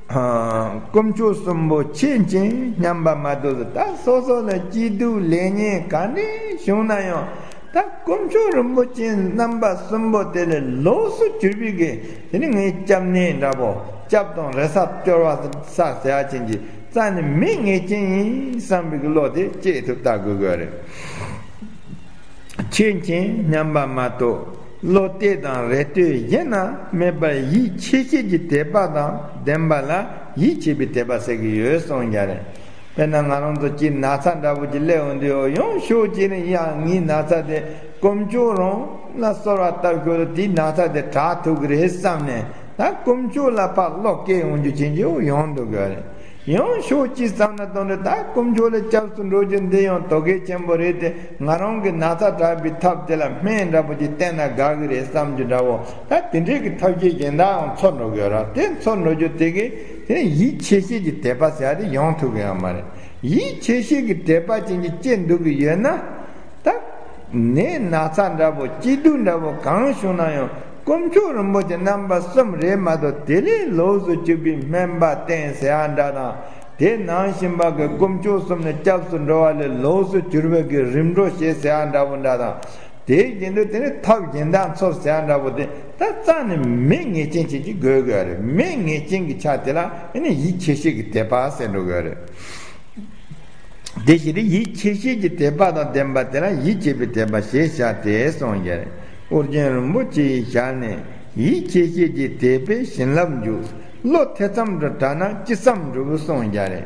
ཨ། དཀོན་མཆོག་གསུམ་པོ་མཁྱེན་ཅིང་མཉམ་པ་མ་གཏོགས་སུ། ད་སོ་སོ་ལ་སྐྱིད་སྡུག་ལེགས་ཉེས་ག་འདྲས་བྱུང་ན་ཡང་། ད་དཀོན་མཆོག་རིན་པོ་ཆེ་རྣམ་པ་གསུམ་པོ་དེ་ལས་ལོགས་སུ་གྱུར་པའི་གི་དེ་ནི་ངའི་སྐྱབས་གནས་འདྲ་པོ། སྐྱབས་དང་རེ་ས་སྐྱོར་བ་ས་ཟེར་ཡ་ཅན་གྱི་ རྩ་ནས་མེད་ངེས་ཅན་ཡིན་བསམ་པའི་བློ་དེ་སྐྱེ་ཐུབ་ལྟ་དགོས་དགོས་རེད། ཁྱེད་མཁྱེན་སྙམ་པ་མ་གཏོགས་བློ་གཏད་དང་རེ་ལྟོས་གཞན་ན་མེད་པར་ཡིད་ཆེས་བྱེད་ཀྱི་དད་པ་དང་ལྡན་པ་ལ་ཡིད་ཆེས་པའི་དད་པ་ཟེར་གྱི་ཡོད་གསུངས་ཀྱང་རེད། དཔེར་ན་ང་རང་ཚོ་གཅིག་ན་ཚ་འདྲ་པོ་ཅིག་སླེབས་འོང་དུས་ཡང་ཕྱོགས་གཅིག་ནས་ཡ་ངའི་ན་ཚ་དེ་དཀོན་མཆོག་རང་ལ་གསོལ་བ་བཏབ་ཞོར་དུ་དེའི་ན་ཚ་དེ་དྲག་ཐུབ་ཀྱི་རེད་བསམ་ནས་ད་དཀོན་མཆོག་ལ་ཕར་བློ་སྐྱེ་ཡོང་རྒྱུ་ཅན་གྱི་ཡོང་འདུག་གི་རེད། ཡང་ཕྱོགས་གཅིག་བསམ་ན་གཏོང་རེད། ད་དཀོན་མཆོག་ལ་སྐྱབས་སུ་འགྲོ་རྒྱུ་འདི་ཡང་དོ་གལ་ཆེན་པོ་རེད་དེ། ང་རང་གི་ན་ཚ་དྲག་པའི་ཐབས་དེ་ལ་སྨན་འདྲ་པོ་ཅིག་བསྟེན་ན་དགའ་གི་རེད་བསམ་རྒྱུ་འདྲ་བོ། ད་དེ་འདྲའི་གི་ཐབས་ཤེས་གཞན་དག་ཡང་འཚོལ་འགྲོ་གི་ཡོད་ར། དེ་འཚོལ་འགྲོ་རྒྱུ་དེ་གི་དེ་ནི་ཡིད་ཆེས་བྱེད་ཀྱི་དད་པ་ཟེར་ཡ་དེ་ཡོང་ཐུབ་གི་ཡོད་མ་རེད། ཡིད་ཆེས་བྱེད་ཀྱི་དད་པ་ཅན་གྱི་སྐྱེ་འདུག་གི་ཡོད་ན། ད་ནད་ན་ཚ་འདྲ་པོ་སྐྱིད་སྡུག་འདྲ་པོ་གང་བྱུང་ན་ཡང་དཀོན་མཆོག་རིན་པོ་ཆེ་རྣམ་པ་གསུམ་རེད་མ་གཏོགས་དེ་ལས་ལོགས་སུ་གྱུར་པའི་སྨན་པ་བསྟེན་ཟེར་ཡ་འདྲ་དང་། དེ་ནང་བཞིན་པ་གི་དཀོན་མཆོག་གསུམ་ནི་སྐྱབས་སུ་འགྲོ་བ་ལས་ལོགས་སུ་གྱུར་པའི་གི་རིམ་གྲོ་བྱེད་ཟེར་ཡ་འདྲ་པོ་འདྲ་དང་། དེ་བཞིན་དུ་དེ་ནི་ཐབས་གཞན་དག་འཚོལ་ཟེར་ཡ་འདྲ་པོ་དེ་ད་རྩ་ནས་མེད་ངེས་ཅན་ཅན་གྱི་དགོས་དགོས་རེད། མེད་ངེས་ཅན་གྱི་ཆ་དེ་ལ་ཨེ་ནི་ཡིད་ཆེས་བྱེད་ཀྱི་དད་པ་ཟེར་འགྲོ་དགོས་རེད། དེ་བཞིན་དུ་ཡིད་ཆེས་བྱེད་ཀྱི་དད་པ་དང་ལྡན་པ་དེ་ལ་ཡིད་ཆེས་པའི་དད་པ་ཞེས་བྱ་སྟེ་གསུངས་ཀྱང་རེད། ཨོ་རྒྱན་རིན་པོ་ཆེའི་ཞལ་ནས་ཡིད་ཆེས་བྱེད་ཀྱི་དད་པས་བྱིན་རླབས་འཇུག་བློ་ཐེ་ཚོམ་དུ་བྲལ་ན་ཅི་བསམ་འགྲུབ་གསུངས་ཀྱང་རེད།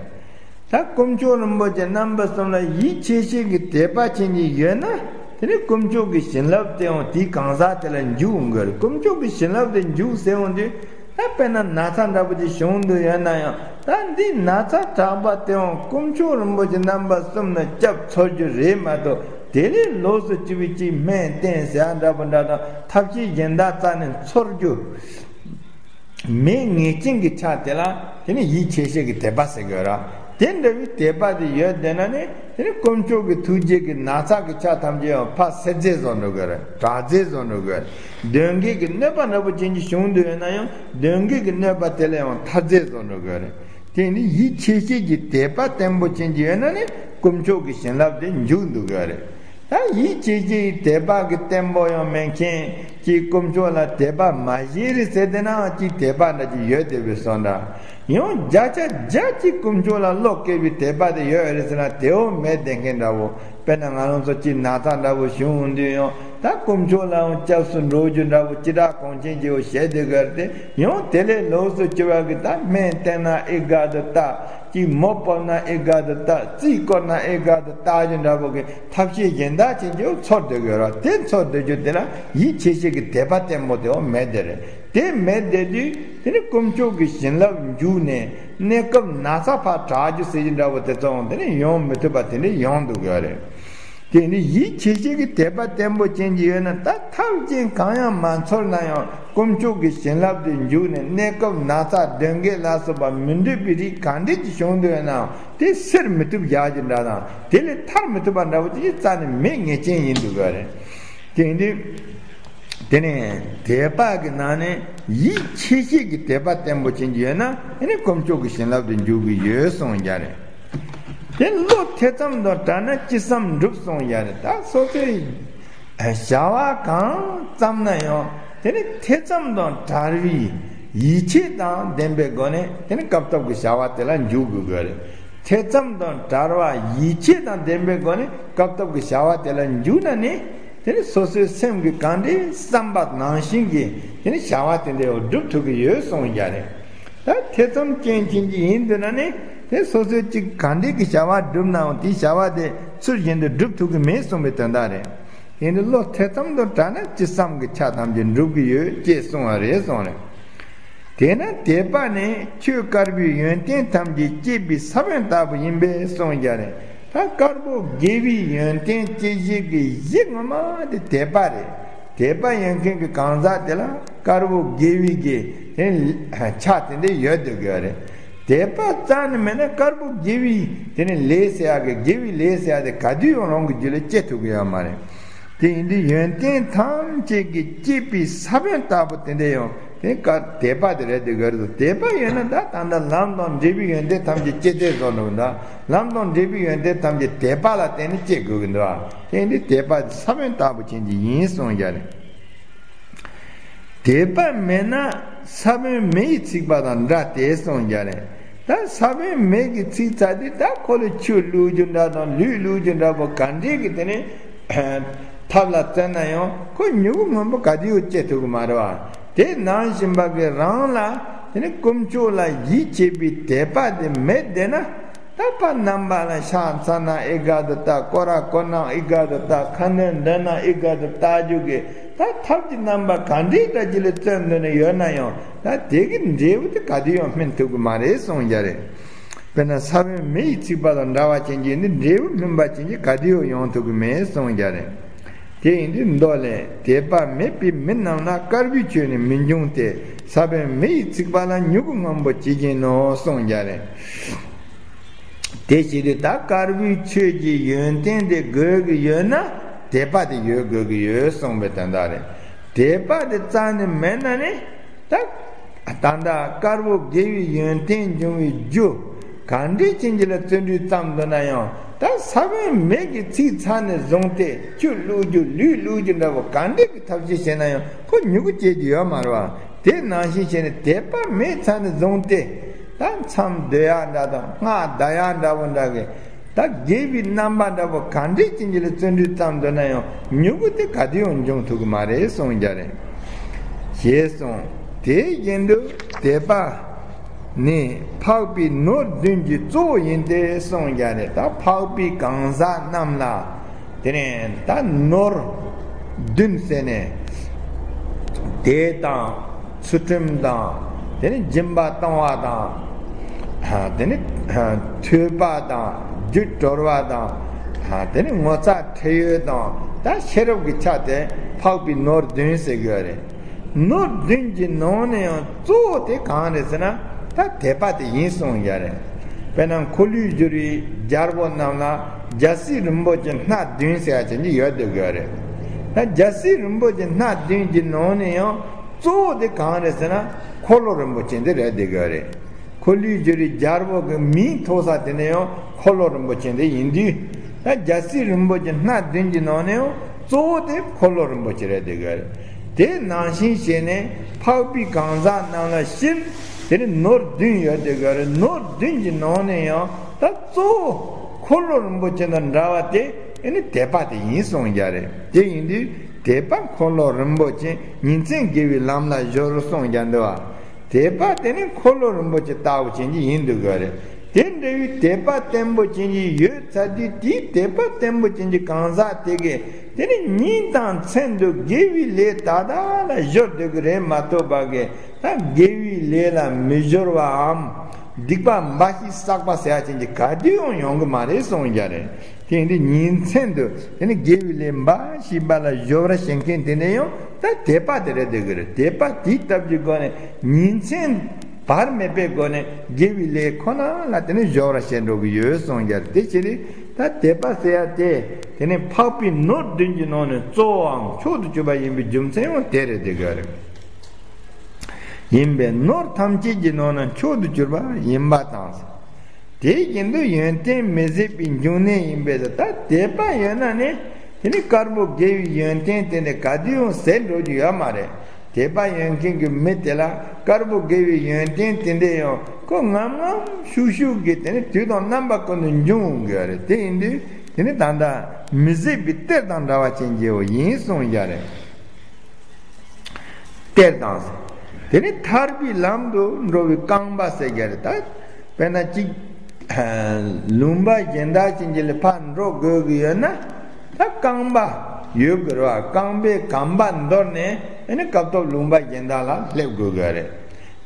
ད་དཀོན་མཆོག་རིན་པོ་ཆེ་རྣམ་པ་གསུམ་ལ་ཡིད་ཆེས་བྱེད་ཀྱི་དད་པ་ཅན་གྱི་ཡོད་ན། དེ་ནི་དཀོན་མཆོག་གི་བྱིན་རླབས་དེའང་དེའི་གང་ཟག་དེ་ལ་འཇུག་འོང་གི་རེད། དཀོན་མཆོག་གི་བྱིན་རླབས་དེ་འཇུག་ཟེར་འོང་དུས། ད་དཔེར་ན་ན་ཚ་འདྲ་པོ་ཅིག་བྱུང་འདུག་ཡོད་ན་ཡང་ད་འདི་ན་ཚ་དྲག་པ་དེའང་དཀོན་མཆོག་རིན་པོ་ཆེ་རྣམ་པ་གསུམ་ནས་སྐྱབས་འཚོལ་རྒྱུ་རེད་མ་གཏོགས་དེ་ལས་ལོགས་སུ་གྱུར་པའི་ཅིག་སྨན་བསྟེན་ཟེར་ཡ་འདྲ་པོ་འདྲ་དང་ཐབས་ཤེས་གཞན་དག་རྩ་ནས་འཚོལ་རྒྱུ་མེད་ངེས་ཅན་གྱི་ཆ་དེ་ལ་དེ་ནི་ཡིད་ཆེས་བྱེད་ཀྱི་དད་པ་ཟེར་གྱི་ཡོད་ར། དེ་འདྲ་བའི་དད་པ་དེ་ཡོད་བསྡད་ན་ནི་དེ་ནི་དཀོན་མཆོག་གི་ཐུགས་རྗེ་གི་ན་ཚ་གི་ཆ་ཐམས་ཅད་ཡང་ཕར་སེལ་རྫས་བཟོ་འགྲོ་གི་རེད། དྲག་རྫས་བཟོ་འགྲོ་གི་རེད། གདོན་བགེགས་ཀྱི་གནོད་པ་འདྲ་པོ་ཅན་གྱི་བྱུང་འདུག་ཡོད་ན་ཡང་གདོན་བགེགས་ཀྱི་གནོད་པ་དེ་ལ་ཡང་ཐར་རྫས་བཟོ་འགྲོ་གི་རེད། དེ་ནི་ཡིད་ཆེས་བྱེད་ཀྱི་དད་པ་བརྟན་པོ་ཅན་གྱི་ཡོད་ན་ནི་དཀོན་མཆོག་གི་བྱིན་རླབས་དེ་འཇུག་འདུག་གི་རེད། ད་ཡིད་ཆེས་བྱེད་ཀྱི་དད་པ་གི་བརྟན་པོ་ཡང་མེད་མཁན་གྱི་དཀོན་མཆོག་ལ་དད་པ་མ་བྱས་རེད་ཟེར་དེ་ན་ཅིག་དད་པ་འདྲ་ཅིག་ཡོད་བསྡད་པའི་བཟོ་འདྲ། ཡང་བརྒྱ་ཆ་བརྒྱ་ཅིག་དཀོན་མཆོག་ལ་བློ་སྐྱེ་བའི་དད་པ་དེ་ཡོད་རེད་ཟེར་ན་དེའོ་མེད་བསྡད་མཁན་འདྲ་བོ། དཔེར་ན་ང་རང་ཚོ་གཅིག་ན་ཚ་འདྲ་བོ་བྱུང་འོང་དུས་ཡང་ད་དཀོན་མཆོག་ལའང་སྐྱབས་སུ་འགྲོ་རྒྱུ་འདྲ་བོ་ཅི་དྲག་གོང་ཆེན་གྱིས་བཤད་དེ་གར་ཏེ་ཡང་དེ་ལས་ལོགས་སུ་གྱུར་བ་གི་ད་སྨན་བསྟེན་ན་ཨེ་དགའ་དུ་ལྟ། གཅིག་མོ་སྤོབས་ན་ཨེ་དགའ་དུ་ལྟ། རྩིས་བསྐོར་ན་ཨེ་དགའ་དུ་ལྟ་རྒྱུ་འདྲ་བོ་གི་ཐབས་ཤེས་གཞན་དག་ཅན་གྱིས་འཚོལ་སྡོད་དགོས་ར། དེ་འཚོལ་སྡོད་རྒྱུ་དེ་ལ་ཡིད་ཆེས་བྱེད་ཀྱི་དད་པ་བརྟན་པོ་དེའོ་མེད་དེ་རེད། དེ་མེད་བསྡད་དུས་དེ་ནི་དཀོན་མཆོག་གི་བྱིན་རླབས་འཇུག་ནས་གནས་སྐབས་ན་ཚ་ཕར་དྲག་རྒྱུ་ཟེར་རྒྱུ་འདྲ་བོ་དེ་ཚོའང་དེ་ནི་ཡོང་མི་ཐུབ་པ་དེ་འདྲ་ཡོང་འདུག་གི་རེད། དེ་ནི་ཡིད་ཆེས་བྱེད་ཀྱི་དད་པ་བརྟན་པོ་ཅན་གྱི་ཡོད་ན་ད་ཐབས་གཞན་གང་ཡང་མ་འཚོལ་ན་ཡང་དཀོན་མཆོག་གི་བྱིན་རླབས་དེ་འཇུག་ནས་གནས་སྐབས་ན་ཚ་གདོན་བགེགས་ལ་སོགས་པ་མི་འདོད་པའི་རིགས་ག་འདྲས་ཀྱི་བྱུང་འདུག་ཡོད་ནའང་དེ་སེལ་མི་ཐུབ་བཞག་རྒྱུ་འདྲ་དང་དེ་ལས་ཐར་མི་ཐུབ་པ་འདྲ་བོ་ཅིག་རྩ་ནས་མེད་ངེས་ཅན་ཡིན་འདུག་གི་རེད། དེ་ཡིན་དུས། དེ་ནས་དད་པ་གི་ནང་ནས་ཡིད་ཆེས་བྱེད་ཀྱི་དད་པ་བརྟན་པོ་ཅན་གྱི་ཡོད་ན་དེ་ནི་དཀོན་མཆོག་གི་བྱིན་རླབས་དེ་འཇུག་གི་ཡོད་གསུངས་ཡ་རེད། དེ་བློ་ཐེ་ཚོམ་དང་བྲལ་ན་ཅི་བསམ་འགྲུབ་གསུངས་ཡ་རེད། ད་སོ་སོའི་བྱ་བ་གང་བརྩམས་ན་ཡང་དེ་ནི་ཐེ་ཚོམ་དང་བྲལ་བའི་ཡིད་ཆེས་དང་ལྡན་པའི་སྒོ་ནས་དེ་ནི་སྐབས་ཐོབ་ཀྱི་བྱ་བ་དེ་ལ་འཇུག་དགོས་དགོས་རེད། ཐེ་ཚོམ་དང་བྲལ་བ་ཡིད་ཆེས་དང་ལྡན་པའི་སྒོ་ནས་སྐབས་ཐོབ་ཀྱི་བྱ་བ་དེ་ལ་འཇུག་ན་ནི། དེ་ནི་སོ་སོའི་སེམས་ཀྱི་གང་འདྲའི་བསམ་པ་ནང་བཞིན་གྱི་དེ་ནི་བྱ་བ་དེ་འདྲའི་འགྲུབ་ཐུབ་ཀྱི་ཡོད་གསུངས་ཡ་རེད། ད་ཐེ་ཚོམ་ཅན་ཅན་གྱི་ཡིན་འདུག་ན་ནི་དེ་སོ་སོའི་གཅིག་གང་འདྲའི་གི་བྱ་བ་བསྒྲུབ་ནའང་དེའི་བྱ་བ་དེ་ཚུལ་བཞིན་དུ་འགྲུབ་ཐུབ་ཀྱི་མེད་གསུངས་པའི་དོན་དག་རེད། ཡིན་དུ་བློ་ཐེ་ཚོམ་དང་བྲལ་ན་ཅི་བསམ་གྱི་ཆ་ཐམས་ཅད་འགྲུབ་ཀྱི་ཡོད་ཅེས་གསུངས་པ་རེད་གསུངས་རེད། དེས་ན་དད་པ་ནི་ཆོས་དཀར་པོའི་ཡོན་ཏན་ཐམས་ཅད་སྐྱེད་པའི་ས་བོན་ལྟ་བུ་ཡིན་པས་གསུངས་ཀྱང་རེད། ད་དཀར་པོ་དགེ་བའི་ཡོན་ཏན་སྐྱེད་བྱེད་ཀྱི་གཞི་ངོ་མ་དེ་དད་པ་རེད། དད་པ་ཡོད་མཁན་གྱི་གང་ཟག་དེ་ལ་དཀར་པོ་དགེ་བའི་གི་དེ་ཆ་དེ་འདྲ་ཡོད་སྡོད་དགོས་རེད། དད་པ་རྩ་ནས་མེད་ན་དཀར་པོ་དགེ་བའི་དེ་ནི་ལས་ཟེར་ཡག་གི་དགེ་བའི་ལས་ཟེར་ཡག་དེ་ག་དུས་ཡང་རང་གི་རྒྱུད་ལ་སྐྱེ་ཐུབ་ཀྱི་ཡོད་མ་རེད། དེ་ཡིན་དུས་ཡོན་ཏན་ཐམས་ཅད་ཀྱི་སྐྱེད་པའི་ས་བོན་ལྟ་བུ་དེ་འདྲ་ཡང་དེ་ཀ་དད་པ་དེ་རེད་དེ་ག་རེད་དོ། དད་པ་ཡོད་ན་ད་ད་ལྟ་ལམ་དང་འབྲས་བུའི་ཡོན་ཏན་ཐམས་ཅད་སྐྱེད་དེ་བཟོ་འགྲོ་གི་འདུག་ལམ་དང་འབྲས་བུའི་ཡོན་ཏན་ཐམས་ཅད་དད་པ་ལ་བརྟེན་ནས་སྐྱེ་དགོས་ཀྱི་འདུག་དེ་ཡིན་དུས་དད་པ་ས་བོན་ལྟ་བུ་ཅན་གྱི་ཡིན་གསུངས་ཀྱང་རེད། དད་པ་མེད་ན་ས་བོན་མེ་ཡིས་ཚིག་པ་དང་འདྲ་སྟེ་གསུངས་ཀྱང་རེད། ད་ས་བོན་མེ་གི་ཚིག་ཚ་དེ་ད་ཁོ་ལ་ཆུ་བླུགས་རྒྱུ་འདྲ་དང་ལུད་བླུགས་རྒྱུ་འདྲ་པོ་ག་འདྲས་ཀྱི་དེ་ནས་ཐབས་ལ་བརྩོན་ན་ཡང་ཁོ་མྱུ་གུ་སྔོན་པོ་ག་དུས་ཡང་སྐྱེ་ཐུབ་ཀྱི་མ་རེད་བ། དེ་ནང་བཞིན་པ་གི་རང་ལ་དེ་ནས་དཀོན་མཆོག་ལ་ཡིད་ཆེས་པའི་དད་པ་དེ་མེད་བསྡད་ན། ད་ཕར་ནང་པ་ལ་ཕྱག་འཚལ་ན་ཨི་ག་དུ་ལྟ། སྐོར་ར་སྐོར་ན་ཨི་ག་དུ་ལྟ། ཁ་འདོན་འདོན་ན་ཨི་ག་དུ་ལྟ་རྒྱུ་གི་ད་ཐབས་ཀྱི་རྣམ་པ་ག་འདྲའི་འདྲ་ཅིག་ལ་བརྩོན་འདོད་ནས་ཡོད་ན་ཡང་ད་དེ་གི་འབྲས་བུ་དེ་ག་དུས་ཡང་སྨིན་ཐུབ་ཀྱི་མ་རེད་གསུངས་རྒྱུ་རེད། དཔེར་ན་ས་བོན་མེ་ཡིས་ཚིག་པ་དང་འདྲ་བ་ཅན་གྱི་ནི་འབྲས་བུ་སྨིན་པ་ཅན་གྱི་ག་དུས་ཡང་ཡོང་ཐུབ་ཀྱི་མེད་གསུངས་རྒྱུ་རེད། དེ་ཡིན་དུས་མདོ་ལས། དད་པ་མེད་པའི་མི་རྣམས་ལ་དཀར་པོའི་ཆོས་ནི་མི་འབྱུང་སྟེ། ས་བོན་མེ་ཡིས་ཚིག་པ་ལ་མྱུ་གུ་སྔོན་པོ་ཇི་བཞིན་ནོ་གསུངས་རྒྱུ་རེད། དེ་བྱེད་དུས་ད་དཀར་པོའི་ཆོས་ཀྱི་ཡོན་ཏན་དེ་དགོས་ཀྱི་ཡོད་ན་དད་པ་དེ་ཡོད་དགོས་ཀྱི་ཡོད་གསུངས་པའི་དོན་དག་རེད། དད་པ་དེ་རྩ་ནས་མེད་ན་ནི་ད་ད་ལྟ་དཀར་པོ་དགེ་བའི་ཡོན་ཏན་འབྱུང་བའི་རྒྱུ་གང་འདྲས་ཅན་གྱི་ལ་བརྩོན་འགྲུས་བརྩམས་འདུག་ན་ཡང་ད་ས་བོན་མེ་གི་ཚིག་ཚ་ནས་བཟུང་སྟེ་ཆུ་བླུགས་རྒྱུ་ལུད་བླུགས་རྒྱུ་འདྲ་བོ་གང་འདྲས་ཀྱི་ཐབས་ཤེས་བྱས་ན་ཡང་ཁོ་མྱུ་གུ་སྐྱེ་རྒྱུ་ཡོད་མ་རེད་བ། དེ་ནང་བཞིན་བྱས་ནས་དད་པ་མེད་ཚ་ནས་བཟུང་སྟེ་ད་མཚམས་སྡོད་ཡག་འདྲ་དང་སྔགས་བཟླ་ཡག་འདྲ་བོ་འདྲ་གི་ད་དགེ་བའི་རྣམ་པ་འདྲ་བོ་གང་འདྲས་ཅན་གྱི་ལ་བརྩོན་འགྲུས་བརྩམས་འདོད་ན་ཡང་མྱུ་གུ་དེ་ག་དུས་ཡང་འབྱུང་ཐུབ་ཀྱི་མ་རེད་གསུངས་རྒྱུ་རེད། ཞེས་གསུངས། དེ་བཞིན་དུ་དད་པ་ནི་འཕགས་པའི་ནོར་བདུན་གྱི་གཙོ་བོ་ཡིན་ཏེ་གསུངས་རྒྱུ་རེད། ད་འཕགས་པའི་གང་ཟག་རྣམས་ལ་དེ་ནས་ད་ནོར་བདུན་ཟེར་ནས་དད་དང་ཚུལ་ཁྲིམས་དང་དེ་ནས་སྦྱིན་པ་གཏོང་བ་དང་དེ་ནས་ཐོས་པ་དང་རྒྱུ་གྲོལ་བ་དང་དེ་ནས་ངོ་ཚ་ཁྲེལ་ཡོད་དང་ད་ཤེས་རབ་ཀྱི་ཆ་དེ་འཕགས་པའི་ནོར་བདུན་ཟེར་གྱི་ཡོད་རེད། ནོར་བདུན་གྱི་ནང་ནས་ཡང་གཙོ་བོ་དེ་གང་རེད་ཟེར་ན་ད་དད་པ་དེ་ཡིན་གསུངས་ཡ་རེད། དཔེར་ན་འཁོར་ལོས་སྒྱུར་བའི་རྒྱལ་པོ་རྣམས་ལ་རྒྱལ་སྲས་རིན་པོ་ཆེ་སྣ་བདུན་ཟེར་ཡ་ཅན་གྱི་ཡོད་བསྡད་ཡོད་རེད། ད་རྒྱལ་སྲས་རིན་པོ་ཆེ་སྣ་བདུན་གྱི་ནང་ནས་ཡང་གཙོ་བོ་དེ་གང་རེད་ཟེར་ན་འཁོར་ལོ་རིན་པོ་ཆེ་འདི་རེད་བསྡད་ཡོད་རེད། འཁོར་ལོས་སྒྱུར་བའི་རྒྱལ་པོ་གི་མིང་ཐོགས་ས་དེ་ནས་ཡང་འཁོར་ལོ་རིན་པོ་ཆེ་འདི་ཡིན་དུས། ད་རྒྱལ་སྲས་རིན་པོ་ཆེ་སྣ་བདུན་གྱི་ནང་ནས་ཡང་གཙོ་བོ་དེ་འཁོར་ལོ་རིན་པོ་ཆེ་རེད་བསྡད་ཡོད་རེད། དེ་ནང་བཞིན་བྱས་ནས་འཕགས་པའི་གང་ཟག་རྣམས་ལ་སྤྱིར་དེ་ནི་ནོར་བདུན་ཡོད་བསྡད་ཡོད་རེད། ནོར་བདུན་གྱི་ནང་ནས་ཡང་ད་གཙོ་བོ་འཁོར་ལོ་རིན་པོ་ཆེ་དང་འདྲ་བ་དེ་ཨེ་ནི་དད་པ་དེ་ཡིན་གསུངས་ཡ་རེད། དེ་ཡིན་དུས་དད་པ་འཁོར་ལོ་རིན་པོ་ཆེ་ཉིན་མཚན་དགེ་བའི་ལམ་ལ་སྦྱོར་གསུངས་ཡ་འདུག་བ། དད་པ་དེ་ནི་འཁོར་ལོ་རིན་པོ་ཆེ་ལྟ་བུ་ཅན་གྱི་ཡིན་འདུག་གི་རེད། དེ་འདྲ་བའི་དད་པ་བརྟན་པོ་ཅན་གྱི་ཡོད་ཚར་དུས་དེའི་དད་པ་བརྟན་པོ་ཅན་གྱི་གང་ཟག་དེ་གས་དེ་ནི་ཉིན་དང་མཚན་དུ་དགེ་བའི་ལས་ད་ལྟ་ལ་སྦྱོར་འདོད་ཀྱི་རེད་མ་གཏོགས་པ་གས་ད་དགེ་བའི་ལས་ལ་མི་སྦྱོར་བའམ་སྡིག་པ་འབའ་ཞིག་བསགས་པ་ཟེར་ཡ་ཅན་གྱི་ག་དུས་ཡང་ཡོང་གི་མ་རེད་གསུངས་ཡ་རེད། དེ་ཡིན་དུས་ཉིན་མཚན་དུ་དེ་ནི་དགེ་བའི་ལས་འབའ་ཞིག་པ་ལ་སྦྱོར་བ་བྱེད་མཁན་དེ་འདྲ་ཡང་ད་དད་པ་དེ་རེད་བསྡད་ཀྱི་རེད། དད་པ་དེའི་སྟབས་ཀྱི་སྒོ་ནས་ཉིན་མཚན་བར་མེད་པའི་སྒོ་ནས་དགེ་བའི་ལས་ཁོ་ན་ལ་དེ་ནི་སྦྱོར་བ་བྱེད་འགྲོ་གི་ཡོད་གསུངས་ཡ་རེད། དེ་བྱས་ཏེ་ད་དད་པ་ཟེར་ཡ་དེ་དེ་ནི་འཕགས་པའི་ནོར་བདུན་གྱི་ནང་ནས་གཙོ་བོའམ་མཆོག་ཏུ་གྱུར་པ་ཡིན་པའི་རྒྱུ་མཚན་ཡང་དེ་རེད་བསྡད་ཀྱི་རེད། ཡིན་པས་ནོར་ཐམས་ཅད་ཀྱི་ནང་ན་མཆོག་ཏུ་གྱུར་པ་ཡིན་པ་དང་། དེ་བཞིན་དུ་ཡོན་ཏན་མི་ཟད་པའི་འབྱུང་གནས་ཡིན་པས་ད་དད་པ་ཡོད་ན་ནི་དེ་ནི་དཀར་པོ་དགེ་བའི་ཡོན་ཏན་དེ་འདྲ་ག་དུས་ཡང་ཟད་འགྲོ་རྒྱུ་ཡོད་མ་རེད། དད་པ་ཡོད་མཁན་གྱི་མི་དེ་ལ་དཀར་པོ་དགེ་བའི་ཡོན་ཏན་དེ་འདྲ་ཡང་ཁོ་ངམ་ངམ་ཤུགས་ཤུགས་ཀྱིས་དེ་ནི་དུས་དང་རྣམ་པ་ཀུན་ཏུ་འབྱུང་འོང་གི་རེད། དེ་ཡིན་དུས་དེ་ནི་ད་ལྟ་མི་ཟད་པའི་གཏེར་དང་འདྲ་བ་ཅན་གྱི་ཡིན་གསུངས་ཡ་རེད། གཏེར་དང་། དེ་ནི་ཐར་པའི་ལམ་དུ་འགྲོ་བའི་རྐང་པ་ཟེར་གྱི་རེད་ད། དཔེར་ན་གཅིག་ལུང་པ་གཞན་དག་ཅན་གྱི་ལ་ཕར་འགྲོ་དགོས་ཀྱི་ཡོད་ན། ད་རྐང་པ་ཡོད་དགོས་རེད་བ། རྐང་པའི་གོམ་པ་འདོར་ནས་ཨ་ནི་སྐབས་ཐོག་ལུང་པ་གཞན་དག་ལ་སླེབས་དགོས་ཀྱི་རེད།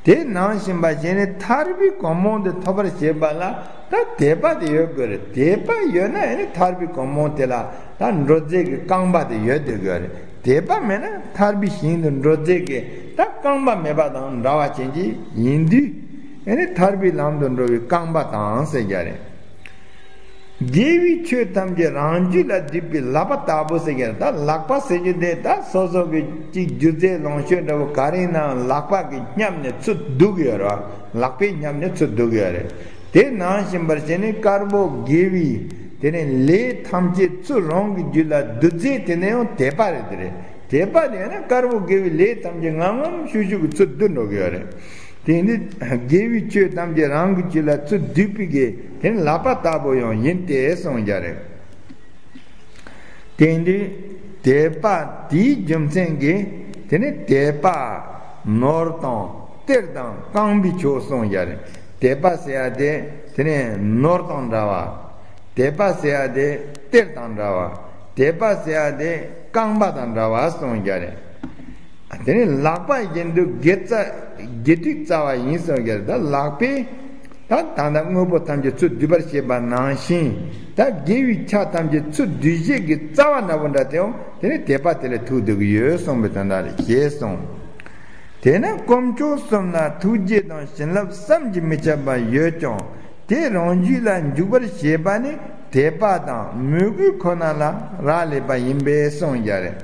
དེ་ནང་བཞིན་པ་བྱས་ནས་ཐར་པའི་གོ་འཕང་དེ་ཐོབ་པར་བྱེད་པ་ལ་ད་དད་པ་དེ་ཡོད་དགོས་རེད། དད་པ་ཡོད་ན་ཨ་ནི་ཐར་པའི་གོ་འཕང་དེ་ལ་ད་འགྲོ་རྩིས་ཀྱི་རྐང་པ་དེ་ཡོད་དགོས་རེད། དད་པ་མེད་ན་ཐར་པའི་ཞིང་དུ་འགྲོ་རྩིས་ཀྱི་ད་རྐང་པ་མེད་པ་དང་འདྲ་བ་ཅན་གྱི་ཡིན་དུས། ཨེ་ནི་ཐར་པའི་ལམ་དུ་འགྲོ་བའི་རྐང་པ་དང་ཟེར་གྱི་རེད། དགེ་བའི་ཆོས་ཐམས་ཅད་རང་རྒྱུད་ལ་བསྡུས་པའི་ལག་པ་ལྟ་བུ་ཟེར་གྱི་རེད། ད་ལག་པ་ཟེར་རྒྱུ་དེ་ད་སོ་སོ་གི་གཅིག་སྒྱུ་རྩལ་ལོངས་སྤྱོད་འདྲ་བོ་ག་རེ་ཡིན་ནའང་ལག་པ་གི་སྙབ་ནས་ཚུར་བསྡུ་གི་ཡོད་རེད་བ། ལག་པས་སྙབ་ནས་ཚུར་བསྡུ་གི་ཡོད་རེད། དེ་ནང་བཞིན་པར་བྱས་ནས་དཀར་པོ་དགེ་བའི་དེ་ནས་ལས་ཐམས་ཅད་ཚུར་རང་གི་རྒྱུད་ལ་བསྡུ་རྩིས་དེ་ནས་ཡང་དད་པ་རེད། དེ་རེད། དད་པ་དེ་ཡང་ན་དཀར་པོ་དགེ་བའི་ལས་ཐམས་ཅད་ངམ་ངམ་ཤུགས་ཤུགས་ཀྱིས་ཚུར་བསྡུ་འགྲོ་གི་ཡོད་རེད། དེ་ནི་དགེ་བའི་ཆོས་ཐམས་ཅད་རང་གི་རྒྱུད་ལ་ཚུར་བསྡུས་པའི་གི་དེ་ནི་ལག་པ་ལྟ་བུ་ཡང་ཡིན་ཏེ་གསུངས་ཀྱི་རེད། དེ་འདི་དད་པ་དེའི་རྒྱུ་མཚན་གྱིས་དེ་ནི་དད་པ་ནོར་དང་གཏེར་དང་རྐང་པའི་ཕྱོགས་གསུངས་ཀྱི་རེད། དད་པ་ཟེར་ཡ་དེ་དེ་ནི་ནོར་དང་འདྲ་བ། དད་པ་ཟེར་ཡ་དེ་གཏེར་དང་འདྲ་བ། དད་པ་ཟེར་ཡ་དེ་རྐང་པ་དང་འདྲ་བ་གསུངས་ཀྱི་རེད། དེ་ནི་ལག་པ་བཞིན་དུ་དགེ་རྩ་དགེ་སྡིག་རྩ་བ་ཡིན་གསུངས་ཀྱི་རེད། ད་ལག་པས་ད་ད་ལྟ་དངོས་པོ་ཐམས་ཅད་ཚུར་བསྡུས་པར་བྱེད་པ་ནང་བཞིན། ད་དགེ་བའི་ཆ་ཐམས་ཅད་ཚུར་བསྡུས་བྱེད་ཀྱི་རྩ་བ་འདྲ་བོ་འདྲ་དེའང་དེ་ནི་དད་པ་དེ་ལ་ཐུག་བསྡད་ཀྱི་ཡོད་གསུངས་པའི་དོན་དག་རེད་ཞེས་གསུངས། དེས་ན་དཀོན་མཆོག་གསུམ་ལ་ཐུགས་རྗེ་དང་བྱིན་རླབས་བསམ་གྱིས་མི་ཁྱབ་པ་ཡོད་ཀྱང་། དེ་རང་རྒྱུད་ལ་འཇུག་པར་བྱེད་པ་ནི་དད་པ་དང་མོས་གུས་ཁོ་ན་ལ་རག་ལས་པ་ཡིན་པས་གསུངས་ཀྱི་རེད།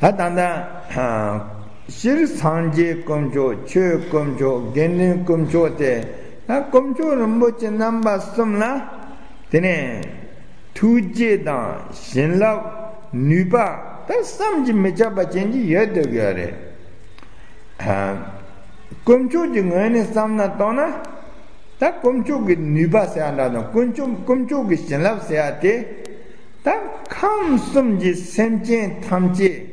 ད་ད་ལྟ་སྤྱིར་སངས་རྒྱས་དཀོན་མཆོག་ཆོས་དཀོན་མཆོག་དགེ་འདུན་དཀོན་མཆོག་སྟེ། ད་དཀོན་མཆོག་རིན་པོ་ཆེ་རྣམ་པ་གསུམ་ལ་དེ་ནས་ཐུགས་རྗེ་དང་བྱིན་རླབས་ནུས་པ་ད་བསམ་གྱིས་མི་ཁྱབ་པ་ཅན་གྱི་ཡོད་སྡོད་ཀྱི་ཡོད་རེད། དཀོན་མཆོག་གི་ངོས་ནས་བསམ་ན་བཏང་ན། ད་དཀོན་མཆོག་གི་ནུས་པ་ཟེར་ཡ་འདྲ་དང་དཀོན་མཆོག་དཀོན་མཆོག་གི་བྱིན་རླབས་ཟེར་ཡ་དེ། ད་ཁམས་གསུམ་གྱི་སེམས་ཅན་ཐམས་ཅད་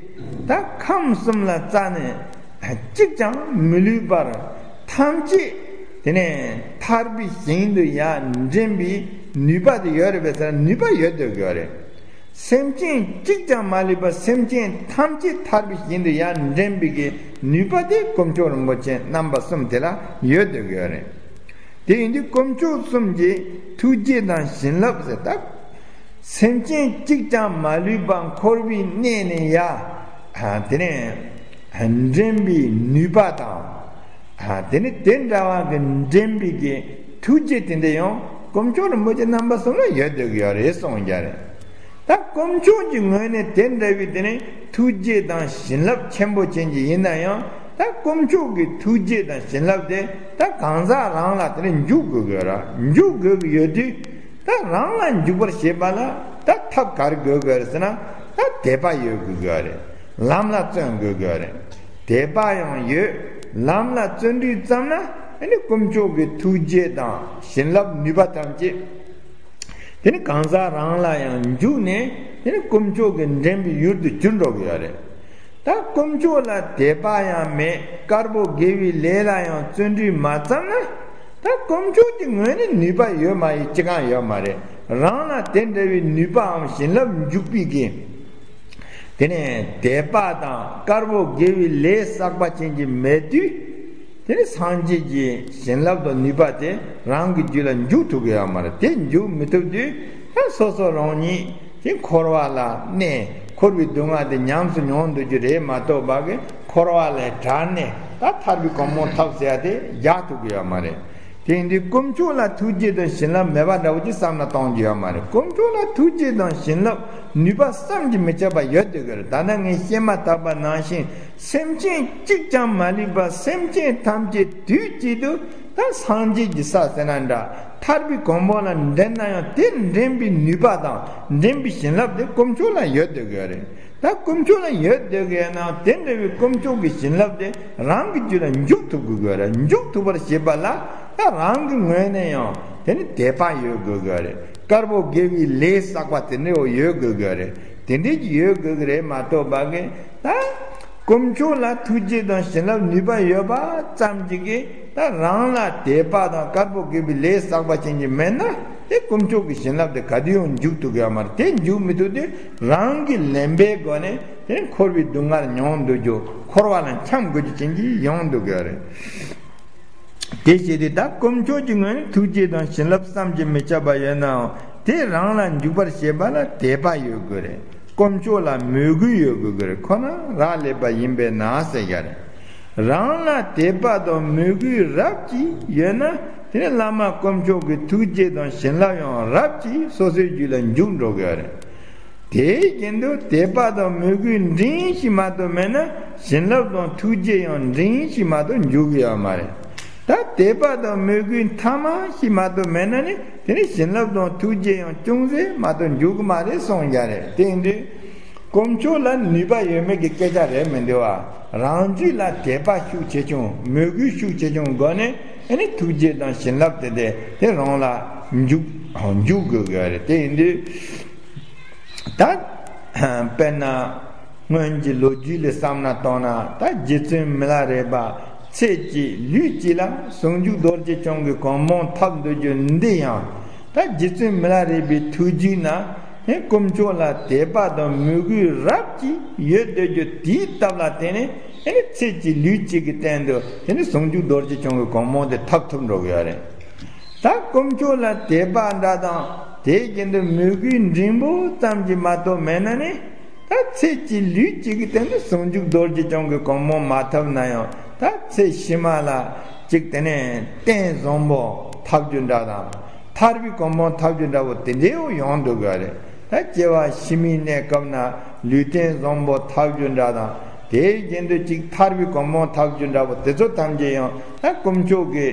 ད་ཁམས་གསུམ་ལ་རྩ་ནས་གཅིག་ཀྱང་མི་ལུས་པར་ཐམས་ཅད་དེ་ནས་ཐར་པའི་ཞིང་དུ་ཡར་འདྲེན་པའི་ནུས་པ་དེ་ཡོད་རེད་པས་ཟེར་ན་ནུས་པ་ཡོད་སྡོད་ཀྱི་ཡོད་རེད། སེམས་ཅན་གཅིག་ཀྱང་མ་ལུས་པར་སེམས་ཅན་ཐམས་ཅད་ཐར་པའི་ཞིང་དུ་ཡར་འདྲེན་པའི་གི་ནུས་པ་དེ་དཀོན་མཆོག་རིན་པོ་ཆེ་རྣམ་པ་གསུམ་དེ་ལ་ཡོད་སྡོད་ཀྱི་ཡོད་རེད། དེ་ཡིན་དུས་དཀོན་མཆོག་གསུམ་གྱི་ཐུགས་རྗེ་དང་བྱིན་རླབས་ཟེར་ད། སེམས་ཅན་གཅིག་ཀྱང་མ་ལུས་པ་འཁོར་བའི་གནས་ནས་ཡར་དེ་ནས་འདྲེན་པའི་ནུས་པ་དང་། དེ་ནི་དེ་འདྲ་བ་གི་འདྲེན་པའི་གི་ཐུགས་རྗེ་དེ་འདྲ་ཡང་དཀོན་མཆོག་རིན་པོ་ཆེ་རྣམ་པ་གསུམ་ལ་ཡོད་སྡོད་ཀྱི་ཡོད་རེད་གསུངས་ཀྱི་རེད། ད་དཀོན་མཆོག་གི་ངོས་ནས་དེ་འདྲ་བའི་དེ་ནི་ཐུགས་རྗེ་དང་བྱིན་རླབས་ཆེན་པོ་ཅན་གྱི་ཡིན་ན་ཡང་ད་དཀོན་མཆོག་གི་ཐུགས་རྗེ་དང་བྱིན་རླབས་དེ་ད་གང་ཟག་རང་ལ་དེ་ནི་འཇུག་དགོས་ཀྱི་ཡོད་ར་འཇུག་དགོས་ཀྱི་ཡོད་དུས། ད་རང་ལ་འཇུག་པར་བྱེད་པ་ལ་ད་ཐབས་ག་རེ་དགོས་དགོས་རེད་ཟེར་ན། ད་དད་པ་ཡོད་དགོས་དགོས་རེད། ལམ་ལ་བརྩོན་དགོས་དགོས་རེད། དད་པ་ཡང་ཡོད། ལམ་ལ་བརྩོན་འགྲུས་བརྩམས་ན་ཨ་ནི་དཀོན་མཆོག་གི་ཐུགས་རྗེ་དང་བྱིན་རླབས་ནུས་པ་ཐམས་ཅད་དེ་ནི་གང་ཟག་རང་ལ་ཡང་འཇུག་ནས་དེ་ནི་དཀོན་མཆོག་གི་འདྲེན་པའི་ཡུལ་དུ་གྱུར་འགྲོ་གི་ཡོད་རེད། ད་དཀོན་མཆོག་ལ་དད་པ་ཡང་མེད་དཀར་པོ་དགེ་བའི་ལས་ལ་ཡང་བརྩོན་འགྲུས་མ་བརྩམས་ན། ད་དཀོན་མཆོག་གི་ངོས་ནས་ནུས་པ་ཡོད་མ་ཡིན་ཅི་གང་ཡོད་མ་རེད། རང་ལ་དེ་འདྲ་བའི་ནུས་པའམ་བྱིན་རླབས་འཇུག་པའི་གི། དེ་ནས་དད་པ་དང་དཀར་པོ་དགེ་བའི་ལས་བསགས་པ་ཅན་གྱི་མེད་དུས། དེ་ནི་སངས་རྒྱས་ཀྱི་བྱིན་རླབས་དང་ནུས་པ་དེ་རང་གི་རྒྱུད་ལ་འཇུག་ཐུབ་ཀྱི་ཡོད་མ་རེད། དེ་འཇུག་མི་ཐུབ་དུས་ད་སོ་སོ་རང་ཉིད། དེ་འཁོར་བ་ལ་གནས། འཁོར་བའི་སྡུག་བསྔལ་དེ་ཉམས་སུ་མྱོང་འདོད་རྒྱུ་རེད་མ་གཏོགས་པ་གི་འཁོར་བ་ལས་བྲལ་ནས་ད་ཐར་པའི་གོ་འཕང་ཐོབ་ཟེར་ཡ་དེ་རྒྱག་ཐུབ་ཀྱི་ཡོད་མ་རེད། དེ་ཡིན་དུས་དཀོན་མཆོག་ལ་ཐུགས་རྗེ་དང་བྱིན་རླབས་མེད་པ་འདྲ་བོ་ཅིག་བསམ་བློ་གཏོང་རྒྱུ་ཡོད་མ་རེད། དཀོན་མཆོག་ལ་ཐུགས་རྗེ་དང་བྱིན་རླབས་ནུས་པ་བསམ་གྱིས་མི་ཁྱབ་པ་ཡོད་སྡོད་ཀྱི་རེད། ད་ནི་ངས་བཤད་མ་ཐག་པ་ནང་བཞིན་སེམས་ཅན་གཅིག་ཀྱང་མ་ལུས་པ་སེམས་ཅན་ཐམས་ཅད་དུས་གཅིག་ཏུ། ད་སངས་རྒྱས་ཀྱི་ས་ཟེར་ན་འདྲ། ཐར་པའི་གོ་འཕང་ལ་འདྲེན་ན་ཡང་དེ་འདྲེན་པའི་ནུས་པ་དང་འདྲེན་པའི་བྱིན་རླབས་དེ་དཀོན་མཆོག་ལ་ཡོད་སྡོད་ཀྱི་ཡོད་རེད། ད་དཀོན་མཆོག་ལ་ཡོད་སྡོད་ཀྱི་ཡོད་ན་དེ་འདྲ་བའི་དཀོན་མཆོག་གི་བྱིན་རླབས་དེ་རང་གི་རྒྱུད་ལ་འཇུག་ཐུབ་དགོས་ཀྱི་ཡོད་རེད། འཇུག་ཐུབ་པར་བྱེད་པ་ལ་ད་རང་གི་ངོས་ནས་ཡང་དེ་ནི་དད་པ་ཡོད་དགོས་ཀྱི་ཡོད་རེད། དཀར་པོ་དགེ་བའི་ལས་བསགས་པ་དེ་འདྲ་ཡོད་དགོས་ཀྱི་ཡོད་རེད། དེ་འདྲའི་ཡོད་དགོས་ཀྱི་རེད་མ་གཏོགས་པ་གི་ད། དཀོན་མཆོག་ལ་ཐུགས་རྗེ་དང་བྱིན་རླབས་ནུས་པ་ཡོད་པ་ཙམ་གྱིས་ཀྱིས་ད་རང་ལ་དད་པ་དང་དཀར་པོ་དགེ་བའི་ལས་བསགས་པ་ཅན་གྱི་མེད་ན་དེ་དཀོན་མཆོག་གི་བྱིན་རླབས་དེ་ག་དུས་ཡང་འཇུག་ཐུབ་ཀྱི་ཡོད་མ་རེད། དེ་འཇུག་མི་ཐུབ་དུས་རང་གི་ལེན་པའི་སྒོ་ནས་དེ་འཁོར་བའི་སྡུག་བསྔལ་མྱོང་འདོད་རྒྱུ་འཁོར་བ་ལ་འཁྱམས་དགོས་རྒྱུ་ཅན་གྱི་ཡོང་འདུག་གི་ཡོད་རེད། དེ་བྱས་ཏེ་ད་དཀོན་མཆོག་གི་ངོས་ནས་ཐུགས་རྗེ་དང་བྱིན་རླབས་བསམ་གྱིས་མི་ཁྱབ་པ་ཡོད་ནའང་དེ་རང་ལ་འཇུག་པར་བྱེད་པ་ལ་དད་པ་ཡོད་དགོས་རེད། དཀོན་མཆོག་ལ་མོས་གུས་ཡོད་དགོས་ཀྱི་རེད། ཁོ་ན་རག་ལས་པ་ཡིན་པས་ན་ཟེར་ཡ་རེད། རང་ལ་དད་པ་དང་མོས་གུས་རབ་ཀྱིས་ཡོད་ན་དེ་ནི་བླ་མ་དཀོན་མཆོག་གི་ཐུགས་རྗེ་དང་བྱིན་རླབས་ཡང་རབ་ཀྱིས་སོ་སོའི་རྒྱུད་ལ་འཇུག་འགྲོ་གི་ཡོད་རེད། དེའི་རྐྱེན་དུ་དད་པ་དང་མོས་གུས་འབྲིང་ཞིག་མ་གཏོགས་མེད་ན་བྱིན་རླབས་དང་ཐུགས་རྗེ་ཡང་འབྲིང་ཞིག་མ་གཏོགས་འཇུག་གི་ཡོད་མ་རེད། ད་དད་པ་དང་མོས་གུས་ཐ་མ་ཞིག་མ་གཏོགས་མེད་ན་ནི་དེ་ནི་བྱིན་རླབས་དང་ཐུགས་རྗེ་ཡང་ཅུང་ཟད་མ་གཏོགས་འཇུག་གི་མ་རེད་གསུངས་ཡ་རེད། དེ་ཡིན་དུས། དཀོན་མཆོག་ལ་ནུས་པ་ཡོད་མེད་ཀྱི་སྐད་ཆ་རེད་མི་འདུག་བ། རང་རྒྱུད་ལ་དད་པ་ཤུགས་ཆེ་ཆུང་མོས་གུས་ཤུགས་ཆེ་ཆུང་སྒོ་ནས་ཨ་ནི་ཐུགས་རྗེ་དང་བྱིན་རླབས་དེ་དེ་དེ་རང་ལ་འཇུག་འཇུག་དགོས་ཀྱི་རེད། དེ་ཡིན་དུས་ད་དཔེར་ན་སྔོན་གྱི་ལོ་རྒྱུས་ལ་བསམ་ན་བཏང་ན། ད་རྗེ་བཙུན་མི་ལ་རས་པ་ཚེ་གཅིག་ལུས་གཅིག་ལ་ཟུང་འཇུག་རྡོ་རྗེ་འཆང་གི་གོ་འཕང་ཐོབ་འདོད་རྒྱུ་འདི་ཡང་། ད་རྗེ་བཙུན་མི་ལ་རས་པའི་ཐུགས་རྒྱུད་ན་ནི་དཀོན་མཆོག་ལ་དད་པ་དང་མོས་གུས་རབ་ཀྱིས་ཡོད་སྡོད་རྒྱུ་དེའི་སྟབས་ལ་བརྟེན་ནས་ཨ་ནི་ཚེ་གཅིག་ལུས་གཅིག་གི་སྟེང་དུ་དེ་ནི་ཟུང་འཇུག་རྡོ་རྗེ་འཆང་གི་གོ་འཕང་དེ་ཐོབ་ཐུབ་འགྲོ་གི་ཡོད་རེད། ད་དཀོན་མཆོག་ལ་དད་པ་འདྲ་དང་དེའི་རྒྱུན་དུ་མོས་གུས་འབྲིང་པོ་ཙམ་གྱིས་མ་གཏོགས་མེད་ན་ནི། ད་ཚེ་གཅིག་ལུས་གཅིག་གི་སྟེང་དུ་ཟུང་འཇུག་རྡོ་རྗེ་འཆང་གི་གོ་འཕང་མ་ཐོབ་ན་ཡང་། ད་ཚེ་ཕྱི་མ་ལ་གཅིག་དེ་ནས་རྟེན་བཟང་པོ་ཐོབ་རྒྱུ་འདྲ་དང་། ཐར་པའི་གོ་འཕང་ཐོབ་རྒྱུ་འདྲ་བོ་དེ་འདྲའི་ཡོང་འདུག་ག་རེད། ད་སྐྱེ་བ་ཕྱི་མའི་གནས་སྐབས་ན་ལུས་རྟེན་བཟང་པོ་ཐོབ་རྒྱུ་འདྲ་དང་། དེའི་རྒྱུན་དུ་གཅིག་ཐར་པའི་གོ་འཕང་ཐོབ་རྒྱུ་འདྲ་བོ་དེ་ཚོ་ཐམས་ཅད་ཡང་ད་དཀོན་མཆོག་གི་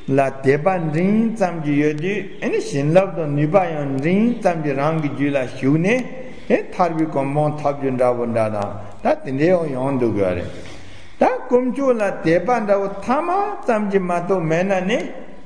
ལ་དད་པ་འབྲིང་ཙམ་གྱི་ཡོད་དུས། ཨ་ནི་བྱིན་རླབས་དང་ནུས་པ་ཡང་འབྲིང་ཙམ་གྱི་རང་གི་རྒྱུད་ལ་ཞུགས་ནས། ཨེ་ཐར་པའི་གོ་འཕང་ཐོབ་རྒྱུ་འདྲ་བོ་འདྲ་དང་། ད་དེ་འདྲའི་ཡང་ཡོང་འདུག་གི་རེད། ད་དཀོན་མཆོག་ལ་དད་པ་འདྲ་བོ་ཐ་མ་ཙམ་གྱིས་མ་གཏོགས་མེད་ན་ནི།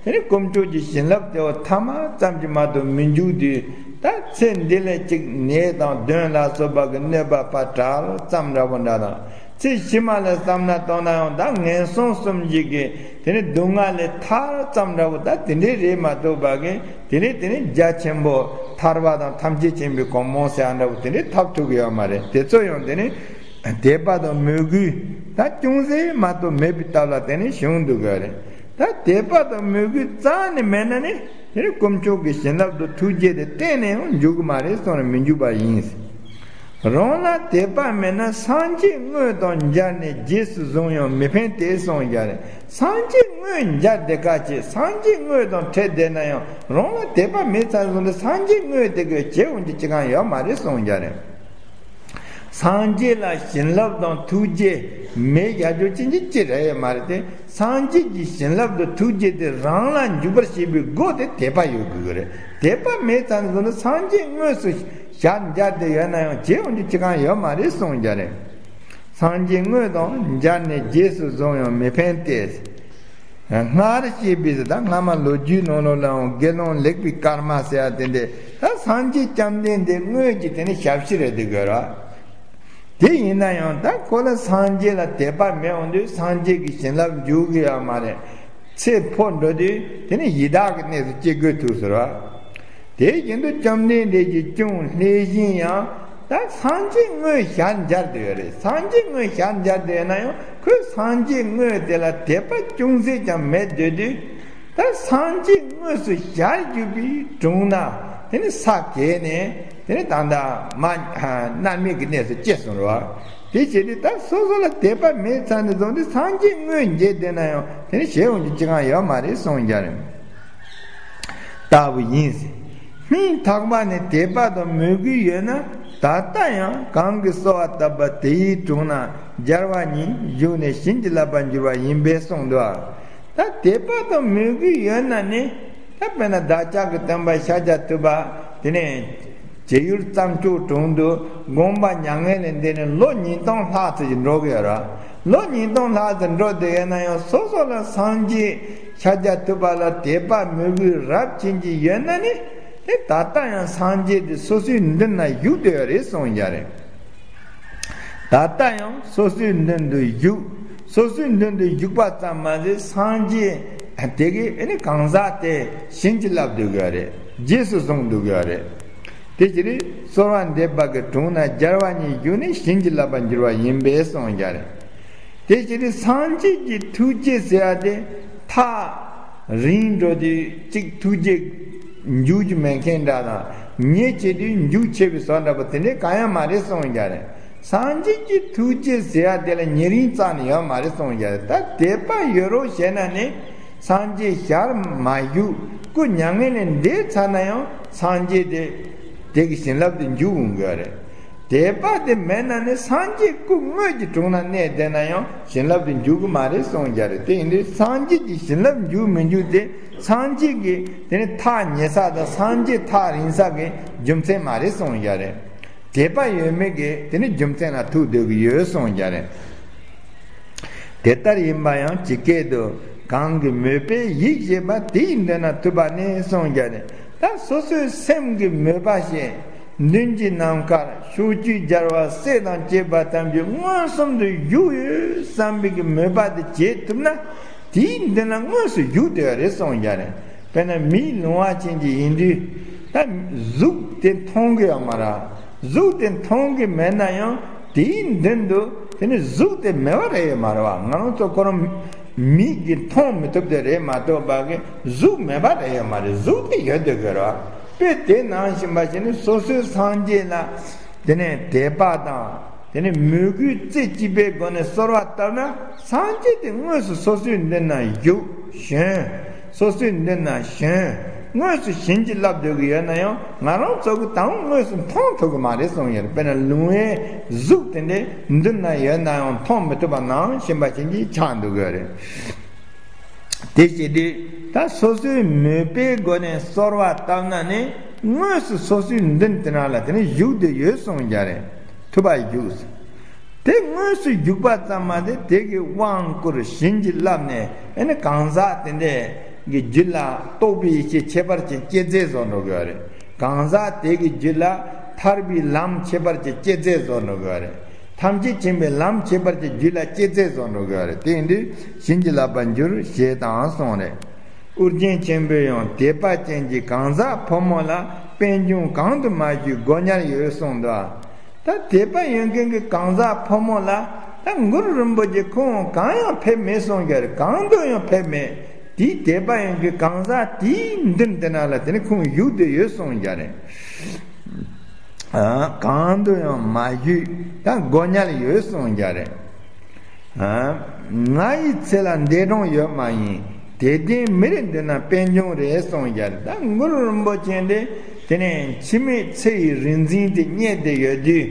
དེ་ནི་དཀོན་མཆོག་གི་བྱིན་རླབས་དེ་བ་ཐ་མ་ཙམ་གྱིས་མ་གཏོགས་མི་འཇུག་དུས། ད་ཚེ་འདི་ལས་གཅིག་ནད་དང་གདོན་ལ་སོགས་པ་གི་གནོད་པ་ཕར་བྲལ་ཙམ་འདྲ་བོ་འདྲ་དང་། ཚེ་ཕྱི་མ་ལ་བསམ་ན་བཏང་ན་ཡང་ད་ངན་སོང་གསུམ་ཞིག་གི་དེ་ནི་སྡུག་བསྔལ་ལས་ཐར་ཙམ་འདྲ་བོ་ད་དེ་འདྲའི་རེད་མ་གཏོགས་པ་གི། དེ་ནི་དེ་ནི་རྒྱ་ཆེན་པོ་ཐར་པ་དང་ཐམས་ཅད་མཁྱེན་པའི་གོ་འཕང་ཟེར་ཡ་འདྲ་བོ་དེ་འདྲའི་ཐོབ་ཐུབ་ཀྱི་ཡོད་མ་རེད། དེ་ཚོ་ཡང་དེ་ནི་དད་པ་དང་མོས་གུས་ད་ཅུང་ཟད་མ་གཏོགས་མེད་པའི་སྟབས་ལ་དེ་ནི་བྱུང་འདུག་གི་རེད། ད་དད་པ་དང་མོས་གུས་རྩ་ནས་མེད་ན་ནི་དེ་ནི་དཀོན་མཆོག་གི་བྱིན་རླབས་དང་ཐུགས་རྗེ་དེ་གཏན་ནས་ཡང་འཇུག་གི་མ་རེད་གསུངས་ནས་མི་འཇུག་པ་ཡིན། རང་ལ་དད་པ་མེད་ན་སངས་རྒྱས་དངོས་དང་མཇལ་ནས་རྗེས་སུ་བཟུང་ཡང་མི་ཕན་ཏེ་གསུངས་ཀྱང་རེད། སངས་རྒྱས་དངོས་མཇལ་དེ་ག་ཅེ། སངས་རྒྱས་དངོས་དང་འཕྲད་བསྡད་ན་ཡང་རང་ལ་དད་པ་མེད་ཙང་བཟུང་སྟེ་སངས་རྒྱས་དངོས་དེ་གི་བྱེད་འོང་རྒྱུ་ཅི་གང་ཡོད་མ་རེད་གསུངས་ཀྱང་རེད། སངས་རྒྱས་ལ་བྱིན་རླབས་དང་ཐུགས་རྗེ་མེད་བཞག་རྒྱུ་ཅི་འདྲ་ཅི་རེད་ཡོད་མ་རེད་དེ། སངས་རྒྱས་ཀྱི་བྱིན་རླབས་དང་ཐུགས་རྗེ་དེ་རང་ལ་འཇུག་པར་བྱེད་པའི་སྒོ་དེ་དད་པ་ཡོད་དགོས་ཀྱི་རེད། དད་པ་མེད་ཙང་བཟུང་སྟེ་སངས་རྒྱས་དངོས་སུ་ཞལ་མཇལ་དེ་ཡོད་ན་ཡང་བྱེད་འོང་རྒྱུ་ཅི་གང་ཡོད་མ་རེད་གསུངས་ཀྱང་རེད། སངས་རྒྱས་དངོས་དང་མཇལ་ནས་རྗེས་སུ་བཟུང་ཡང་མི་ཕན་ཏེ། སྔར་བཤད་པའི་ད་སྔ་མ་ལོ་རྒྱུས་ནང་ལོགས་ལའང་དགེ་སློང་ལེགས་པའི་སྐར་མ་ཟེར་ཡ་དེ་འདྲས་ད་སངས་རྒྱས་བཅོམ་ལྡན་འདས་དངོས་ཀྱི་དེ་ནི་ཞབས་ཕྱི་རེད་དེ་དགོས་ར། དེ་ཡིན་ན་ཡང་ད་ཁོ་ལ་སངས་རྒྱས་ལ་དད་པ་མེད་འོང་དུས་སངས་རྒྱས་ཀྱི་བྱིན་རླབས་འཇུག་གི་ཡོད་མ་རེད། ཚེ་འཕོ་འགྲོ་དུས་དེ་ནི་ཡི་དྭགས་ཀྱི་གནས་སུ་སྐྱེ་དགོས་ཐུག་ཟེར་བ། དེ་བཞིན་དུ་བཅོམ་ལྡན་འདས་ཀྱིས་ཅུང་ལྷས་བཞིན་ཡང་ད་སངས་རྒྱས་དངོས་ཞལ་མཇལ་དུ་ཡོད་རེད། སངས་རྒྱས་དངོས་ཞལ་མཇལ་དུ་ཡོད་ན་ཡང་ཁོས་སངས་རྒྱས་དངོས་དེ་ལ་དད་པ་ཅུང་ཟད་ཀྱང་མེད་སྡོད་དུས། ད་སངས་རྒྱས་དངོས་སུ་ཞལ་བཞུགས་པའི་དྲུང་ན་དེ་ནི་ས་གས་ནས་དེ་ནི་ད་ལྟ་མ་མནར་མེད་ཀྱི་གནས་སུ་སྐྱེས་སོང་རེད་བ། དེ་བྱས་ཏེ་ད་སོ་སོ་ལ་དད་པ་མེད་ཙང་ནས་བཟུང་སྟེ་སངས་རྒྱས་དངོས་མཇལ་བསྡད་ན་ཡང་དེ་ནི་ཞལ་འོང་རྒྱུ་ཅི་གང་ཡོད་མ་རེད་གསུངས་ཀྱང་རེད། ལྟ་བུ་ཡིན། སྙིང་ཐག་པ་ནས་དད་པ་དང་མོས་གུས་ཡོད་ན་ད་ལྟ་ཡང་གང་གིས་གསོལ་བ་བཏབ་པ་དེའི་དྲུང་ན་རྒྱལ་བ་ཉིད་བཞུགས་ནས་བྱིན་གྱིས་བརླབ་པར་འགྱུར་བ་ཡིན་པས་གསུངས་འདུག་ད་དད་པ་དང་མོས་གུས་ཡོད་ན་ནི། ད་དཔེར་ན་བདག་ཅག་གི་སྟོན་པ་ཤཱཀྱ་ཐུབ་པ་དེ་ནས་བྱེས་ཡུལ་རྩྭ་མཆོག་གྲོང་དུ་དགོངས་པ་མྱ་ངན་ལས་འདས་ནས་ལོ་ཉིས་སྟོང་ལྷག་ཙམ་ཞིག་འགྲོ་གི་ཡོད་རེད། ལོ་ཉིས་སྟོང་ལྷག་ཙམ་འགྲོ་བསྡད་ཡོད་ན་ཡང་སོ་སོ་ལ་སངས་རྒྱས་ཤཱཀྱ་ཐུབ་པ་ལ་དད་པ་མོས་གུས་རབ་བྱིན་གྱིས་ཡོད་ན་ནི། དེ་ད་ལྟ་ཡང་སངས་རྒྱས་དེ་སོ་སོའི་མདུན་ན་བཞུགས་བསྡད་ཡོད་རེད་གསུངས་ཀྱང་རེད། ད་ལྟ་ཡང་སོ་སོའི་མདུན་དུ་བཞུགས། སོ་སོའི་མདུན་དུ་བཞུགས་པ་ཙམ་མ་ཟད་སངས་རྒྱས་དེ་གིས་ཨ་ནི་གང་ཟག་དེ་བྱིན་གྱིས་བརླབས་སྡོད་ཀྱི་རེད། རྗེས་སུ་བཟུང་སྡོད་ཀྱི་རེད། དེ་ཕྱིར་གསོལ་བ་འདེབས་པ་གི་དྲུང་ན་རྒྱལ་བ་ཉིད་བཞུགས་ནས་བྱིན་གྱིས་བརླབ་པར་འགྱུར་བ་ཡིན་པས་གསུངས་ཀྱང་རེད། དེ་ཕྱིར་སངས་རྒྱས་ཀྱི་ཐུགས་རྗེ་ཟེར་ཡ་དེ་ཐག་རིང་འགྲོ་དུས་གཅིག་ཐུགས་རྗེ་འཇུག་རྒྱུ་མེད་མཁན་འདྲ་དང་ཉེ་ཆེ་དུས་འཇུག་ཆེ་བའི་བཟོ་འདྲ་པོ་དེ་འདྲའི་གང་ཡང་མ་རེད་གསུངས་ཀྱང་རེད། སངས་རྒྱས་ཀྱི་ཐུགས་རྗེ་ཟེར་ཡ་དེ་ལ་ཉེ་རིང་རྩ་ནས་ཡོད་མ་རེད་གསུངས་ཀྱང་རེད། ད་དད་པ་ཡོད་རོགས་བྱས་ན་ནི་སངས་རྒྱས་ཞལ་མ་བཞུགས་སྐུ་མྱ་ངན་ལས་འདས་ཚར་ན་ཡང་སངས་རྒྱས་དེ་དེ་གི་བྱིན་རླབས་དེ་འཇུག་འོང་གི་རེད། དད་པ་དེ་མེད་ན་ནི་སངས་རྒྱས་སྐུ་དངོས་ཀྱི་དྲུང་ན་གནས་བསྡད་ན་ཡང་བྱིན་རླབས་དེ་འཇུག་གི་མ་རེད་གསུངས་ཀྱང་རེད། དེ་ཡིན་དུས་སངས་རྒྱས་ཀྱི་བྱིན་རླབས་འཇུག་མི་འཇུག་དེ་སངས་རྒྱས་ཀྱི་དེ་ནི་ཐག་ཉེ་ས་དང་སངས་རྒྱས་ཐག་རིང་ས་གི་རྒྱུ་མཚན་མ་རེད་གསུངས་ཀྱང་རེད། དད་པ་ཡོད་མེད་ཀྱི་དེ་ནི་རྒྱུ་མཚན་ལ་ཐུག་སྡོད་ཀྱི་ཡོད་གསུངས་ཀྱང་རེད། དེ་ལྟར་ཡིན་པ་ཡང་ཇི་སྐད་དུ། གང་གིས་མོས་པས་ཡིད་བཞེས་པ། དེའི་མདུན་ན་ཐུབ་པ་ནི་གསུངས་ཀྱང་རེད། ད་སོ་སོའི་སེམས་ཀྱི་མོས་པ་ཞེས་མདུན་གྱི་ནམ་མཁར་ཕྱོགས་བཅུའི་རྒྱལ་བ་སྲས་དང་བཅས་པ་ཐམས་ཅད་མངོན་སུམ་དུ་བཞུགས་ཡོད་བསམ་པའི་གི་མོས་པ་དེ་བྱེད་ཐུབ་ན། དེའི་མདུན་ན་དངོས་སུ་བཞུགས་བསྡད་ཡོད་རེད་གསུངས་ཀྱང་རེད། དཔེར་ན་མིའི་ལུང་བ་ཅན་གྱི་ཡིན་དུས། ད་གཟུགས་དེ་མཐོང་གི་ཡོད་མ་རེད། གཟུགས་དེ་མཐོང་གི་མེད་ན་ཡང་དེའི་མདུན་དུ་དེ་ནི་གཟུགས་དེ་མེད་པ་རེད་ཡོད་མ་རེད་བ། ང་རང་ཚོ་ཁོ་རང་མིག་གིས་མཐོང་མི་ཐུབ་དེ་རེད་མ་གཏོགས་པ་གི་གཟུགས་མེད་པ་རེད་ཡོད་མ་རེད། གཟུགས་དེ་ཡོད་དེ་དགོས་རེད་བ། དཔེ་དེ་ནང་བཞིན་པ་ཞིག་ནི་སོ་སོའི་སངས་རྒྱས་ལ་དེ་ནས་དད་པ་དང་། དེ་ནས་མོས་གུས་རྩེ་གཅིག་པའི་སྒོ་ནས་གསོལ་བ་བཏབ་ན་སངས་རྒྱས་དེ་དངོས་སུ་སོ་སོའི་མདུན་ན་བཞུགས་བཞིན། སོ་སོའི་མདུན་ན་བཞིན། དངོས་སུ་བྱིན་གྱིས་བརླབས་སྡོད་ཀྱི་ཡོད་ན་ཡང་ང་རང་ཚོ་གི་དང་དངོས་སུ་མཐོང་ཐུབ་ཀྱི་མ་རེད་གསུངས་ཡོད། དཔེར་ན་ལུང་བའི་གཟུགས་དེ་འདྲའི་མདུན་ན་ཡོད་ན་ཡང་མཐོང་མི་ཐུབ་པ་ནང་བཞིན་པ་ཅན་གྱི་ཆགས་འདུག་གི་རེད། དེ་བྱེད་དུས་ད་སོ་སོའི་མོས་པའི་སྒོ་ནས་གསོལ་བ་བཏབ་ན་ནི་དངོས་སུ་སོ་སོའི་མདུན་དེ་ན་ལ་དེ་ནི་བཞུགས་བསྡད་ཡོད་གསུངས་ཀྱང་རེད། ཐུབ་པ་བཞུགས། དེ་དངོས་སུ་བཞུགས་པ་ཙམ་མ་ཟད་དེ་གི་དབང་བསྐུར་བྱིན་གྱིས་བརླབས་ནས་ཨེ་ནི་གང་ཟག་དེ་འདྲའི་གི་རྒྱུད་ལ་རྟོགས་པའི་ཡེ་ཤེས་ཁྱད་པར་ཅན་སྐྱེད་མཛད་བཟོ་འགྲོ་གི་ཡོད་རེད། གང་ཟག་དེ་གི་རྒྱུད་ལ་ཐར་པའི་ལམ་ཁྱད་པར་ཅན་སྐྱེད་མཛད་བཟོ་འགྲོ་གི་ཡོད་རེད། ཐམས་ཅད་མཁྱེན་པའི་ལམ་ཁྱད་པར་ཅན་རྒྱུད་ལ་སྐྱེད་མཛད་བཟོ་འགྲོ་གི་ཡོད་རེད། དེ་ཡིན་དུས་བྱིན་གྱིས་བརླབས་པར་འགྱུར་ཞེས་དང་གསུངས་རེད། ཨོ་རྒྱན་ཆེན་པོས་ཡང་དད་པ་ཅན་གྱི་གང་ཟག་ཕོ་མོ་ལ་པད་འབྱུང་གང་དུ་མ་བཞུད་སྒོ་ཉར་ཡོད་གསུངས་འདུག་ད་དད་པ་ཡོད་མཁན་གྱི་གང་ཟག་ཕོ་མོ་ལ་ད་གུ་རུ་རིན་པོ་ཆེ་ཁོང་གང་ཡང་ཕེབས་མེད་གསུངས་ཀྱང་རེད། གང་དུ་ཡང་ཕེབས་མེད། དེའི་དད་པ་ཡོད་མཁན་གྱི་གང་ཟག་དེའི་མདུན་དེ་ན་ལ་དེ་ནི་ཁོང་བཞུགས་བསྡད་ཡོད་གསུངས་ཀྱང་རེད། གང་དུ་ཡང་མ་བཞུད་ད་སྒོ་ཉར་ཡོད་གསུངས་ཀྱང་རེད། ང་ཡི་ཚེ་ལ་འདས་གྲོངས་ཡོད་མ་ཡིན། དད་ལྡན་མི་རེ་འདུན་ན་པད་འབྱུང་རེད་གསུངས་ཀྱང་རེད། ད་གུ་རུ་རིན་པོ་ཆེ་འདི་དེ་ནས་འཆི་མེད་ཚེ་ཡི་རིག་འཛིན་དེ་བརྙེས་ཏེ་ཡོད་དུས་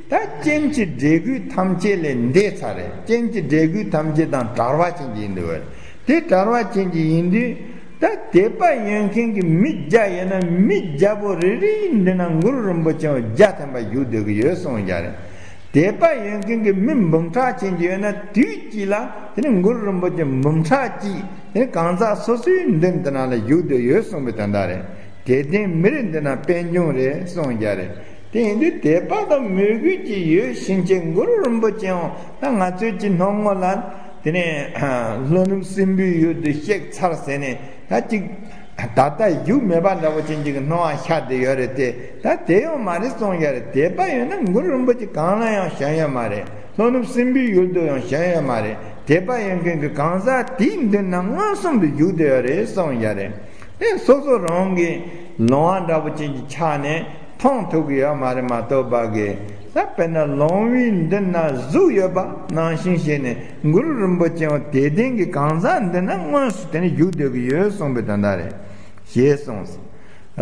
ད་རྐྱེན་གྱི་འབྲས་བུ་ཐམས་ཅད་ལས་འདས་ཚར་རེད། རྐྱེན་གྱི་འབྲས་བུ་ཐམས་ཅད་དང་བྲལ་བ་ཅན་གྱི་ཡིན་འདུག་བས། དེ་བྲལ་བ་ཅན་གྱི་ཡིན་དུས་ད་དད་པ་ཡོད་མཁན་གྱི་མི་བརྒྱ་ཡོད་ན་མི་བརྒྱ་པོ་རེ་རེའི་མདུན་ན་གུ་རུ་རིན་པོ་ཆེ་བརྒྱ་ཐམ་པ་བཞུགས་སྡོད་ཀྱི་ཡོད་གསུངས་ཀྱང་རེད། དད་པ་ཡོད་མཁན་གྱི་མི་འབུམ་ཕྲག་ཅན་གྱི་ཡོད་ན་དུས་གཅིག་ལ་དེ་ནི་གུ་རུ་རིན་པོ་ཆེ་འབུམ་ཕྲག་གཅིག་དེ་ནི་གང་ཟག་སོ་སོའི་མདུན་དེ་ན་ལ་བཞུགས་སྡོད་ཡོད་གསུངས་པའི་དོན་དག་རེད། དད་ལྡན་མི་རེ་འདུན་ན་པད་འབྱུང་རེད་གསུངས་ཀྱང་རེད། དེ་ཡིན་དུས་དད་པ་དང་མོས་གུས་ཀྱི་ཡོད་ཕྱིན་ཆད་གུ་རུ་རིན་པོ་ཆེའང་ད་ང་ཚོའི་ཀྱི་སྣང་ངོ་ལ་དེ་ནས་ལྷོ་ནུབ་སྲིན་པོའི་ཡུལ་དུ་གཤེགས་ཚར་ཟེར་ནས་ད་ཅིག་ད་ལྟ་བཞུགས་མེད་པ་འདྲ་བོ་ཅན་གྱི་སྣང་བ་ཤར་བསྡད་ཡོད་རེད་དེ། ད་དེ་ཡང་མ་རེད་གསུངས་ཡོད་རེད། དད་པ་ཡོད་ན་གུ་རུ་རིན་པོ་ཆེ་གང་ལ་ཡང་ཞེན་ཡོད་མ་རེད། ལྷོ་ནུབ་སྲིན་པོའི་ཡུལ་དུ་ཡང་ཞེན་ཡོད་མ་རེད། དད་པ་ཡོད་མཁན་གྱི་གང་ཟག་དེའི་མདུན་ན་མངོན་སུམ་དུ་བཞུགས་བསྡད་ཡོད་རེད་གསུངས་ཡོད་རེད། དེ་སོ་སོ་རང་གི་ལོང་བ་འདྲ་བོ་ཅན་གྱི་ཆ་ནས་མཐོང་ཐུབ་ཀྱི་ཡོད་མ་རེད་མ་གཏོགས་པ་གི་ད་དཔེར་ན་ལོང་བའི་མདུན་ན་གཟུགས་ཡོད་པ་ནང་བཞིན་བྱས་ནས་གུ་རུ་རིན་པོ་ཆེ་བ་དད་ལྡན་གྱི་གང་ཟག་མདུན་ན་དངོས་སུ་དེ་ནི་བཞུགས་སྡོད་ཀྱི་ཡོད་གསུངས་པའི་དོན་དག་རེད། ཞེས་གསུངས།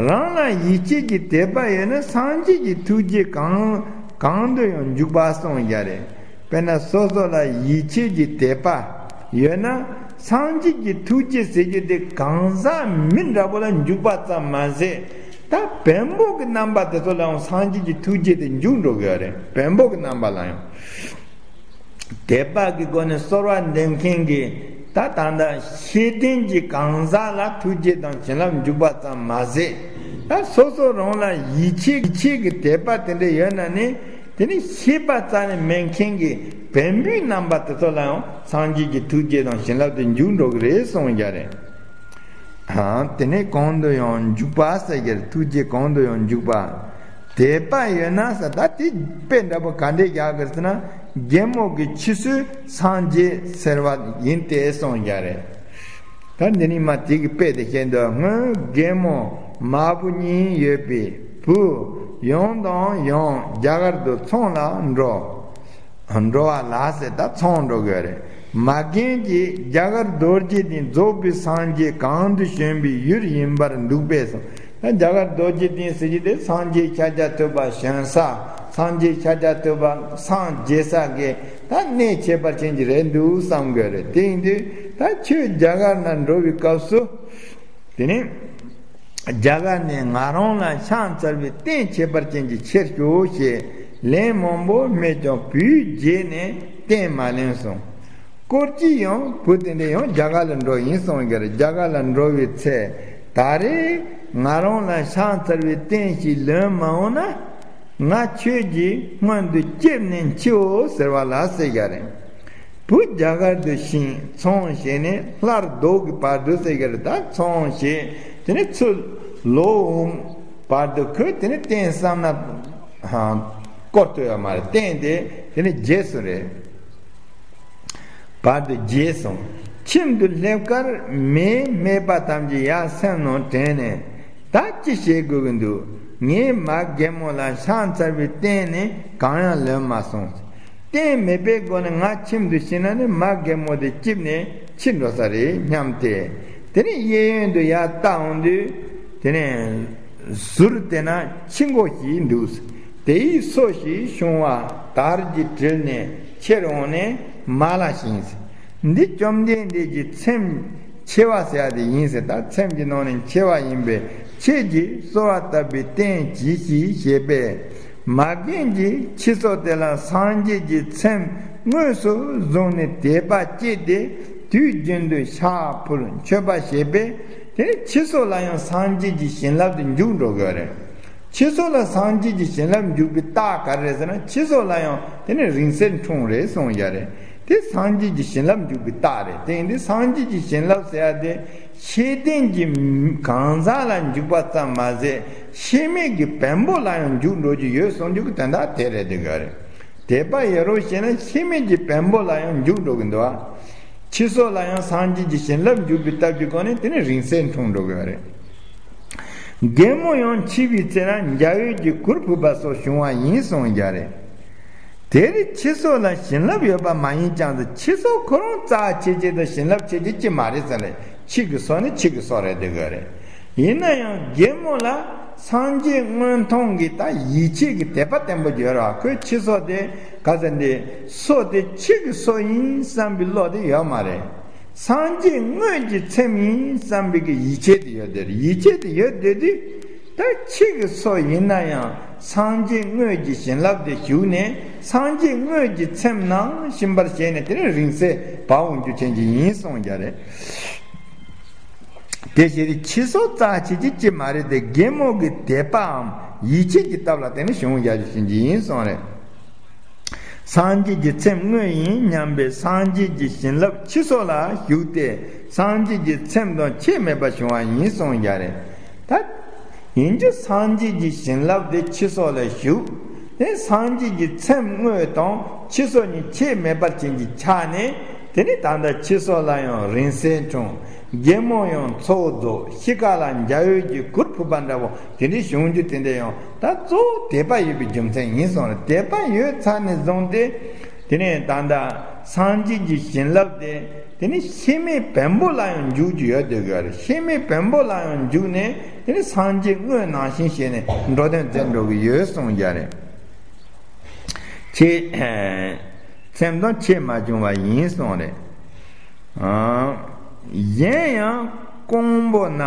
རང་ལ་ཡིད་ཆེས་ཀྱི་དད་པ་ཡོད་ན་སངས་རྒྱས་ཀྱི་ཐུགས་རྗེ་གང་གང་དུ་ཡང་འཇུག་པ་གསུངས་ཡོད་རེད། དཔེར་ན་སོ་སོ་ལ་ཡིད་ཆེས་ཀྱི་དད་པ་ཡོད་ན་སངས་རྒྱས་ཀྱི་ཐུགས་རྗེ་ཟེར་རྒྱུ་དེ་གང་ཟག་མི་འདྲ་པོ་ལ་འཇུག་པ་ཙམ་མ་ཟད་ད་བེམ་པོ་གི་རྣམ་པ་དེ་ཚོ་ལའང་སངས་རྒྱས་ཀྱི་ཐུགས་རྗེ་དེ་འཇུག་འགྲོ་གི་ཡོད་རེད། བེམ་པོ་གི་རྣམ་པ་ལ་ཡང་། དད་པ་གི་སྒོ་ནས་གསོལ་བ་འདེབས་མཁན་གྱི་ད་ད་ལྟ་ཤེས་ལྡན་གྱི་གང་ཟག་ལ་ཐུགས་རྗེ་དང་བྱིན་རླབས་འཇུག་པ་ཙམ་མ་ཟད། ད་སོ་སོ་རང་ལ་ཡིད་ཆེས་ཡིད་ཆེས་ཀྱི་དད་པ་དེ་འདྲ་ཡོད་ན་ནི་དེ་ནི་ཤེས་པ་རྩ་ནས་མེད་མཁན་གྱི་བེམ་པོའི་རྣམ་པ་དེ་ཚོ་ལའང་སངས་རྒྱས་ཀྱི་ཐུགས་རྗེ་དང་བྱིན་རླབས་དེ་འཇུག་འགྲོ་གི་རེད་གསུངས་ཡོད་རེད། དེ་ནས་གང་དུ་ཡང་འཇུག་པ་ཟེར་གྱི་རེད། ཐུགས་རྗེ་གང་དུ་ཡང་འཇུག་པ། དད་པ་ཡོད་ན་ཟེར་ད་དེ་དཔེ་འདྲ་པོ་ག་འདྲས་རྒྱག་གི་རེད་ཟེར་ན་རྒན་མོ་གི་ཁྱི་སོས་སངས་རྒྱས་ཟེར་བ་ཡིན་ཏེ་གསུངས་ཡོད་རེད། ད་འདི་ནི་མ་དེ་གི་དཔེ་དེ་བཤད་འདུག་སྔོན་རྒན་མོ་མ་བུ་གཉིས་ཡོད་པའི་བུ་ཡང་དང་ཡང་རྒྱ་གར་དུ་ཚོང་ལ་འགྲོ། འགྲོ་བ་ལ་ཟེར་ད་ཚོང་འགྲོ་དགོས་རེད། མ་རྒན་གྱིས་རྒྱ་གར་རྡོ་རྗེ་གདན་རྫོགས་པའི་སངས་རྒྱས་གང་དུ་བྱོན་པའི་ཡུལ་ཡིན་པར་འདུག་པས་སོ། ད་རྒྱ་གར་རྡོ་རྗེ་གདན་ཟེར་གྱི་དེ་སངས་རྒྱས་ཤཱཀྱ་ཐུབ་པ་བྱོན་ས། སངས་རྒྱས་ཤཱཀྱ་ཐུབ་པ་སངས་རྒྱས་ས་གི་ད་གནས་ཁྱད་པར་ཅན་གྱི་རེད་འདུག་བསམ་དགོས་རེད། དེ་ཡིན་དུས་ད་ཁྱོད་རྒྱ་གར་ན་འགྲོ་བའི་སྐབས་སུ་དེ་ནི། རྒྱ་གར་ནས་ང་རང་ལ་ཕྱག་འཚལ་བའི་རྟེན་ཁྱད་པར་ཅན་གྱི་ཕྱིར་ཞུ་ཞེས་ལན་མང་པོ་སྨྲས་ཀྱང་བུའི་རྗེས་ནས་རྟེན་མ་ལེན་གསུངས། སྐོར་གྱིས་ཡང་བུ་དེ་འདྲ་ཡང་རྒྱ་གར་ལ་འགྲོ་ཡིན་གསུངས་ཀྱི་རེད། རྒྱ་གར་ལ་འགྲོ་བའི་ཚེ་ད་རེས་ང་རང་ལ་ཕྱག་འཚལ་བའི་རྟེན་ཞིག་ལོན་མ་འོང་ན། ང་ཁྱོད་ཀྱི་སྔོན་དུ་ལྕེབས་ནས་འཆིའོ་ཟེར་བ་ལ་ཟེར་གྱི་རེད། བུ་རྒྱ་གར་དུ་ཕྱིན་ཚོང་བྱས་ནས་སླར་ལྡོག་གི་བར་དུ་ཟེར་གྱི་རེད། ད་ཚོང་བྱས་དེ་ནས་ཚུར་ལོག་འོང་བར་དུ་ཁོས་དེ་ནས་རྟེན་བསམ་ན་བསྐོར་ཐུབ་ཡོད་མ་རེད། རྟེན་དེ་དེ་ནས་བརྗེད་སོང་རེད། བར་དུ་བརྗེད་སོང་། ཁྱིམ་དུ་སླེབས་ཁར་མེ་སྨད་པ་ཐམས་ཅད་ཡར་སེམས་ནང་དྲན་ནས། ད་ཅི་བྱེད་དགོས་ཀྱི་འདུག་ངའི་མ་རྒན་མོ་ལ་ཕྱག་འཚལ་བའི་རྟེན་ནི་གང་ཡང་ལོན་མ་སོང་། རྟེན་མེད་པའི་སྒོ་ནས་ང་ཁྱིམ་དུ་ཕྱིན་ན་ནི་མ་རྒན་མོ་དེ་ལྕེབས་ནས་འཆི་འགྲོ་ས་རེད་སྙམ་སྟེ། དེ་ནས་གཡས་གཡོན་དུ་ཡར་བལྟ་འོང་དུས། དེ་ནས་ཟུར་དེ་ན་ཁྱི་མགོ་ཞིག་འདུག་དེ་ཡིས་སོ་ཞིག་བྱུང་བ་དར་གྱིས་དྲིལ་ནས་ཁྱེར་འོང་ནས་མ་ལ་བྱིན། འདི་བཅོམ་ལྡན་འདས་ཀྱི་ཚེམས་མཆེ་བ་ཟེར་ཡ་དེ་ཡིན་ཟེར། ད་ཚེམས་ཀྱི་ནང་ནས་མཆེ་བ་ཡིན་པས་ཁྱེད་ཀྱིས་གསོལ་བ་བཏབ་པའི་རྟེན་གྱིས་ཤིག་ཞེས་པས། མ་རྒན་གྱིས་ཁྱི་སོ་དེ་ལ་སངས་རྒྱས་ཀྱི་ཚེམས་དངོས་སུ་བཟུང་ནས་དད་པ་སྐྱེས་ཏེ་དུས་རྒྱུན་དུ་ཕྱག་ཕུལ་མཆོད་པ་བྱས་པས། དེ་ནས་ཁྱི་སོ་ལ་ཡང་སངས་རྒྱས་ཀྱི་བྱིན་རླབས་དེ་འཇུག་འགྲོ་གི་རེད། ཁྱི་སོ་ལ་སངས་རྒྱས་ཀྱི་བྱིན་རླབས་འཇུག་པའི་རྟགས་ག་རེ་རེད་ཟེར་ན། ཁྱི་སོ་ལ་ཡང་དེ་ནས་རིང་བསྲེལ་འཁྲུངས་རེད་གསུངས་ཡ་རེད། དེ་སངས་རྒྱས་ཀྱི་བྱིན་རླབས་འཇུག་པའི་རྟགས་རེད། དེ་ཡིན་དུས་སངས་རྒྱས་ཀྱི་བྱིན་རླབས་ཟེར་ཡ་དེ་ཤེས་ལྡན་གྱི་གང་ཟག་ལ་འཇུག་པ་ཙམ་མ་ཟད་ཤེས་མེད་ཀྱི་བེམ་པོ་ལ་ཡང་འཇུག་འགྲོ་རྒྱུ་ཡོད་གསུང་རྒྱུ་གི་དོན་དག་དེ་རེད་འདུག་ག་རེད། དད་པ་ཡོད་རོགས་བྱས་ན་ཤེས་མེད་ཀྱི་བེམ་པོ་ལ་ཡང་འཇུག་འགྲོ་གི་འདུག་ཨ། ཁྱི་སོ་ལ་ཡང་སངས་རྒྱས་ཀྱི་བྱིན་རླབས་འཇུག་པའི་སྟབས་ཀྱི་སྒོ་ནས་དེ་ནས་རིང་བསྲེལ་འཁྲུངས་འགྲོ་གི་ཡོད་རེད། རྒན་མོ་ཡང་འཆི་བའི་ཚེ་ན་འཇའ་འོད་ཀྱི་གུར་ཕུབ་པ་སོགས་བྱུང་བ་ཡིན་གསུངས་ཀྱང་རེད། དེ་རིང་ཁྱི་སོ་ལ་བྱིན་རླབས་ཡོད་པ་མ་ཡིན་ཀྱང་། ཁྱི་སོ་ཁོ་རང་རྩ་ཆེ་ཆེ་དང་བྱིན་རླབས་ཆེ་ཆེ་ཅི་མ་རེད་ཟེར་ནས། ཁྱི་གི་སོ་ནི་ཁྱི་གི་སོ་རེད་འདུག་གི་རེད། ཡིན་ན་ཡང་རྒན་མོ་ལ་སངས་རྒྱས་མངོན་མཐོང་གི་ད་ཡིད་ཆེས་ཀྱི་དད་པ་བརྟན་པོ་ཡོད་ར། ཁོས་ཁྱི་སོ་དེ་ག་ཟེར་འདི་སོ་དེ་ཁྱི་གི་སོ་ཡིན་བསམ་པའི་བློ་དེ་ཡོད་མ་རེད། སངས་རྒྱས་དངོས་ཀྱི་ཚེམས་ཡིན་བསམ་པའི་གི་ཡིད་ཆེས་དེ་ཡོད་དེ་རེད། ཡིད་ཆེས་དེ་ཡོད་དེ་དུས། ད་ཁྱི་གི་སོ་ཡིན་ན་ཡང་སངས་རྒྱས་དངོས་ཀྱི་བྱིན་རླབས་དེ་ཞུགས་ནས། སངས་རྒྱས་དངོས་ཀྱི་ཚེམས་ནང་ཤིང་པར་བྱས་ནས་དེ་ནས་རིང་བསྲེལ་བབས་འོང་རྒྱུ་ཅན་གྱི་ཡིན་གསུངས་ཀྱང་རེད། དེ་ཕྱིར་ཁྱི་སོ་རྩ་ཆེ་ཆེ་ཅི་མ་རེད་དེ། རྒན་མོ་གི་དད་པའམ་ཡིད་ཆེས་ཀྱི་སྟབས་ལ་བརྟེན་ནས་བྱུང་ཡ་ཅིག་ཡིན་གསུངས་རེད། སངས་རྒྱས་ཀྱི་ཚེམས་དངོས་ཡིན་སྙམ་པའི་སངས་རྒྱས་ཀྱི་བྱིན་རླབས་ཁྱི་སོ་ལ་ཞུགས་ཏེ། སངས་རྒྱས་ཀྱི་ཚེམས་དང་ཁྱད་མེད་པ་བྱུང་བ་ཡིན་གསུངས་ཀྱང་རེད། ད་ཡིན་རྒྱུ་སངས་རྒྱས་ཀྱི་བྱིན་རླབས་དེ་ཁྱི་སོ་ལ་ཞུགས། དེ་སངས་རྒྱས་ཀྱི་ཚེམས་དངོས་དང་ཁྱི་སོ་གཉིས་ཁྱད་མེད་པར་ཅན་གྱི་ཆ་ནས། དེ་ནི་ད་ལྟ་ཁྱི་སོ་ལ་ཡང་རིང་བསྲེལ་འཁྲུངས། རྒན་མོ་ཡང་ཚོགས་རྫོགས། ཤི་ཁ་ལ་འཇའ་འོད་ཀྱི་གུར་ཕུབ་པ་འདྲ་བོ་དེ་འདྲའི་བྱུང་རྒྱུ་དེ་འདྲ་ཡང་ད་གཙོ་བོ་དད་པ་ཡོད་པའི་རྒྱུ་མཚན་ཡིན་གསུངས་རེད། དད་པ་ཡོད་ཚར་ནས་བཟུང་སྟེ། དེ་ནས་ད་ལྟ་སངས་རྒྱས་ཀྱི་བྱིན་རླབས་དེ། དེ་ནི་ཤེས་མེད་བེམ་པོ་ལ་ཡང་འཇུག་རྒྱུ་ཡོད་དེ་ག་རེད། ཤེས་མེད་བེམ་པོ་ལ་ཡང་འཇུག་ནས། དེ་ནི་སངས་རྒྱས་དངོས་ནང་བཞིན་བྱས་ནས་འགྲོ་དོན་མཛད་འགྲོ་གི་ཡོད་གསུངས་ཀྱང་རེད། ཁྱེད་ཚེམས་དང་ཁྱད་མ་བྱུང་བ་ཡིན་གསུངས་རེད། གཞན་ཡང་ཀོང་པོ་ན།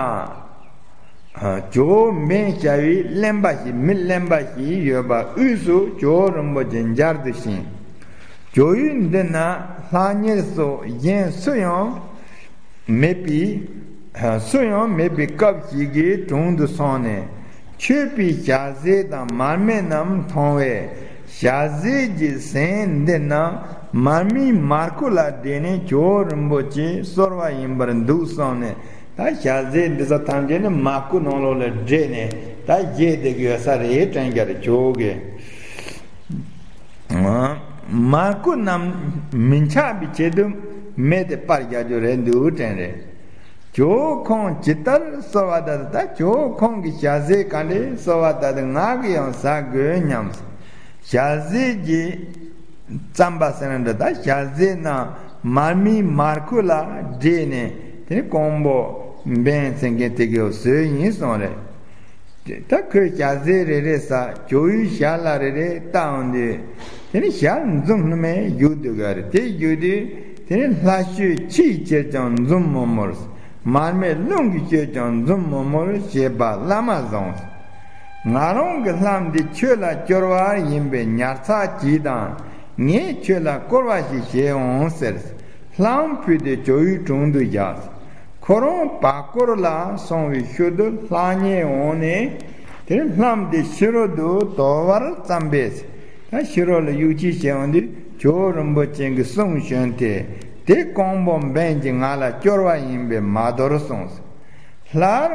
ཇོ་བོ་འབེན་བྱ་བའི་གླེན་པ་ཞིག་མི་གླེན་པ་ཞིག་ཡོད་པ་དབུས་སུ་ཇོ་བོ་རིན་པོ་ཆེ་མཇལ་དུ་ཕྱིན། ཇོ་བོའི་མདུན་ན་ལྷ་གཉེར་སོགས་གཞན་སུ་ཡང་མེད་པའི། སུ་ཡང་མེད་པའི་སྐབས་ཤིག་གི་དྲུང་དུ་སོང་ནས། མཆོད་པའི་ཞལ་ཟས་དང་མར་མེ་རྣམས་མཐོང་བས། ཞལ་ཟས་ཀྱི་ཟན་འདི་རྣམས་མར་མེའི་མར་ཁུ་ལ་བསྒྲེས་ནས་ཇོ་བོ་རིན་པོ་ཆེས་གསོལ་བ་ཡིན་པར་འདུག་བསམས་ནས། ད་ཞལ་ཟས་འདི་ཚོ་ཐམས་ཅད་ནི་མར་ཁུ་ནང་ལོགས་ལ་བསྒྲེས་ནས་ད་བཞེས་བསྡད་ཀྱི་ཡོད་ས་རེད་དྲན་རྒྱུ་རེད། ཇོ་བོ་གིས། མར་ཁུ་རྣམས་མི་འཆག་པའི་ཆེད་དུ་མེ་དེ་སྤར་རྒྱག་རྒྱུ་རེད་འདུག་དྲན་རེད། ཇོ་བོ་ཁོང་ཇི་ལྟར་གསོལ་བ་གདབ། ད་ཇོ་བོ་ཁོང་གིས་ཞལ་ཟས་ག་འདྲའི་གསོལ་བ་གདབ་དེ་ང་གིས་ཡང་ཟ་དགོས་སྙམ། ཞལ་ཟས་ཀྱི་རྩམ་པ་ཟེར་ན་འདྲ། ད་ཞལ་ཟས་རྣམས་མར་མེའི་མར་ཁུ་ལ་བསྒྲེས་ནས་དེ་ནི་ཀོང་པོ་འབེན་ཟེར་མཁན་དེ་གིས་བཟོས་ཡིན་གསུངས་རེད། ད་ཁོས་ཞལ་ཟས་རེ་རེ་ཟ། ཇོ་བོའི་ཞལ་ལ་རེ་རེ་ལྟ་འོང་དུས། དེ་ནི་ཞལ་འཛུམ་ལྷུམ་མེ་བཞུགས་འདུག་ག་རེད། དེ་བཞུགས་དུས་དེ་ནི་ལྷ་ཆོས་ཆེས་ཆེར་ཀྱང་འཛུམ་མུར་མུར། མར་མེ་རླུང་གིས་གཅོད་ཀྱང་འཛུམ་དམུལ་དམུལ་བྱེད་པ་བླ་མ་བཟང་། ང་རང་གི་ལྷམ་འདི་ཁྱོད་ལ་སྐྱོར་བ་ཡིན་པས་ཉར་ཚགས་གྱིས་དང་། ངས་ཁྱོད་ལ་བསྐོར་བ་ཞིག་བྱེད་འོང་ཟེར། ལྷམ་ཕུད་དེ་ཇོ་བོའི་དྲུང་དུ་བཞག། ཁོ་རང་བར་སྐོར་ལ་སོང་བའི་ཤུལ་དུ་ལྷང་ངེར་འོངས་ནས། དེར་ལྷམ་དེ་ཕྱི་རོལ་དུ་དོར་བར་བརྩམས་པས། ད་ཕྱི་རོལ་ལ་གཡུག་ཅིག་བྱས་འོང་དུས་ཇོ་བོ་རིན་པོ་ཆེ་གི་གསུང་བྱོན་ཏེ། དེ་ཀོང་པོ་འབེན་གྱིས་ང་ལ་སྐྱོར་བ་ཡིན་པས་མ་དོར་གསུངས། སླར་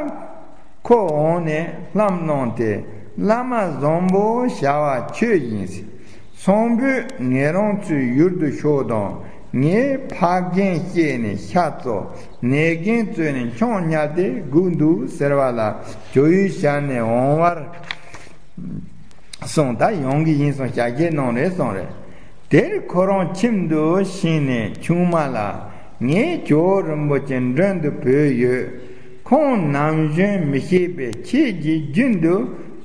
ཁོ་འོངས་ནས་ལྷམ་བླངས་ཏེ། བླ་མ་བཟང་པོ་བྱ་བ་ཁྱོད་ཡིན། ཚོང་དཔོན་ངེད་རང་ཚོའི་ཡུལ་དུ་ཤོག་དང་། ངས་ཕག་རྒན་བཤས་ནས་ཤ་བཙོ། ནས་རྒན་བཙོས་ནས་འཕྱང་བརྙས་ཏེ་སྒུག་འདུག་ཟེར་བ་ལ་ཇོ་བོའི་ཞལ་ནས་འོང་བར་གསུངས། ད་ཡོང་གི་ཡིན་གསུངས། ཞལ་བཞེས་གནང་རེད་གསུངས་རེད། དེར་ཁོ་རང་ཁྱིམ་དུ་ཕྱིན་ནས་ཆུང་མ་ལ། ངས་ཇོ་བོ་རིན་པོ་ཆེ་མགྲོན་དུ་བོས་ཡོད། ཁོང་ནམ་བྱོན་མི་ཤེས་པས་ཁྱེད་ཀྱིས་རྒྱུན་དུ་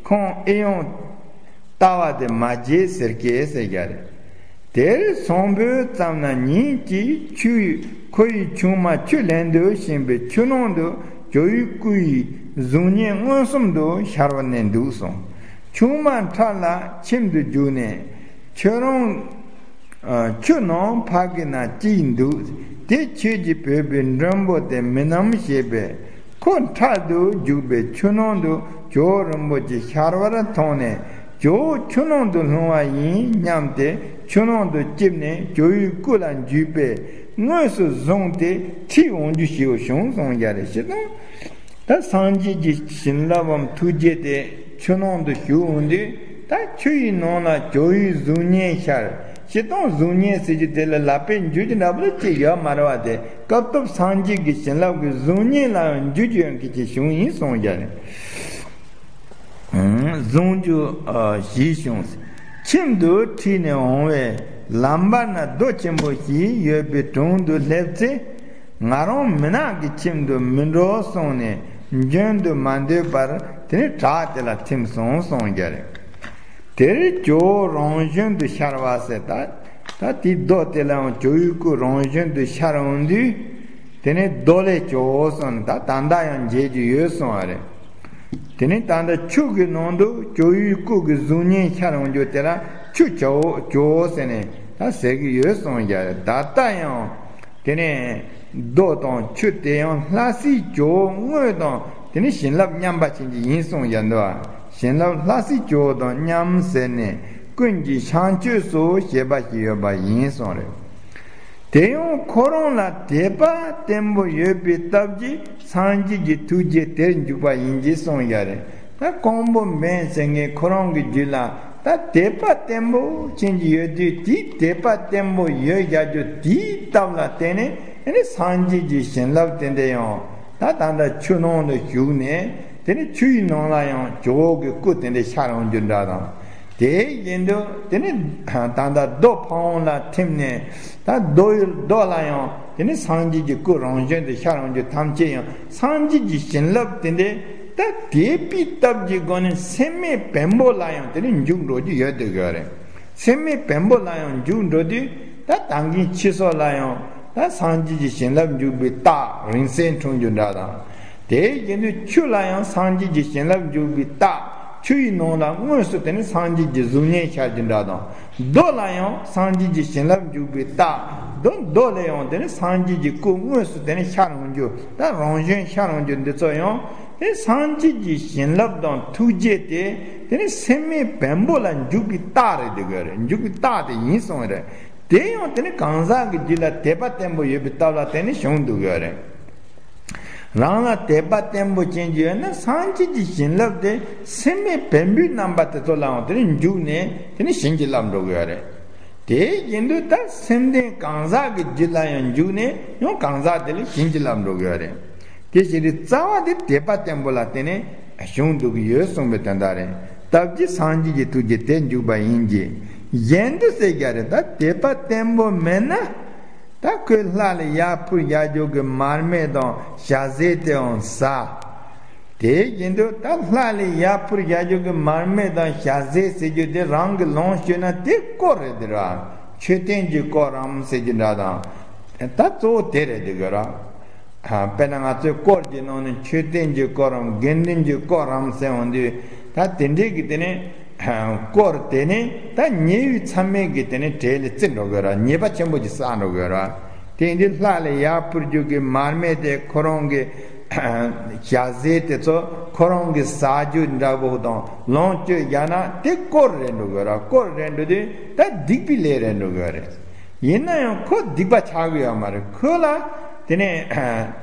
ཁོང་ཨེ་ཡོང་ལྟ་བ་དེ་མ་བརྗེད་ཟེར་གྱིས་ཟེར་རྒྱུ་རེད། དེར་ཚོང་དཔོན་ཙམ་ན་ཉིན་གཅིག་ཆུ་ཁོ་ཡི་ཆུང་མ་ཆུ་ལེན་དུ་ཕྱིན་པའི་ཆུ་ནང་དུ་ཇོ་བོའི་སྐུ་ཡི་གཟུགས་བརྙན་མངོན་སུམ་དུ་ཤར་བ་ནས་འདུག་གསུངས། ཆུང་མ་ཁྲ་ལ་ཁྱིམ་དུ་རྒྱུགས་ནས། ཁྱོད་རང་ཆུ་ནང་ཕ་གི་ན་ཅིག་འདུག། དེ་ཁྱོད་ཀྱིས་བོས་པའི་མགྲོན་པོ་དེ་མིན་ནམ་ཞེས་པས། ཁོ་ཁྲ་དུ་རྒྱུག་པའི་ཆུ་ནང་དུ་ཇོ་བོ་རིན་པོ་ཆེ་ཤར་བར་མཐོང་ནས། ཇོ་བོ་ཆུ་ནང་དུ་ལྷུང་བ་ཡིན་སྙམ་སྟེ་ཆུ་ནང་དུ་ལྕིབས་ནས་ཇོ་བོའི་སྐུ་ལ་འཇུས་པས། དངོས་སུ་བཟུང་སྟེ་ཁྲིད་འོང་རྒྱུ་ཞེས་བྱུང་གསུངས་རྒྱུ་རེད། ཞེས་དང་། ད་སངས་རྒྱས་ཀྱི་བྱིན་རླབས་བམ་ཐུགས་རྗེ་དེ་ཆུ་ནང་དུ་ཞུགས་འོང་དུས། ད་ཆུ་ཡི་ནང་ལ་ཇོ་བོའི་གཟུགས་བརྙན་ཤར། སྤྱིར་བཏང་གཟུགས་བརྙན་ཟེར་རྒྱུ་དེ་ལ་ལག་པས་འཇུ་རྒྱུ་འདྲ་པོ་ལ་ཅིག་ཡོད་མ་རེད་བ། དེ་སྐབས་ཐོབ་སངས་རྒྱས་ཀྱི་བྱིན་རླབས་ཀྱི་གཟུགས་བརྙན་ལའང་འཇུ་རྒྱུ་ཡང་གི་ཅིག་བྱུང་ཡིན་གསུངས་རྒྱུ་རེད། གཟུང་རྒྱུ་ཞེས་བྱུང་། ཁྱིམ་དུ་ཁྲིད་ནས་འོང་བས་ལམ་བར་ན་རྡོ་ཆེན་པོ་ཞིག་ཡོད་པའི་དྲུང་དུ་སླེབས་ཚེ། ང་རང་མུན་ནག་གི་ཁྱིམ་དུ་མི་འགྲོ་གསུངས་ནས་འབྱོན་དུ་མ་འདོད་པར་དེ་ནས་བྲག་དེ་ལ་ཐིམ་སོང་གསུངས་རྒྱུ་རེད། དེར་ཇོ་བོ་རང་བཞིན་དུ་ཤར་བ་ཟེར། ད་ད་དེའི་རྡོ་དེ་ལའང་ཇོ་བོའི་སྐུ་རང་བཞིན་དུ་ཤར་འོང་དུས། དེ་ནས་རྡོ་ལས་ཇོ་བོ་གསུངས་ནས་ད་ད་ལྟ་ཡང་མཇལ་རྒྱུ་ཡོད་གསུངས་པ་རེད། དེ་ནས་ད་ལྟ་ཆུ་གི་ནང་དུ་ཇོ་བོའི་སྐུ་གི་གཟུགས་བརྙན་ཤར་འོང་རྒྱུ་དེ་ལ་ཆུ་ཇོ་བོ་ཇོ་བོ་ཟེར་ནས་ད་ཟེར་གི་ཡོད་གསུངས་ཀྱང་ད་ལྟ་ཡང་དེ་ནས་རྡོ་དང་ཆུ་དེ་ཡང་ལྷ་སྲས་ཇོ་བོ་དངོས་དང་དེ་ནས་བྱིན་རླབས་མཉམ་པ་ཅན་གྱི་ཡིན་གསུངས་ཀྱང་འདུག། བྱིན་རླབས་ལྷ་སྲས་ཇོ་བོ་དང་མཉམ་ཟེར་ནས་ཀུན་གྱི་བྱང་ཆུབ་སོ་ཞེས་པ་ཞིག་ཡོད་པ་ཡིན་གསུངས་རེད། དེ་ཡང་ཁོ་རང་ལ་དད་པ་བརྟན་པོ་ཡོད་པའི་སྟབས་ཀྱིས་སངས་རྒྱས་ཀྱི་ཐུགས་རྗེ་དེར་འཇུག་པ་ཡིན་གྱི་གསུངས་ཡ་རེད། ད་ཀོང་པོ་འབེན་ཟེར་མཁན་ཁོ་རང་གི་རྒྱུད་ལ་ད་དད་པ་བརྟན་པོ་ཅན་གྱི་ཡོད་དུས། དེའི་དད་པ་བརྟན་པོ་ཡོད་བཞག་རྒྱུ་དེའི་སྟབས་ལ་བརྟེན་ནས་ཨ་ནི་སངས་རྒྱས་ཀྱི་བྱིན་རླབས་དེ་འདྲ་ཡང་ད་ད་ལྟ་ཆུ་ནང་དུ་ཞུགས་ནས་དེ་ནི་ཆུ་ཡི་ནང་ལ་ཡང་ཇོ་བོ་གི་སྐུ་དེ་འདྲ་ཤར་འོང་རྒྱུ་འདྲ་དང་། དེ་བཞིན་དུ་དེ་ནི་ད་ལྟ་རྡོ་ཕ་བོང་ལ་ཐིམ་ནས་ད་རྡོ་ཡི་རྡོ་ལ་ཡང་དེ་ནི་སངས་རྒྱས་ཀྱི་སྐུ་རང་བཞིན་དུ་ཤར་འོང་རྒྱུ་ཐམས་ཅད་ཡང་སངས་རྒྱས་ཀྱི་བྱིན་རླབས་དེ་འདྲའི་ད་དད་པའི་སྟབས་ཀྱི་སྒོ་ནས་སེམས་མེད་བེམ་པོ་ལ་ཡང་དེ་ནི་འཇུག་འགྲོ་རྒྱུ་ཡོད་དུ་དགོས་རེད། སེམས་མེད་བེམ་པོ་ལ་ཡང་འཇུག་འགྲོ་དུས་ད་ད་གིན་ཁྱི་སོགས་ལ་ཡང་ད་སངས་རྒྱས་ཀྱི་བྱིན་རླབས་འཇུག་པའི་རྟགས་རིང་བསྲེལ་འཁྲུངས་རྒྱུ་འདྲ་དང་། དེ་བཞིན་དུ་ཆུ་ལ་ཡང་སངས་རྒྱས་ཀྱི་བྱིན་རླབས་འཇུག་པའི་རྟགས། ཆུ་ཡི་ནང་ལ་དངོས་སུ་དེ་ནི་སངས་རྒྱས་ཀྱི་གཟུགས་བརྙན་ཤར་གྱི་འདྲ་དང་། རྡོ་ལ་ཡང་སངས་རྒྱས་ཀྱི་བྱིན་རླབས་འཇུག་པའི་རྟགས། རྡོ་རྡོ་ལ་ཡང་དེ་ནི་སངས་རྒྱས་ཀྱི་སྐུ་དངོས་སུ་དེ་ནི་ཤར་འོང་རྒྱུ་ད་རང་བཞིན་ཤར་འོང་རྒྱུ་འདི་ཚོ་ཡང་དེ་སངས་རྒྱས་ཀྱི་བྱིན་རླབས་དང་ཐུགས་རྗེ་དེ་དེ་ནི་སེམས་མེད་བེམ་པོ་ལ་འཇུག་པའི་རྟགས་རེད། དེ་ག་རེད། འཇུག་པའི་རྟགས་དེ་ཡིན་གསུངས་རེད། དེ་ཡང་དེ་ནི་གང་ཟག་གི་རྒྱུད་ལ་དད་པ་བརྟན་པོ་ཡོད་པའི་སྟབས་ལ་བརྟེན་ནས་བྱུང་འདུག་ཡོད་རེད། རང་ལ་དད་པ་བརྟན་པོ་ཅན་གྱི་ཡོད་ན་སངས་རྒྱས་ཀྱི་བྱིན་རླབས་དེ་སེམས་མེད་བེམ་པོའི་རྣམ་པ་དེ་ཚོ་ལའང་དེ་ནི་འཇུག་ནས་དེ་ནི་བྱིན་གྱིས་བརླབས་འགྲོ་གི་ཡོད་རེད། དེ་བཞིན་དུ་ད་སེམས་ལྡན་གང་ཟག་གི་རྒྱུད་ལ་ཡང་འཇུག་ནས་ཡང་གང་ཟག་དེ་ལ་བྱིན་གྱིས་བརླབས་འགྲོ་གི་ཡོད་རེད། དེ་བཞིན་དུ་རྩ་བ་དེ་དད་པ་བརྟན་པོ་ལ་བརྟེན་ནས་བྱུང་འདུག་གི་ཡོད་གསུངས་པའི་དོན་དག་རེད། སྟབས་ཀྱིས་སངས་རྒྱས་ཀྱི་ཐུགས་རྗེ་དེར་འཇུག་པ་ཡིན་གྱི། གཞན་དུ་ཟེར་རྒྱུ་རེད། ད་དད་པ་བརྟན་པོ་མེད་ན། ད་ཁོས་ལྷ་ལ་ཡར་འཕུར་བཞག་རྒྱུ་གི་མར་མེ་དང་ཞལ་ཟས་དེའང་ཟ། དེ་བཞིན་དུ་ད་ལྷ་ལ་ཡར་འཕུར་བཞག་རྒྱུ་གི་མར་མེ་དང་ཞལ་ཟས་ཟེར་རྒྱུ་དེ་རང་གིས་ལོངས་སྤྱོད་ན་དེ་དཀོར་རེད་དེ་ར། མཆོད་རྟེན་གྱི་དཀོར་རམ་ཟེར་རྒྱུ་འདྲ་དང་། ད་གཙོ་བོ་དེ་རེད་དེ་ག་ར། དཔེར་ན་ང་ཚོའི་སྐོར་གྱི་ནང་ནས་མཆོད་རྟེན་གྱི་སྐོར་རམ་དགེ་འདུན་གྱི་སྐོར་རམ་ཟེར་འོང་དུས། ད་དེ་འདྲའི་གི་དེ་ནས་སྐོར་དེ་ནས་ད་ཉེ་བའི་མཚམས་མེད་ཀྱི་དེ་ནས་གྲལ་ལ་བརྩི་འགྲོ་དགོས་ར། ཉེས་པ་ཆེན་པོ་ཅིག་བསགས་འགྲོ་དགོས་ར། དེ་ཡིན་དུས་ལྷ་ལ་ཡར་འཕུར་རྒྱུ་གི་མར་མེ་དེ་ཁོ་རང་གི་ཞལ་ཟས་དེ་ཚོ་ཁོ་རང་གི་ཟ་རྒྱུ་འདྲ་པོ་དང་ལོངས་སྤྱོད་བཞག་ན་དེ་སྐོར་རེད་འགྲོ་དགོས་ར། སྐོར་རེད་འགྲོ་དུས་ད་སྡིག་པའི་ལས་རེད་འགྲོ་དགོས་རེད། ཡིན་ན་ཡང་ཁོ་སྡིག་པ་ཆགས་ཀྱི་ཡོད་མ་རེད། ཁོ་ལ་དེ་ནས་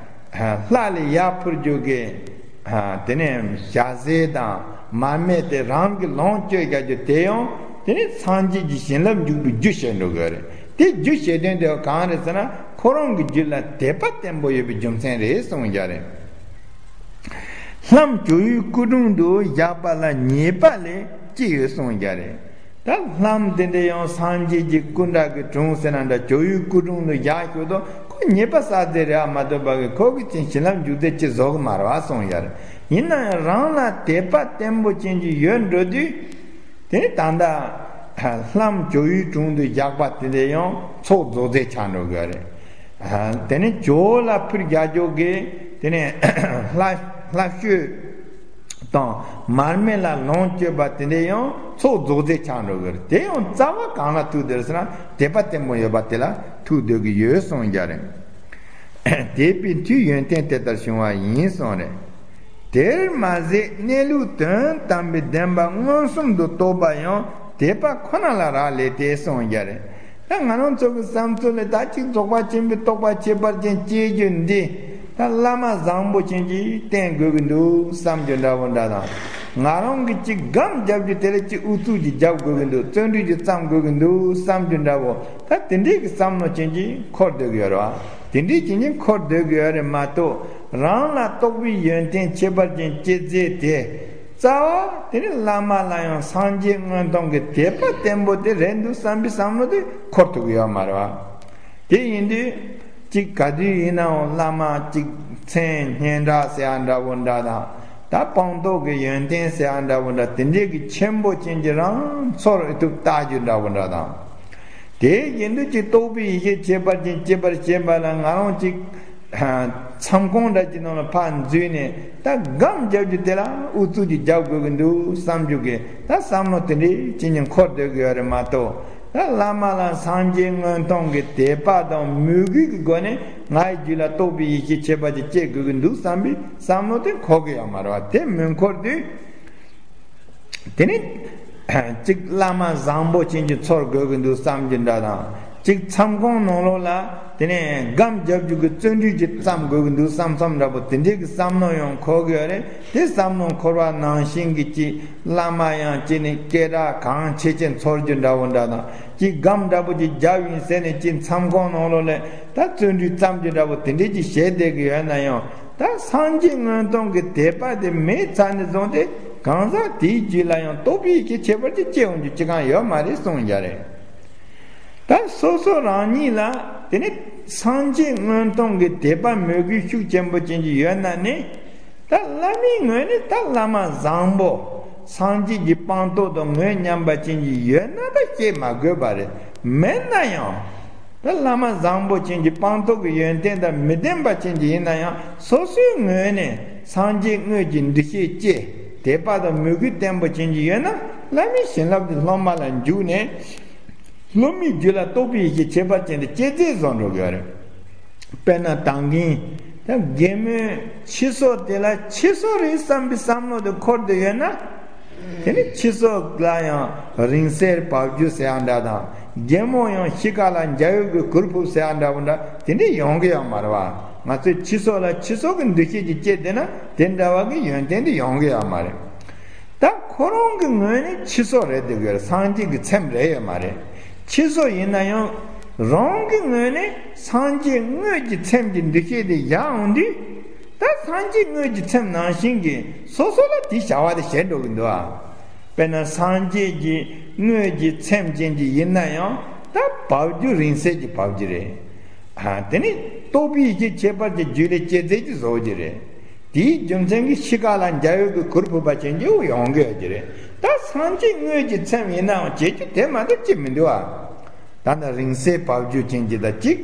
ལྷ་ལ་ཡར་འཕུར་རྒྱུ་གི་དེ་ནས་ཞལ་ཟས་དང་མར་མེ་དེ་རང་གི་ལོངས་སྤྱོད་རྒྱག་རྒྱུ་དེ་ཡང་དེ་ནས་སངས་རྒྱས་ཀྱི་བྱིན་རླབས་འཇུག་པའི་རྒྱུ་བྱེད་འགྲོ་དགོས་རེད། དེ་རྒྱུ་བྱེད་དོན་དེ་གང་རེད་ཟེར་ན། ཁོ་རང་གི་རྒྱུད་ལ་དད་པ་བརྟན་པོ་ཡོད་པའི་རྒྱུ་མཚན་རེད་གསུངས་ཀྱི་རེད། ལྷའམ་ཇོ་བོའི་སྐུ་དྲུང་དུ་བཞག་པ་ལ་ཉེས་པ་ལས་ཅི་ཡོད་གསུངས་ཀྱི་རེད། ད་ལྷའམ་དེ་འདྲ་ཡང་སངས་རྒྱས་ཀྱི་སྐུ་འདྲ་གི་དྲུང་ཟེར་ན་འདྲ། ཇོ་བོའི་སྐུ་དྲུང་དུ་བཞག་ཞོར་དུ་ཁོ་ཉེས་པ་བསགས་ཚེ་རེད་ཨ་མ་གཏོགས་པ་གི་ཁོ་གི་ཅིག་བྱིན་རླབས་འཇུག་ཚེ་ཅི་བཟོ་གི་མ་རེད་བ་གསུངས་ཀྱི་རེད། ཡིན་ན་ཡང་རང་ལ་དད་པ་བརྟན་པོ་ཅན་ཅིག་ཡོད་འགྲོ་དུས། དེ་ནས་ད་ལྟ་ལྷའམ་ཇོ་བོའི་དྲུང་དུ་བཞག་པ་དེ་འདྲ་ཡང་ཚོགས་རྫོགས་ཚད་ཆགས་འགྲོ་གི་རེད། དེ་ནས་ཇོ་བོ་ལ་ཕུར་རྒྱག་རྒྱུ་གི་དེ་ནས་ལྷ་ལྷ་བཤོས་དང་མར་མེ་ལ་ལོངས་སྤྱོད་པ་དེ་འདྲ་ཡང་ཚོགས་རྫོགས་ཚད་ཆགས་འགྲོ་གི་རེད། དེ་ཡང་རྩ་བ་གང་ལ་ཐུག་བསྡད་ཟེར་ན་དད་པ་བརྟན་པོ་ཡོད་པ་དེ་ལ་ཐུག་སྡོད་ཀྱི་ཡོད་གསུངས་ཀྱི་རེད། དད་པའི་མཐུས་ཡོན་ཏན་དེ་ལྟར་བྱུང་བ་ཡིན་གསུངས་རེད། དེར་མ་ཟད་གནས་ལུགས་དོན་དམ་པའི་བདེན་པ་མངོན་སུམ་དུ་རྟོགས་པ་ཡང་དད་པ་ཁོ་ན་ལ་རག་ལས་ཏེ་གསུངས་ཀྱི་རེད། ད་ང་རང་ཚོ་གི་བསམ་ཚུལ་ལ་ད་ཅིག་རྫོགས་པ་ཆེན་པོའི་རྟོགས་པ་ཁྱད་པར་ཅན་སྐྱེ་རྒྱུ་འདི་ད་བླ་མ་བཟང་པོ་ཅན་གྱིས་བསྟེན་དགོས་ཀྱི་འདུག་བསམ་རྒྱུ་འདྲ་བོ་འདྲ་དང་། ང་རང་གིས་ཅིག་སྒམ་རྒྱབ་རྒྱུ་དེ་ལ་ཅིག་ཨུ་ཚུགས་ཅིག་རྒྱབ་དགོས་ཀྱི་འདུག་བརྩོན་འགྲུས་ཅིག་བརྩམ་དགོས་ཀྱི་འདུག་བསམ་རྒྱུ་འདྲ་བོ། ད་དེ་འདྲའི་གི་བསམ་བློ་ཅན་གྱིས་འཁོར་སྡོད་ཀྱི་ཡོད་རེད་བ། དེ་འདྲའི་ཅན་གྱིས་འཁོར་སྡོད་ཀྱི་ཡོད་རེད་མ་གཏོགས། རང་ལ་རྟོགས་པའི་ཡོན་ཏན་ཁྱད་པར་ཅན་སྐྱེ་ཚེ་དེ་རྩ་བ་དེ་ནི་བླ་མ་ལ་ཡང་སངས་རྒྱས་མངོན་མཐོང་གི་དད་པ་བརྟན་པོ་དེ་རེད་འདུག་བསམ་པའི་བསམ་བློ་དེ་འཁོར་ཐུབ་ཀྱི་ཡོད་མ་རེད་བ། དེ་ཡིན་དུས་ཅིག་ག་དུས་ཡིན་ནའང་བླ་མ་ཅིག་མཚན་སྙན་གྲགས་ཟེར་ཡ་འདྲ་བོ་འདྲ་དང་། ད་སྤངས་རྟོགས་ཀྱི་ཡོན་ཏན་ཟེར་ཡ་འདྲ་བོ་འདྲ། དེ་འདྲའི་གི་ཆེན་པོ་ཅན་གྱི་རང་ཚོར་ཨེ་ཐུབ་ལྟ་རྒྱུ་འདྲ་བོ་འདྲ་དང་། དེ་བཞིན་དུ་ཅིག་རྟོགས་པའི་ཡེ་ཤེས་ཁྱད་པར་ཅན་སྐྱེ་བར་བྱེད་པ་ལ་ང་རང་ཅིག་མཚམས་ཁང་འདྲ་ཅིག་ནང་ལ་ཕར་འཛུལ་ནས་ད་སྒམ་རྒྱབ་རྒྱུ་དེ་ལ་ཨུ་ཚུགས་ཅིག་རྒྱབ་དགོས་ཀྱི་འདུག་བསམ་རྒྱུ་གི་ད་བསམ་བློ་དེ་འདྲའི་ཅན་གྱིས་འཁོར་སྡོད་ཀྱི་ཡོད་རེད་མ་གཏོགས། ད་བླ་མ་ལ་སངས་རྒྱས་མངོན་མཐོང་གི་དད་པ་དང་མོས་གུས་ཀྱི་སྒོ་ནས་ང་ཡི་རྒྱུད་ལ་རྟོགས་པའི་ཡེ་ཤེས་ཁྱད་པར་ཅན་སྐྱེ་དགོས་ཀྱི་འདུག་བསམ་པའི་བསམ་བློ་དེ་འཁོར་གྱི་ཡོད་མ་རེད་བ། དེ་མི་འཁོར་དུས། དེ་ནི་གཅིག་བླ་མ་བཟང་པོ་ཅན་གྱི་ཚོར་དགོས་ཀྱི་འདུག་བསམ་རྒྱུ་འདྲ་དང་། གཅིག་མཚམས་ཁང་ནང་ལོགས་ལ་དེ་ནས་སྒམ་རྒྱབ་རྒྱུ་གི་བརྩོན་འགྲུས་ཅིག་བརྩམ་དགོས་ཀྱི་འདུག་བསམ་བསམ་འདྲ་པོ་དེ་འདྲའི་གི་བསམ་བློ་ཡང་འཁོར་གྱི་ཡོད་རེད། དེ་བསམ་བློ་འཁོར་བ་ནང་བཞིན་གྱི་ཅིག་བླ་མ་ཡང་ཅིག་ནི་སྐད་གྲགས་གང་ཆེ་ཆེ་ཚོར་རྒྱུ་འདྲ་བོ་འདྲ་དང་། ཅིག་སྒམ་འདྲ་པོ་ཅིག་རྒྱབ་ཡིན་ཟེར་ནས་ཅིག་མཚམས་ཁང་ནང་ལོགས་ལ་ད་བརྩོན་འགྲུས་བརྩམ་རྒྱུ་འདྲ་པོ་དེ་འདྲའི་ཅིག་བྱས་བསྡད་ཀྱི་ཡོད་ན་ཡང་། ད་སངས་རྒྱས་མངོན་མཐོང་གི་དད་པ་དེ་མེད་ཚར་ནས་བཟུང་སྟེ་གང་ཟག་དེའི་རྒྱུད་ལ་ཡང་རྟོགས་པའི་ཡེ་ཤེས་ཁྱད་པར་ཅན་སྐྱེ་འོང་རྒྱུ་ཅི་གང་ཡོད་མ་རེད་གསུངས་ཀྱི་རེད། ད་སོ་སོ་རང་ཉིད་ལ་དེ་ནི་སངས་རྒྱས་མངོན་མཐོང་གི་དད་པ་མོས་གུས་ཤུགས་ཆེན་པོ་ཅན་གྱི་ཡོད་ན་ནི། ད་བླ་མའི་ངོས་ནས་ད་བླ་མ་བཟང་པོ་སངས་རྒྱས་ཀྱི་སྤངས་རྟོགས་དང་ངོས་མཉམ་པ་ཅན་གྱི་ཡོད་ན་ད་སྐྱེ་མ་དགོས་པ་རེད། མེད་ན་ཡང་། ད་བླ་མ་བཟང་པོ་ཅན་གྱི་སྤངས་རྟོགས་ཀྱི་ཡོན་ཏན་དང་མི་ལྡན་པ་ཅན་གྱི་ཡིན་ན་ཡང་སོ་སོའི་ངོས་ནས་སངས་རྒྱས་དངོས་ཀྱི་འདུ་ཤེས་བསྐྱེད། དད་པ་དང་མོས་གུས་བརྟན་པོ་ཅན་གྱི་ཡོད་ན་བླ་མའི་བྱིན་རླབས་དེ་སློབ་མ་ལ་འཇུག་ནས། སློབ་མའི་རྒྱུད་ལ་རྟོགས་པའི་ཡེ་ཤེས་ཁྱད་པར་ཅན་དེ་སྐྱེ་ཚད་བཟོ་འགྲོ་གི་ཡོད་རེད། དཔེར་ན་ད་གིན་ད་རྒན་མོས་ཁྱི་སོ་དེ་ལ་ཁྱི་སོ་རེད་བསམ་པའི་བསམ་བློ་དེ་འཁོར་དུ་ཡོད་ན། དེ་ནི་ཁྱི་སོ་ལ་ཡང་རིང་བསྲེལ་བབས་རྒྱུ་ཟེར་ཡ་འདྲ་དང་། རྒན་མོ་ཡང་ཤི་ཁ་ལ་འཇའ་འོད་ཀྱི་གུར་ཕུབ་ཟེར་ཡ་འདྲ་བོ་འདྲ་དེ་འདྲ་ཡོང་གི་ཡོད་མ་རེད་བ། ང་ཚོས་ཁྱི་སོ་ལ་ཁྱི་སོ་གི་འདུ་ཤེས་ཀྱི་སྐྱེ་བསྡད་ན་དེ་འདྲ་བ་གི་ཡོན་ཏན་དེ་ཡོང་གི་ཡོད་མ་རེད། ད་ཁོ་རང་གི་ངོས་ནས་ཁྱི་སོ་རེད་འདུག་གི་སངས་རྒྱས་ཀྱི་ཚེམས་རེད་ཡོད་མ་རེད། ཁྱི་སོ་ཡིན་ན་ཡང་རང་གི་ངོས་ནས་སངས་རྒྱས་དངོས་ཀྱི་ཚེམས་ཀྱི་འདུ་ཤེས་དེ་བཞག་འོང་དུས། ད་སངས་རྒྱས་དངོས་ཀྱི་ཚེམས་ནང་བཞིན་གྱི་སོ་སོ་ལ་དེའི་བྱ་བ་དེ་བྱེད་འགྲོ་གི་འདུག་ཨ། དཔེར་ན་སངས་རྒྱས་ཀྱི་དངོས་ཀྱི་ཚེམས་ཅན་གྱི་ཡིན་ན་ཡང་ད་བབས་རྒྱུ་རིང་བསྲེལ་གྱི་བབས་རྒྱུ་རེད། ཨ། དེ་ནི་རྟོགས་པའི་ཡེ་ཤེས་ཁྱད་པར་གྱི་རྒྱུད་ལ་སྐྱེ་ཚད་ཀྱི་བཟོ་རྒྱུ་རེད། དེའི་རྒྱུ་མཚན་གྱིས་ཤི་ཁ་ལ་འཇའ་འོད་ཀྱི་གུར་ཕུབ་པ་ཅན་གྱི་ཡོང་གི་ཡོད་ཀྱི་རེད། ད་སངས་རྒྱས་དངོས་ཀྱི་ཚེམས་ཡིན་ནའང་བྱེད་རྒྱུ་དེ་མ་གཏོགས་ཅི་མི་འདུག་ཨ། ད་ནི་རིང་བསྲེལ་བབས་རྒྱུ་ཅན་གྱི་ད་གཅིག་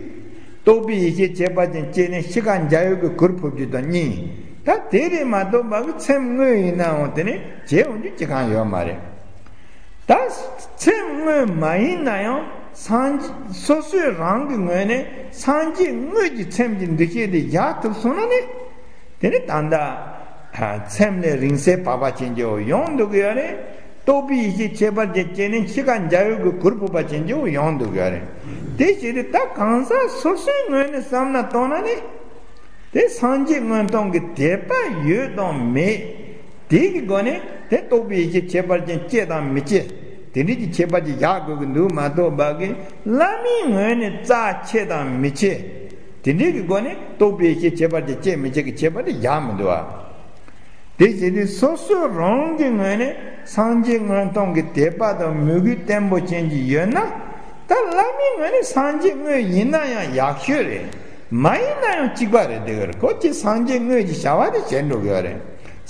རྟོགས་པའི་ཡེ་ཤེས་ཁྱད་པར་ཅན་སྐྱེས་ནས་འཆི་ཁ་འཇའ་འོད་ཀྱི་གུར་ཕུབ་རྒྱུ་དང་གཉིས། ད་དེ་རེད་མ་གཏོགས་པ་གི་ཚེམས་དངོས་ཡིན་ནའང་དེ་ནི་བྱེད་འོང་རྒྱུ་ཅི་གང་ཡོད་མ་རེད། ད་ཚེམས་དངོས་མ་ཡིན་ན་ཡང་སངས་རྒྱས་སོ་སོའི་རང་གི་ངོས་ནས་སངས་རྒྱས་དངོས་ཀྱི་ཚེམས་ཀྱི་འདུ་ཤེས་དེ་བཞག་ཐུབ་སོང་ན་ནི། དེ་ནི་ད་ལྟ་ཚེམས་ལས་རིང་བསྲེལ་བབས་པ་ཅན་གྱི་ཡོང་འདུག་གི་ཡོད་རེད། རྟོགས་པའི་ཡེ་ཤེས་ཁྱད་པར་ཅན་སྐྱེས་ནས་འཆི་ཁ་འཇའ་འོད་ཀྱི་གུར་ཕུབ་པ་ཅན་གྱི་ཡོང་འདུག་གི་ཡོད་རེད། དེ་བྱས་ཏེ་ད་གང་ཟག་སོ་སོའི་ངོས་ནས་བསམ་བློ་གཏོང་ན་ནི། དེ་སངས་རྒྱས་མངོན་མཐོང་གི་དད་པ་ཡོད་དང་མེད། དེ་གི་སྒོ་ནས་དེ་རྟོགས་པའི་ཡེ་ཤེས་ཁྱད་པར་ཅན་སྐྱེ་དང་མི་སྐྱེ། དེ་འདྲའི་གི་ཁྱད་པར་ཅིག་བཞག་དགོས་ཀྱི་འདུག་མ་གཏོགས་པ་གི་བླ་མའི་ངོས་ནས་རྩ་ཆེ་དང་མི་ཆེ། དེ་འདྲའི་གི་སྒོ་ནས་རྟོགས་པའི་ཡེ་ཤེས་ཁྱད་པར་ཅན་སྐྱེ་མི་སྐྱེ་གི་ཁྱད་པར་དེ་བཞག་མི་འདུག་ཨ། དེ་བྱས་ཏེ་སོ་སོ་རང་གི་ངོས་ནས་སངས་རྒྱས་མངོན་མཐོང་གི་དད་པ་དང་མོས་གུས་བརྟན་པོ་ཅན་གྱི་ཡོད་ན། ད་བླ་མའི་ངོས་ནས་སངས་རྒྱས་དངོས་ཡིན་ན་ཡང་ཡག་ཤོས་རེད། མ་ཡིན་ན་ཡང་གཅིག་པ་རེད་དེ་གར་ཁོ་ཅི་སངས་རྒྱས་དངོས་ཀྱི་བྱ་བ་དེ་བྱེད་འགྲོ་གི་ཡོད་རེད།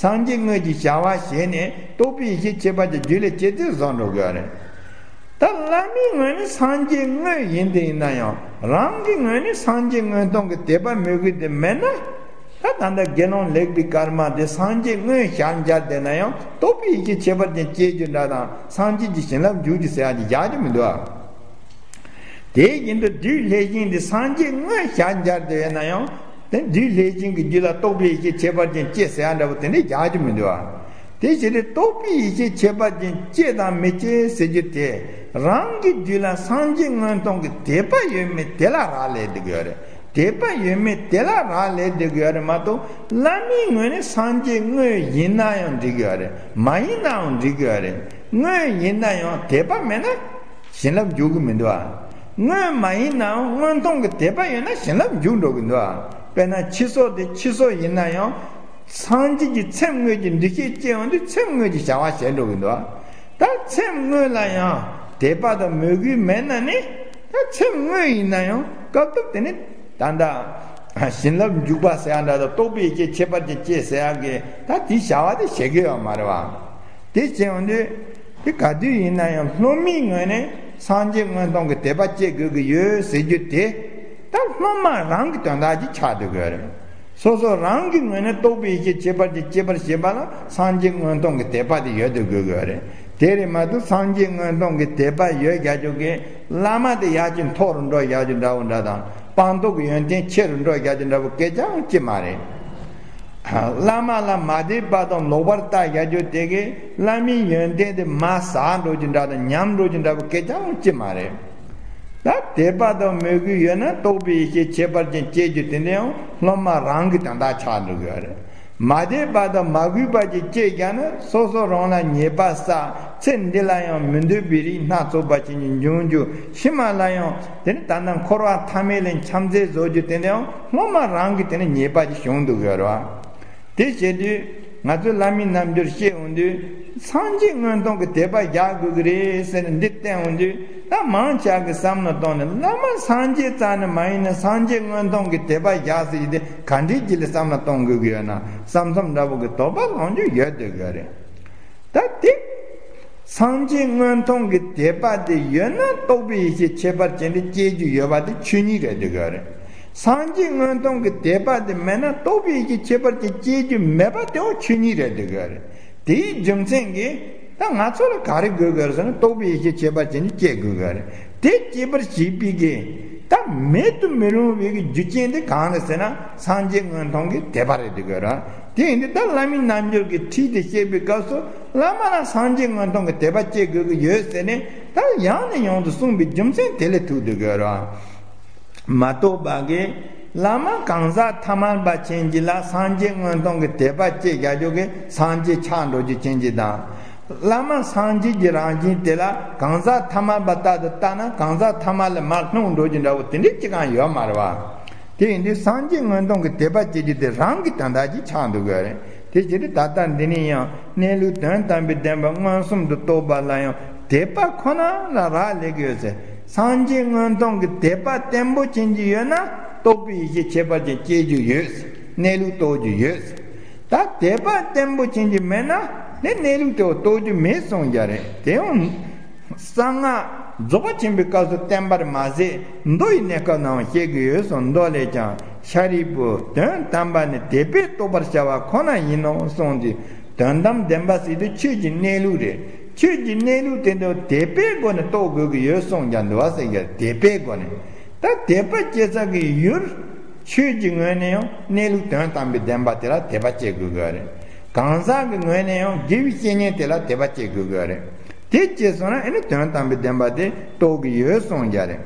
སངས་རྒྱས་དངོས་ཀྱི་བྱ་བ་བྱས་ནས་རྟོགས་པའི་ཡེ་ཤེས་ཁྱད་པར་ཅན་རྒྱུད་ལ་སྐྱེ་ཚུལ་བཟོ་འགྲོ་གི་ཡོད་རེད། ད་བླ་མའི་ངོས་ནས་སངས་རྒྱས་དངོས་ཡིན་དེ་ཡིན་ན་ཡང་རང་གི་ངོས་ནས་སངས་རྒྱས་མངོན་མཐོང་གི་དད་པ་མོས་གུས་དེ་མེད་ན། ད་ད་ལྟ་དགེ་སློང་ལེགས་པའི་སྐར་མ་དེ་སངས་རྒྱས་དངོས་ཞལ་མཇལ་བསྡད་ན་ཡང་རྟོགས་པའི་ཡེ་ཤེས་ཁྱད་པར་ཅན་སྐྱེ་རྒྱུ་འདྲ་དང་སངས་རྒྱས་ཀྱི་བྱིན་རླབས་འཇུག་རྒྱུ་ཟེར་ཡག་ཅིག་བཞག་རྒྱུ་མི་འདུག་ཨ། དེ་བཞིན་དུ་བདུད་ལྷས་བྱིན་འདི་སངས་རྒྱས་དངོས་ཞལ་མཇལ་བསྡད་ཡོད་ན་ཡང་དེ་བདུད་ལྷས་བྱིན་གྱི་རྒྱུད་ལ་རྟོགས་པའི་ཡེ་ཤེས་ཁྱད་པར་ཅན་སྐྱེ་ཟེར་ཡག་འདྲ་པོ་དེ་འདྲ་བཞག་རྒྱུ་མི་འདུག་ཨ། དེ་བཞིན་དུ་རྟོགས་པའི་ཡེ་ཤེས་ཁྱད་པར་ཅན་སྐྱེ་དང་མི་སྐྱེ་ཟེར་རྒྱུ་དེ་རང་གི་རྒྱུད་ལ་སངས་རྒྱས་མངོན་མཐོང་གི་དད་པ་ཡོད་མེད་དེ་ལ་རག་ལས་བསྡད་ཀྱི་ཡོད་རེད། དད་པ་ཡོད་མེད་དེ་ལ་རག་ལས་བསྡད་ཀྱི་ཡོད་རེད་མ་གཏོགས་བླ་མའི་ངོས་ནས་སངས་རྒྱས་དངོས་ཡིན་ན་ཡང་འགྲིག་གི་ཡོད་རེད། མ་ཡིན་ནའང་འགྲིག་གི་ཡོད་རེད། དངོས་ཡིན་ན་ཡང་དད་པ་མེད་ན་བྱིན་རླབས་འཇུག་གི་མི་འདུག་ཨ། དངོས་མ་ཡིན་ནའང་མངོན་མཐོང་གི་དད་པ་ཡོད་ན་བྱིན་རླབས་འཇུག་འགྲོ་གི་འདུག་ཨ། དཔེར་ན་ཕྱི་སོ་དེ་ཕྱི་སོ་ཡིན་ན་ཡང་། སངས་རྒྱས་ཀྱི་ཚེམས་དངོས་ཀྱི་འདུ་ཤེས་སྐྱེ་ཡོང་དུས་ཚེམས་དངོས་ཀྱི་བྱ་བ་བྱེད་འགྲོ་གི་འདུག་ཨ། ད་ཚེམས་དངོས་ལ་ཡང་དད་པ་དང་མོས་གུས་མེད་ན་ནི། ད་ཚེམས་དངོས་ཡིན་ན་ཡང་སྐབས་ཐོབ་དེ་ནི་ད་ལྟ་བྱིན་རླབས་འཇུག་པ་ཟེར་ཡག་འདྲ་དང་རྟོགས་པའི་ཡེ་ཤེས་ཁྱད་པར་ཅན་སྐྱེ་ཟེར་ཡག་གི་ད་དེའི་བྱ་བ་དེ་བྱེད་ཀྱི་ཡོད་མ་རེད་བ། དེ་བྱས་ཡོང་དུས། དེ་ག་དུས་ཡིན་ན་ཡང་སློབ་མའི་ངོས་ནས་སངས་རྒྱས་མངོན་མཐོང་གི་དད་པ་སྐྱེ་དགོས་ཀྱི་ཡོད་ཟེར་རྒྱུ་དེ། ད་སློབ་མ་རང་གི་དོན་དག་ཅིག་ཆགས་སྡོད་ཀྱི་ཡོད་རེད། སོ་སོ་རང་གི་ངོས་ནས་རྟོགས་པའི་ཡེ་ཤེས་ཁྱད་པར་ཅན་སྐྱེ་བར་བྱེད་པ་ལ་སངས་རྒྱས་མངོན་མཐོང་གི་དད་པ་དེ་ཡོད་སྡོད་དགོས་ཀྱི་ཡོད་རེད། དེ་རེད་མ་གཏོགས་སངས་རྒྱས་མངོན་མཐོང་གི་དད་པ་ཡོད་རྒྱག་རྒྱུ་གི་བླ་མ་དེ་ཡར་ཅིག་མཐོ་རུ་འགྲོ་རྒྱག་རྒྱུ་འདྲ་བོ་འདྲ་དང་སྤངས་རྟོགས་ཀྱི་ཡོན་ཏན་ཆེ་རུ་འགྲོ་རྒྱག་རྒྱུ་འདྲ་བོ་སྐད་ཆའང་ཅི་མ་རེད། བླ་མ་ལ་མ་དད་པ་དང་ལོག་པར་ལྟ་བྱ་རྒྱུ་དེ་གིས་བླ་མའི་ཡོན་ཏན་དེ་མར་ཟག་འགྲོ་རྒྱུ་འདྲ་དང་ཉམས་འགྲོ་རྒྱུ་འདྲ་བོ་སྐད་ཆའང་ཅི་མ་རེད། ད་དད་པ་དང་མོས་གུས་ཡོད་ན་རྟོགས་པའི་ཡེ་ཤེས་ཁྱད་པར་ཅན་སྐྱེ་རྒྱུ་དེ་འདྲ་ཡང་སློབ་མ་རང་གི་དོན་དག་ཆགས་འགྲོ་གི་ཡོད་རེད། མ་དད་པ་དང་མ་གུས་པ་ཅིག་སྐྱེས་ཀྱང་ན་སོ་སོ་རང་ལ་ཉེས་པ་བསགས་ཚེ་འདི་ལ་ཡང་མི་འདོད་པའི་རིགས་སྣ་ཚོགས་པ་ཅན་གྱི་འབྱུང་རྒྱུ་ཕྱི་མ་ལ་ཡང་དེ་ནི་ད་ལྟ་འཁོར་བ་ཐ་མལ་ལས་འཁྱམས་ཚད་བཟོ་རྒྱུ་དེ་འདྲ་ཡང་སློབ་མ་རང་གི་དེ་ནི་ཉེས་པ་ཅིག་བྱུང་འདུག་ཡོད་རེད་བ། དེ་བྱེད་དུས་ང་ཚོས་བླ་མའི་རྣལ་འབྱོར་བཤད་འོང་དུས་སངས་རྒྱས་མངོན་མཐོང་གི་དད་པ་རྒྱག་དགོས་ཀྱི་རེད་ཟེར་ནས་འདི་བསྟན་འོང་དུས་ད་མང་ཆེ་བ་གི་བསམ་བློ་གཏོང་ནས་བླ་མ་སངས་རྒྱས་རྩ་ནས་མ་ཡིན་ན་སངས་རྒྱས་མངོན་མཐོང་གི་དད་པ་རྒྱག་ཟེར་གྱི་དེ་ག་འདྲའི་ཅིག་ལ་བསམ་བློ་གཏོང་དགོས་ཀྱི་ཡོད་ན་བསམ་བསམ་འདྲ་བོ་གི་དོགས་པ་ལངས་རྒྱུ་ཡོད་སྡོད་ཀྱི་ཡོད་རེད། ད་དེ། སངས་རྒྱས་མངོན་མཐོང་གི་དད་པ་དེ་ཡོད་ན་རྟོགས་པའི་ཡེ་ཤེས་ཁྱད་པར་ཅན་དེ་སྐྱེ་རྒྱུ་ཡོད་པ་དེ་ཆོས་ཉིད་རེད་འདོད་ཀྱི་ཡོད་རེད། སངས་རྒྱས་མངོན་མཐོང་གི་དད་པ་དེ་མེད་ན་རྟོགས་པའི་ཡེ་ཤེས་ཁྱད་པར་ཅན་སྐྱེ་རྒྱུ་མེད་པ་དེའང་ཆོས་ཉིད་རེད་འདོད་ཀྱི་ཡོད་རེད། དེའི་རྒྱུ་མཚན་གྱིས་ད་ང་ཚོ་ལ་ག་རེ་དགོས་ཀྱི་ཡོད་རེད་ཟེར་ན་རྟོགས་པའི་ཡེ་ཤེས་ཁྱད་པར་ཅན་དེ་སྐྱེ་དགོས་ཀྱི་ཡོད་རེད། དེ་སྐྱེད་པར་བྱེད་པའི་གི་ད་མེད་དུ་མི་རུང་བའི་གི་རྒྱུ་རྐྱེན་དེ་གང་རེད་ཟེར་ན་སངས་རྒྱས་མངོན་མཐོང་གི་དད་པ་རེད་འདོད་ཀྱི་ཡོད་རེད། དེ་ཡིན་དུས་ད་བླ་མའི་རྣལ་འབྱོར་གྱི་ཁྲིད་དེ་བཤད་པའི་སྐབས་སུ་བླ་མ་ལ་སངས་རྒྱས་མངོན་མཐོང་གི་དད་པ་སྐྱེ་དགོས་ཀྱི་ཡོད་ཟེར་ནས་ད་ཡང་ནས་ཡང་དུ་གསུངས་པའི་རྒྱུ་མཚན་དེ་ལས་ཐུག་འདུག་གི་ར། མ་གཏོགས་པ་གི་བླ་མ་གང་ཟག་ཐ་མལ་པ་ཅན་གྱི་ལ་སངས་རྒྱས་མངོན་མཐོང་གི་དད་པ་སྐྱེ་རྒྱག་རྒྱུ་གི་སངས་རྒྱས་ཆགས་འགྲོ་རྒྱུ་ཅན་གྱི་དང་། བླ་མ་སངས་རྒྱས་ཀྱི་རང་བཞིན་དེ་ལ་གང་ཟག་ཐ་མལ་པ་ལྟར་དུ་ལྟ་ན་གང་ཟག་ཐ་མལ་ལས་མར་ལྷུང་འགྲོ་རྒྱུ་འདྲ་བོ་དེ་འདྲའི་ཅི་གང་ཡོད་མ་རེད་བ། དེ་ཡིན་དུས་སངས་རྒྱས་མངོན་མཐོང་གི་དད་པ་སྐྱེ་རྒྱུ་དེ་རང་གི་དོན་དག་ཅིག་ཆགས་འདུག་གི་རེད། དེ་བྱས་ཏེ་ད་ལྟ་འདི་ནས་ཡང་གནས་ལུགས་དོན་དམ་པའི་བདེན་པ་མངོན་སུམ་དུ་རྟོགས་པ་ལ་ཡང་དད་པ་ཁོ་ན་ལ་རག་ལས་ཀྱི་ཡོད་ཟེར། སངས་རྒྱས་མངོན་མཐོང་གི་དད་པ་བརྟན་པོ་ཅན་གྱི་ཡོད་ན་རྟོགས་པའི་ཡེ་ཤེས་ཁྱད་པར་ཅན་སྐྱེ་རྒྱུ་ཡོད་ཟེར། གནས་ལུགས་རྟོགས་རྒྱུ་ཡོད་ཟེར། ད་དད་པ་བརྟན་པོ་ཅན་གྱི་མེད་ན་ནི་གནས་ལུགས་དེ་བ་རྟོགས་རྒྱུ་མེད་གསུངས་ཀྱི་རེད། དེ་ཡང་གསང་སྔགས་ རྫོགས་པ་ཆེན་པོའི་སྐབས་སུ་བསྟན་པར་མ་ཟད་མདོ་ཡི་གནས་སྐབས་ནའང་བཤད་ཀྱི་ཡོད་གསུངས། མདོ་ལས་ཀྱང་ཤཱ་རིའི་བུ། དོན་དམ་པ་ནི་དད་པས་རྟོགས་པར་བྱ་བ་ཁོ་ན་ཡིན་ནོ་གསུངས་ཏེ། དོན་དམ་བདེན་པ་ཟེར་དུས་ཆོས་ཀྱི་གནས་ལུགས་རེད། ཆོས་ཀྱི་གནས་ལུགས་དེ་འདྲ་དད་པའི་སྒོ་ནས་རྟོགས་དགོས་ཀྱི་ཡོད་གསུངས་ཀྱང་འདུག་བ་ཟེར་གྱི་དད་པའི་སྒོ་ནས། ད་དད་པ་སྐྱེ་ས་གི་ཡུལ། ཆོས་ཀྱི་ངོས་ནས་ཡང་གནས་ལུགས་དོན་དམ་པའི་བདེན་པ་དེ་ལ་དད་པ་སྐྱེ་དགོས་ཀྱི་རེད། གང་ཟག་གི་ངོས་ནས་ཡང་དགེ་བའི་བཤེས་གཉེན་དེ་ལ་དད་པ་སྐྱེ་དགོས་ཀྱི་རེད། དེ་སྐྱེས་སོང་ན་ཨེ་ནི་དོན་དམ་པའི་བདེན་པ་དེ་རྟོགས་ཀྱི་ཡོད་གསུངས་ཀྱི་རེད།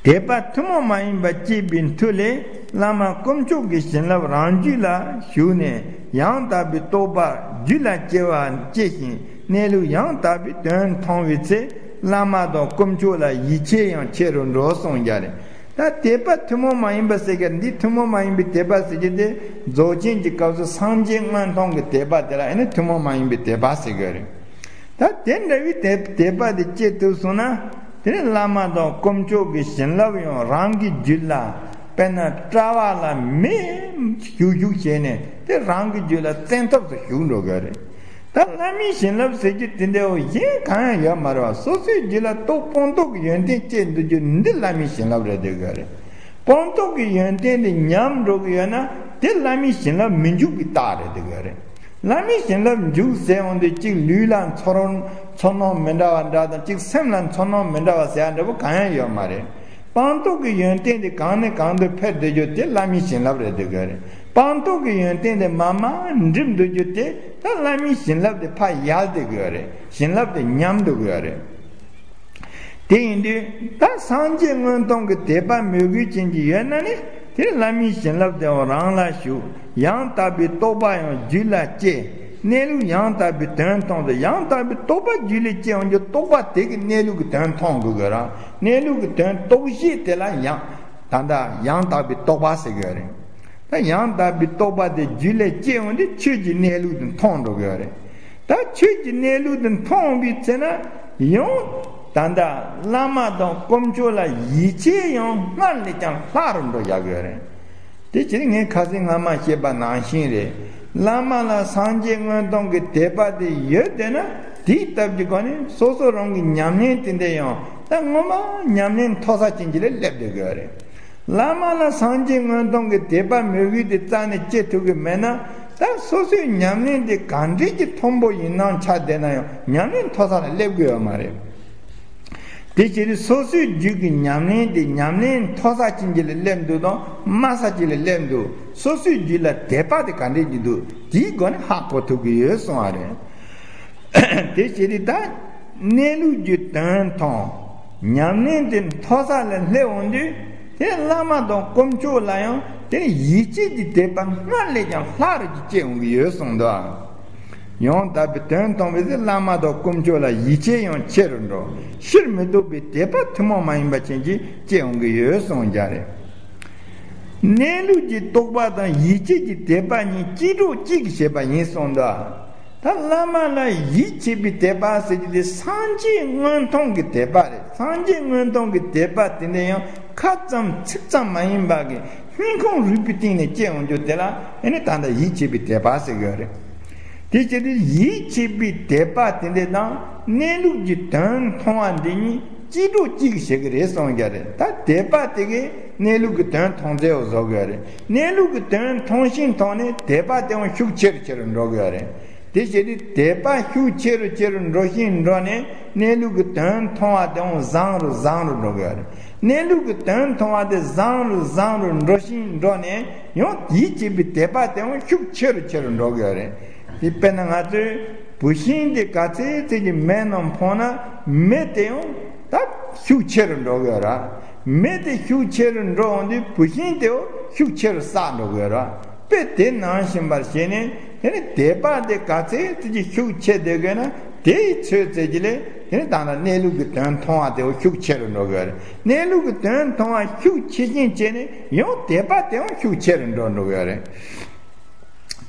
དད་པ་ཐུན་མོང་མ་ཡིན་པ་སྐྱེས་པའི་མཐུ་ལས་བླ་མ་དཀོན་མཆོག་གི་བྱིན་རླབས་རང་རྒྱུད་ལ་ཞུགས་ནས་ཡང་དག་པའི་རྟོགས་པ་རྒྱུད་ལ་སྐྱེ་བ་སྐྱེ་ཞིང་གནས་ལུགས་ཡང་དག་པའི་དོན་མཐོང་བའི་ཚེ་བླ་མ་དང་དཀོན་མཆོག་ལ་ཡིད་ཆེས་ཡང་ཆེ་རུ་འགྲོ་གསུངས་ཀྱི་རེད། ད་དད་པ་ཐུན་མོང་མ་ཡིན་པ་ཟེར་གྱི་འདི་ཐུན་མོང་མ་ཡིན་པའི་དད་པ་ཟེར་གྱི་དེ་རྫོགས་ཆེན་གྱི་སྐབས་སུ་སངས་རྒྱས་མངོན་མཐོང་གི་དད་པ་དེ་ལ་ཨེ་ནི་ཐུན་མོང་མ་ཡིན་པའི་དད་པ་ཟེར་གྱི་རེད། ད་དེ་འདྲ་བའི་དད་དད་པ་དེ་སྐྱེ་ཐུབ་སོང་ན་དེ་ནི་བླ་མ་དང་དཀོན་མཆོག་གི་བྱིན་རླབས་ཡང་རང་གི་རྒྱུད་ལ་དཔེར་ན་སྤྲ་བ་ལ་མེ་ཞུགས་ཞུགས་བྱས་ནས་དེ་རང་གི་རྒྱུད་ལ་བཙན་ཐབས་སུ་ཞུགས་འགྲོ་གི་རེད། ད་བླ་མའི་བྱིན་རླབས་ཟེར་རྒྱུ་དེ་འདྲ་བོ་གཞན་གང་ཡང་ཡོད་མ་རེད་བ། སོ་སོའི་རྒྱུད་ལ་རྟོགས་སྤངས་རྟོགས་ཀྱི་ཡོན་ཏན་སྐྱེས་འདུག་རྒྱུ་འདི་བླ་མའི་བྱིན་རླབས་རེད་འདོད་གི་རེད། སྤངས་རྟོགས་ཀྱི་ཡོན་ཏན་དེ་ཉམས་འགྲོ་གི་ཡོད་ན་དེ་བླ་མའི་བྱིན་རླབས་མི་འཇུག་པའི་རྟགས་རེད་འདོད་གི་རེད། བླ་མའི་བྱིན་རླབས་འཇུག་ཟེར་འོང་དུས་གཅིག་ལུས་ལ་ཚོར་ཚོར་སྣང་མི་འདྲ་བ་འདྲ་དང་གཅིག་སེམས་ལ་ཚོར་སྣང་མི་འདྲ་བ་ཟེར་ཡ་འདྲ་བོ་གང་ཡང་ཡོད་མ་རེད། སྤངས་རྟོགས་ཀྱི་ཡོན་ཏན་དེ་གང་ནས་གང་དུ་འཕེལ་འདོད་རྒྱུ་དེ་བླ་མའི་བྱིན་རླབས་རེད་འདོད་གི་རེད། སྤངས་རྟོགས་ཀྱི་ཡོན་ཏན་དེ་མར་མར་འགྲིབ་འདོད་རྒྱུ་དེ་ད་བླ་མའི་བྱིན་རླབས་དེ་ཕར་ཡལ་འདོད་གི་རེད། བྱིན་རླབས་དེ་ཉམས་འདོད་གི་རེད། དེ་ཡིན་དུས་ད་སངས་རྒྱས་མངོན་མཐོང་གི་དད་པ་མོས་གུས་ཅན་གྱི་ཡོད་ན་ནི་དེ་བླ་མའི་བྱིན་རླབས་དེའང་རང་ལ་ཞུགས། ཡང་དག་པའི་རྟོགས་པ་ཡང་རྒྱུད་ལ་སྐྱེ། གནས་ལུགས་ཡང་དག་པའི་དོན་མཐོང་དུ་ཡང་དག་པའི་རྟོགས་པ་རྒྱུད་ལ་སྐྱེ་འོང་རྒྱུ་རྟོགས་པ་དེ་གི་གནས་ལུགས་ཀྱི་དོན་མཐོང་དགོས་གི་ར། གནས་ལུགས་ཀྱི་དོན་རྟོགས་གཞི་དེ་ལ་ཡང་ད་ལྟ་ཡང་དག་པའི་རྟོགས་པ་ཟེར་གི་རེད། ད་ཡང་དག་པའི་རྟོགས་པ་དེ་རྒྱུད་ལ་སྐྱེ་འོང་དུས་ཆོས་ཀྱི་གནས་ལུགས་དེ་མཐོང་འགྲོ་གི་རེད། ད་ཆོས་ཀྱི་གནས་ལུགས་དེ་མཐོང་བའི་ཚེ་ན་ཡང་ད་ལྟ་བླ་མ་དང་དཀོན་མཆོག་ལ་ཡིད་ཆེས་ཡང་སྔར་ལས་ཀྱང་ལྷག་རུ་འགྲོ་བཞག་གི་རེད། དེ་ཕྱིར་ངས་ཁ་སང་སྔ་མ་བཤད་པ་ནང་བཞིན་རེད། བླ་མ་ལ་སངས་རྒྱས་མངོན་མཐོང་གི་དད་པ་དེ་ཡོད་བསྡད་ན་དེའི་སྟབས་ཀྱི་སྒོ་ནས་སོ་སོ་རང་གི་ཉམས་ལེན་དེ་འདྲ་ཡང་ད་ངོ་མ་ཉམས་ལེན་མཐོ་ས་ཅན་གྱི་ལ་སླེབས་བསྡད་གི་རེད། བླ་མ་ལ་སངས་རྒྱས་མངོན་མཐོང་གི་དད་པ་མོས་གུས་དེ་རྩ་ནས་སྐྱེ་ཐུབ་ཀྱི་མེད་ན་ད་སོ་སོའི་ཉམས་ལེན་དེ་ག་འདྲས་ཀྱི་མཐོན་པོ་ཡིན་སྣང་ཆགས་བསྡད་ན་ཡང་ཉམས་ལེན་མཐོ་ས་ལ་སླེབས་ཀྱི་ཡོད་མ་རེད། དེ་ཕྱིར་སོ་སོའི་རྒྱུད་ཀྱི་ཉམས་ལེན་དེ་ཉམས་ལེན་མཐོ་ས་ཅན་གྱི་ལ་སླེབས་འདུག་དང་དམའ་ས་ཅན་ལ་སླེབས་འདུག་སོ་སོའི་རྒྱུད་ལ་དད་པ་དེ་ག་འདྲས་ཀྱི་འདུག་དེའི་སྒོ་ནས་ཧ་གོ་ཐུབ་ཀྱི་ཡོད་གསུངས་པ་རེད། དེ་བྱས་ཏེ་ད་གནས་ལུགས་ཀྱི་དོན་མཐོང་། ཉམས་ལེན་དེ་མཐོ་ས་ལ་སླེབས་འོང་དུས་དེ་བླ་མ་དང་དཀོན་མཆོག་ལ་ཡང་དེ་ཡིད་ཆེས་ཀྱི་དད་པ་སྔར་ལས་ཀྱང་ལྷག་རུ་ཅིག་སྐྱེ་འོང་གི་ཡོད་གསུངས་འདུག་ཡང་དག་པའི་དོན་མཐོང་བའི་ཚེ་བླ་མ་དང་དཀོན་མཆོག་ལ་ཡིད་ཆེས་ཡང་ཆེ་རུ་འགྲོ། ཕྱིར་མི་ལྡོག་པའི་དད་པ་ཐུན་མོང་མ་ཡིན་པ་ཅན་གྱིས་སྐྱེ་འོང་གི་ཡོད་གསུངས་ཀྱང་རེད། གནས་ལུགས་ཀྱི་རྟོགས་པ་དང་ཡིད་ཆེས་ཀྱི་དད་པ་གཉིས་སྐྱིད་གྲོགས་གཅིག་གིས་བྱེད་པ་ཡིན་གསུངས་འདུག་ད་བླ་མ་ལ་ཡིད་ཆེས་པའི་དད་པ་ཟེར་རྒྱུ་དེ་སངས་རྒྱས་མངོན་མཐོང་གི་དད་པ་རེད། སངས་རྒྱས་མངོན་མཐོང་གི་དད་པ་དེ་འདྲ་ཡང་ཁ་ཙམ་ཚིག་ཙམ་མ་ཡིན་པ་གི་སྙིང་ཁོང་རུས་པའི་གཏིང་ནས་སྐྱེ་འོང་རྒྱུ་དེ་ལ་ཨེ་ནི་ད་ལྟ་ཡིད་ཆེས་པའི་དད་པ་ཟེར་གི་ཡོད་རེད། དེ་བྱས་ཏེ་ཡིད་ཆེས་པའི་དད་པ་དེ་འདྲ་དང་གནས་ལུགས་ཀྱི་དོན་མཐོང་བ་འདི་གཉིས་སྐྱིད་གྲོགས་གཅིག་བྱེད་ཀྱི་རེད་གསུངས་ཀྱང་རེད། ད་དད་པ་དེ་གས་གནས་ལུགས་ཀྱི་དོན་མཐོང་ཚད་བཟོ་གི་ཡོད་རེད། གནས་ལུགས་ཀྱི་དོན་མཐོང་བཞིན་མཐོང་ནས་དད་པ་དེ་ཡང་ཤུགས་ཆེ་རུ་ཆེ་རུ་འགྲོ་གི་ཡོད་རེད། དེ་བྱས་ཏེ་དད་པ་ཤུགས་ཆེ་རུ་ཆེ་རུ་འགྲོ་བཞིན་འགྲོ་ནས་གནས་ལུགས་ཀྱི་དོན་མཐོང་བ་དེ་ཡང་བཟང་རུ་བཟང་རུ་འགྲོ་གི་ཡོད་རེད། གནས་ལུགས་ཀྱི་དོན་མཐོང་བ་དེ་བཟང་རུ་བཟང་རུ་འགྲོ་བཞིན་འགྲོ་ནས་ཡང་ཡིད་ཆེས་པའི་དད་པ་དེ་ཡང་ཤུགས་ཆེ་རུ་ཆེ་རུ་འགྲོ་གི་ཡོད་རེད། དེ་དཔེར་ན་ང་ཚོས་བུད་ཤིང་དེ་ག་ཚད་ཙམ་གྱི་མེ་ནང་འཕངས་ན་མེ་དེ་ཡང་ད་ཤུགས་ཆེ་རུ་འགྲོ་གི་ཡོད་ར། མེ་དེ་ཤུགས་ཆེ་རུ་འགྲོ་འོང་དུས་བུད་ཤིང་དེ་ཡང་ཤུགས་ཆེ་རུ་སྲ་འགྲོ་གི་ཡོད་ར། དཔེ་དེ་ནང་བཞིན་པར་བྱས་ནས་དེ་ནི་དད་པ་དེ་ག་ཚད་ཙམ་གྱི་ཤུགས་ཆེ་བསྡད་དགོས་ན་དེ་ཡི་ཚོད་ཙམ་གྱི་ལས་དེ་ནི་ད་ལྟ་གནས་ལུགས་ཀྱི་དོན་མཐོང་བ་དེ་ཡང་ཤུགས་ཆེ་རུ་འགྲོ་གི་ཡོད་རེད། གནས་ལུགས་ཀྱི་དོན་མཐོང་བ་ཤུགས་ཆེ་བཞིན་བྱས་ནས་ཡང་དད་པ་དེ་ཡང་ཤུགས་ཆེ་རུ་འགྲོ་འགྲོ་གི་ཡོད་རེད།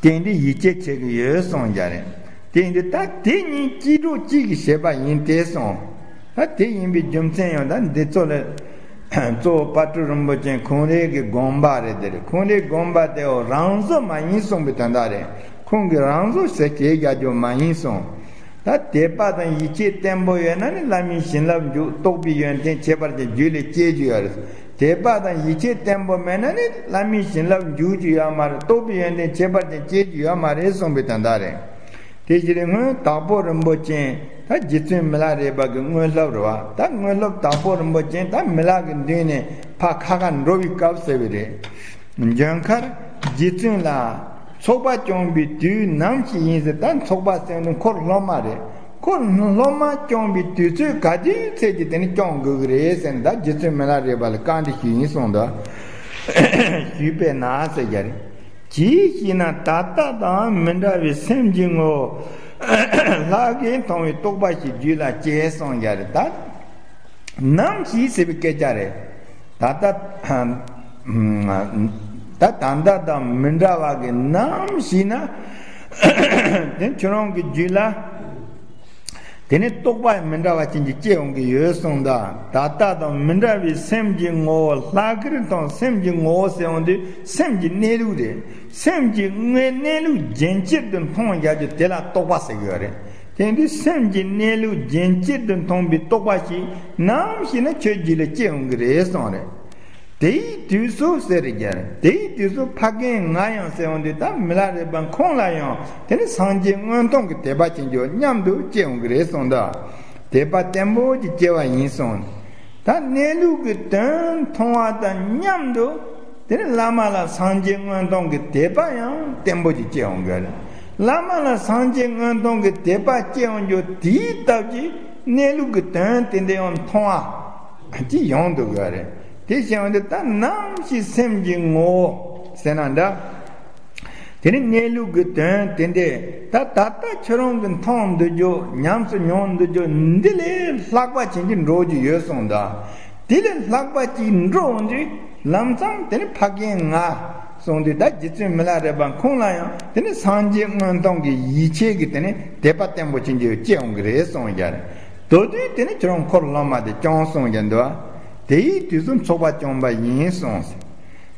དེ་འདི་ཡིད་ཆེས་བྱེད་ཀྱི་ཡོད་གསུངས་ཀྱང་རེད། དེ་འདི་ད་དེ་གཉིས་སྐྱིད་གྲོགས་གཅིག་གིས་བྱེད་པ་ཡིན་ཏེ་གསུངས། ད་དེ་ཡིན་པའི་རྒྱུ་མཚན་ཡང་ད་འདི་ཚོ་ལ་གཙོ་བོ་དཔལ་སྤྲུལ་རིན་པོ་ཆེ་ཁོང་རའི་གི་དགོངས་པ་རེད། དེ་རེད། ཁོང་རའི་དགོངས་པ་དེའོ་རང་བཟོ་མ་ཡིན་གསུངས་པའི་དོན་དག་རེད། ཁོང་གིས་རང་བཟོ་ཟེར་སྐད་རྒྱག་རྒྱུ་མ་ཡིན་གསུངས། ད་ ད་དད་པ་དང་ཡིད་ཆེས་བརྟན་པོ་ཡོད་ན་ནི་བླ་མའི་བྱིན་རླབས་འཇུག་རྟོགས་པའི་ཡོན་ཏན་ཁྱད་པར་ཅན་རྒྱུད་ལ་སྐྱེ་རྒྱུ་ཡོད་རེད། དད་པ་དང་ཡིད་ཆེས་བརྟན་པོ་མེད་ན་ནི་བླ་མའི་བྱིན་རླབས་འཇུག་རྒྱུ་ཡོད་མ་རེད། རྟོགས་པའི་ཡོན་ཏན་ཁྱད་པར་ཅན་སྐྱེ་རྒྱུ་ཡོད་མ་རེད་གསུངས་པའི་དོན་དག་རེད། དེ་བཞིན་སྔོན་དྭགས་པོ་རིན་པོ་ཆེ་ད་རྗེ་བཙུན་མི་ལ་རས་པ་གི་དངོས་སློབ་རེད་བ། ད་དངོས་སློབ་དྭགས་པོ་རིན་པོ་ཆེ་ད་མི་ལ་གི་མདུན་ནས་ཕར་ཁ་ཁ་འགྲོ་བའི་སྐབས་ཟེར་བ་རེད། འབྱོན་ཁར་རྗེ་བཙུན་ལ་ཚོགས་པ་སྐྱོང་བའི་དུས་ནམ་ཞིག་ཡིན་ཟེར། ད་ཚོགས་པ་ཟེར་ནི་འཁོར་སློབ་མ་རེད། འཁོར་སློབ་མ་སྐྱོང་བའི་དུས་ཚོད་ག་དུས་ཚོད་ཀྱི་དེ་ནི་སྐྱོང་དགོས་ཀྱི་རེད་ཟེར་ནས་ད་རྗེ་བཙུན་མི་ལ་རས་པ་ལ་བཀའ་འདྲི་ཞུས་ཡིན་གསུངས་འདུག་ཞུས་པས་ན་ཟེར་རྒྱུ་རེད། ཅི་ཞེ་ན་ད་ལྟ་དང་མི་འདྲ་བའི་སེམས་ཀྱི་ངོ་བོ་ལྷག་གིས་མཐོང་བའི་རྟོགས་པ་ཞིག་རྒྱུད་ལ་སྐྱེས་གསུངས་རྒྱུ་རེད། ད་ནམ་ཞིག་ཟེར་བའི་སྐད་ཆ་རེད། ད་ལྟ་ད་ད་ལྟ་དང་མི་འདྲ་བ་གི་ནམ་ཞིག་ན་དེ་ཁྱོད་རང་གི་རྒྱུད་ལ་དེ་ནི་རྟོགས་པ་མི་འདྲ་བ་ཅན་གྱི་སྐྱེ་འོང་གི་ཡོད་གསུངས་ད། ད་ལྟ་དང་མི་འདྲ་བའི་སེམས་ཀྱི་ངོ་བོ་ལྷག་གིར་མཐོང་། སེམས་ཀྱི་ངོ་བོ་ཟེར་འོང་དུས་སེམས་ཀྱི་གནས་ལུགས་རེད། སེམས་ཀྱི་དངོས་གནས་ལུགས་རྒྱན་ཅན་དུ་མཐོང་བཞག་རྒྱུ་དེ་ལ་རྟོགས་པ་ཟེར་གྱི་ཡོད་རེད། དེ་དུས་སེམས་ཀྱི་གནས་ལུགས་རྒྱན་ཅན་དུ་མཐོང་བའི་རྟོགས་པ་ཞིག་ནམ་ཞིག་ན་ཁྱོད་རྒྱུད་ལ་སྐྱེ་འོང་གི་རེད་གསུངས་རེད། དེའི་དུས་སུ་ཟེར་རེད་རྒྱུ་རེད། དེའི་དུས་སུ་ཕ་རྒན་ང་ཡང་ཟེར་འོང་དུས་ད་མི་ལ་རས་པ་ཁོང་ལ་ཡང་དེ་ནི་སངས་རྒྱས་མངོན་མཐོང་གི་དད་པ་ཅན་གྱི་མཉམ་དུ་སྐྱེ་འོང་གི་རེད་གསུངས་ད། དད་པ་བརྟན་པོ་ཅིག་སྐྱེ་བ་ཡིན་གསུངས། ད་གནས་ལུགས་ཀྱི་དོན་མཐོང་བ་དང་མཉམ་དུ་དེ་ནི་བླ་མ་ལ་སངས་རྒྱས་མངོན་མཐོང་གི་དད་པ་ཡང་བརྟན་པོ་ཅིག་སྐྱེ་འོང་གི་རེད། བླ་མ་ལ་སངས་རྒྱས་མངོན་མཐོང་གི་དད་པ་སྐྱེ་འོང་རྒྱུ་དེའི་སྟབས་ཀྱིས་གནས་ལུགས་ཀྱི་དོན་དེ་འདྲ་ཡང་མཐོང་བ་ཅིག་ཡོང་འདུག་གི་རེད། དེ་བྱས་འོང་དུས་ད་ནམ་ཞིག་སེམས་ཀྱི་ངོ་བོ་ཟེར་ན་འདྲ། དེ་ནི་གནས་ལུགས་ཀྱི་དོན་དེ་འདྲས་ད་ད་ལྟ་ཁྱོད་རང་གིས་མཐོང་འདུག་རྒྱུ་ཉམས་སུ་མྱོང་འདུག་རྒྱུ་འདི་ལས་ལྷག་པ་ཅན་གྱི་འགྲོ་རྒྱུ་ཡོད་གསུངས་ད། དེ་ལས་ལྷག་པ་ཅིག་འགྲོ་འོང་དུས་ལམ་སང་དེ་ནི་ཕ་རྒན་ང་གསུངས་དུས་ད་རྗེ་བཙུན་མི་ལ་རས་པ་ཁོང་ལ་ཡང་དེ་ནི་སངས་རྒྱས་མངོན་མཐོང་གི་ཡིད་ཆེས་ཀྱི་དེ་ནི་དད་པ་བརྟན་པོ་ཅན་གྱི་སྐྱེ་འོང་གི་རེད་གསུངས་རྒྱུ་རེད། དོ་དུས་དེ་ནི་ཁྱོད་རང་འཁོར་སློབ་མ་དེ་སྐྱོང་གསུངས་རྒྱུ་འདུག་དེའི་དུས་སུ་ཚོགས་པ་སྐྱོང་པ་ཡིན་གསུངས།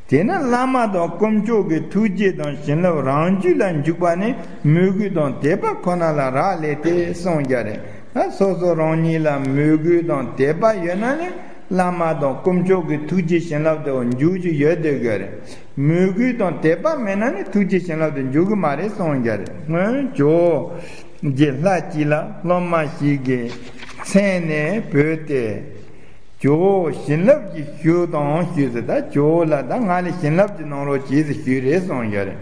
དེས་ན་བླ་མ་དང་དཀོན་མཆོག་གི་ཐུགས་རྗེ་དང་བྱིན་རླབས་རང་རྒྱུད་ལ་འཇུག་པ་ནི་མོས་གུས་དང་དད་པ་ཁོ་ན་ལ་རག་ལས་ཏེ་གསུངས་རྒྱུ་རེད། ད་སོ་སོ་རང་ཉིད་ལ་མོས་གུས་དང་དད་པ་ཡོད་ན་ནི་བླ་མ་དང་དཀོན་མཆོག་གི་ཐུགས་རྗེ་བྱིན་རླབས་དེ་འཇུག་རྒྱུ་ཡོད་བསྡད་དགོས་རེད། མོས་གུས་དང་དད་པ་མེད་ན་ནི་ཐུགས་རྗེ་བྱིན་རླབས་དེ་འཇུག་གི་མ་རེད་གསུངས་རྒྱུ་རེད། སྔོན་ཇོ་བོ་རྗེ་ལྷ་གཅིག་ལ་སློབ་མ་ཞིག་གིས་མཚན་ནས་བོས་ཏེ། ཇོ་བོ་བྱིན་རླབས་ཀྱིས་ཞུ་དང་ཞུས་ཟེར། ད་ཇོ་བོ་ལ་ད་ང་ལ་བྱིན་རླབས་ཀྱིས་གནང་རོགས་གྱིས་ཟེར་ཞུས་རེད་གསུངས་ཡོད་རེད།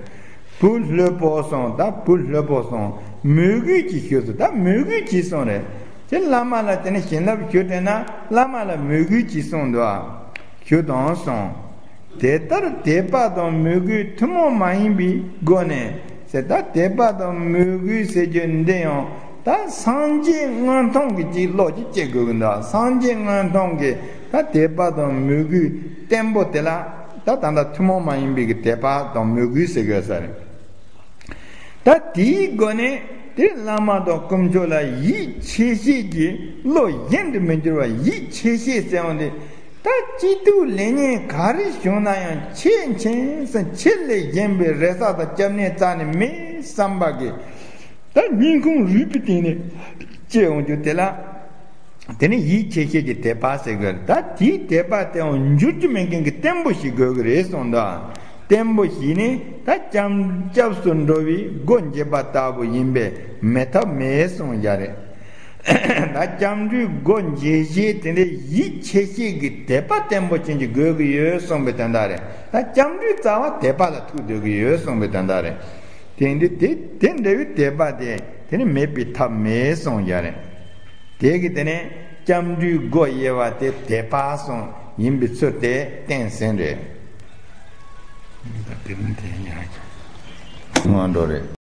བུ་སློབ་པོ་སོང་། ད་བུ་སློབ་པོ་སོང་མོས་གུས་ཀྱིས་ཞུ་ཟེར། ད་མོས་གུས་ཀྱིས་གསུངས་རེད། དེ་བླ་མ་ལ་དེ་ནས་བྱིན་རླབས་ཞུ་དྲན་ན་བླ་མ་ལ་མོས་གུས་ཀྱིས་གསུངས་འདུག་ཨ། ཞུ་དང་གསུངས། དེ་ལྟར་དད་པ་དང་མོས་གུས་ཐུན་མོང་མ་ཡིན་པའི་སྒོ་ནས་ཟེར། ད་དད་པ་དང་མོས་གུས་ཟེར་རྒྱུ་འདི་ཡང་ད་སངས་རྒྱས་མངོན་མཐོང་གི་ཅིག་བློ་ཅིག་སྐྱེ་དགོས་ཀྱི་འདུག་སངས་རྒྱས་མངོན་མཐོང་གི་ད་དད་པ་དང་མོས་གུས་བརྟན་པོ་དེ་ལ་ད་ད་ལྟ་ཐུན་མོང་མ་ཡིན་པའི་གི་དད་པ་དང་མོས་གུས་ཟེར་དགོས་ས་རེད། ད་དེའི་སྒོ་ནས་དེ་བླ་མ་དང་དཀོན་མཆོག་ལ་ཡིད་ཆེས་བྱེད་ཀྱི་བློ་གཞན་དུ་མི་འགྱུར་བ། ཡིད་ཆེས་བྱེད་ཟེར་བ་འདི་ད་སྐྱིད་སྡུག་ལེགས་ཉེས་ག་རེ་བྱུང་ན་ཡང་ཆེས་ཆེས་སུ་ཆེས་ལས་གཞན་པའི་རེ་ས་དང་སྐྱབས་གནས་རྩ་ནས་མེད་བསམ་པ་གི་ད་སྙིང་ཁུང་རུས་པའི་གཏིང་ནས་སྐྱེ་འོང་རྒྱུ་དེ་ལ། དེ་ནི་ཡིད་ཆེས་བྱེད་ཀྱི་དད་པ་ཟེར་དགོས། ད་དེའི་དད་པ་དེའང་འགྱུར་རྒྱུ་མེད་མཁན་གྱི་བརྟན་པོ་ཞིག་དགོས་ཀྱི་རེད་གསུངས་དང་། བརྟན་པོ་ཞིག་ནི་ད་སྐྱབས་སྐྱབས་སུ་འགྲོ་བའི་སྒོ་འབྱེད་པ་ལྟ་བུ་ཡིན་པས་མེད་ཐབས་མེད་གསུངས་ཡ་རེད། ད་སྐྱབས་འགྲོའི་སྒོ་འབྱེད་བྱེད་དེ་འདྲའི་ཡིད་ཆེས་བྱེད་ཀྱི་དད་པ་བརྟན་པོ་ཅན་ཅིག་དགོས་ཀྱི་ཡོད་གསུངས་པའི་དོན་དག་རེད། ད་སྐྱབས་འགྲོའི་རྩ་བ་དད་པ་ལ་ཐུག་སྡོད་ཀྱི་ཡོད་གསུངས་པའི་དོན་དག་རེད། དེ་འདི་དེ་དེ་འདྲ་བའི་དད་པ་དེ་དེ་ནི་མེད་པའི་ཐབས་མེད་གསུངས་ཡ་རེད། དེ་གི་དེ་ནས་སྐྱབས་འགྲོའི་སྒོ་དབྱེ་བ་དེ་དད་པ་གསུངས་ཡིན་པའི་ཚུལ་དེ་བསྟན་ཟིན་རེད། ང་འགྲོ་རེད།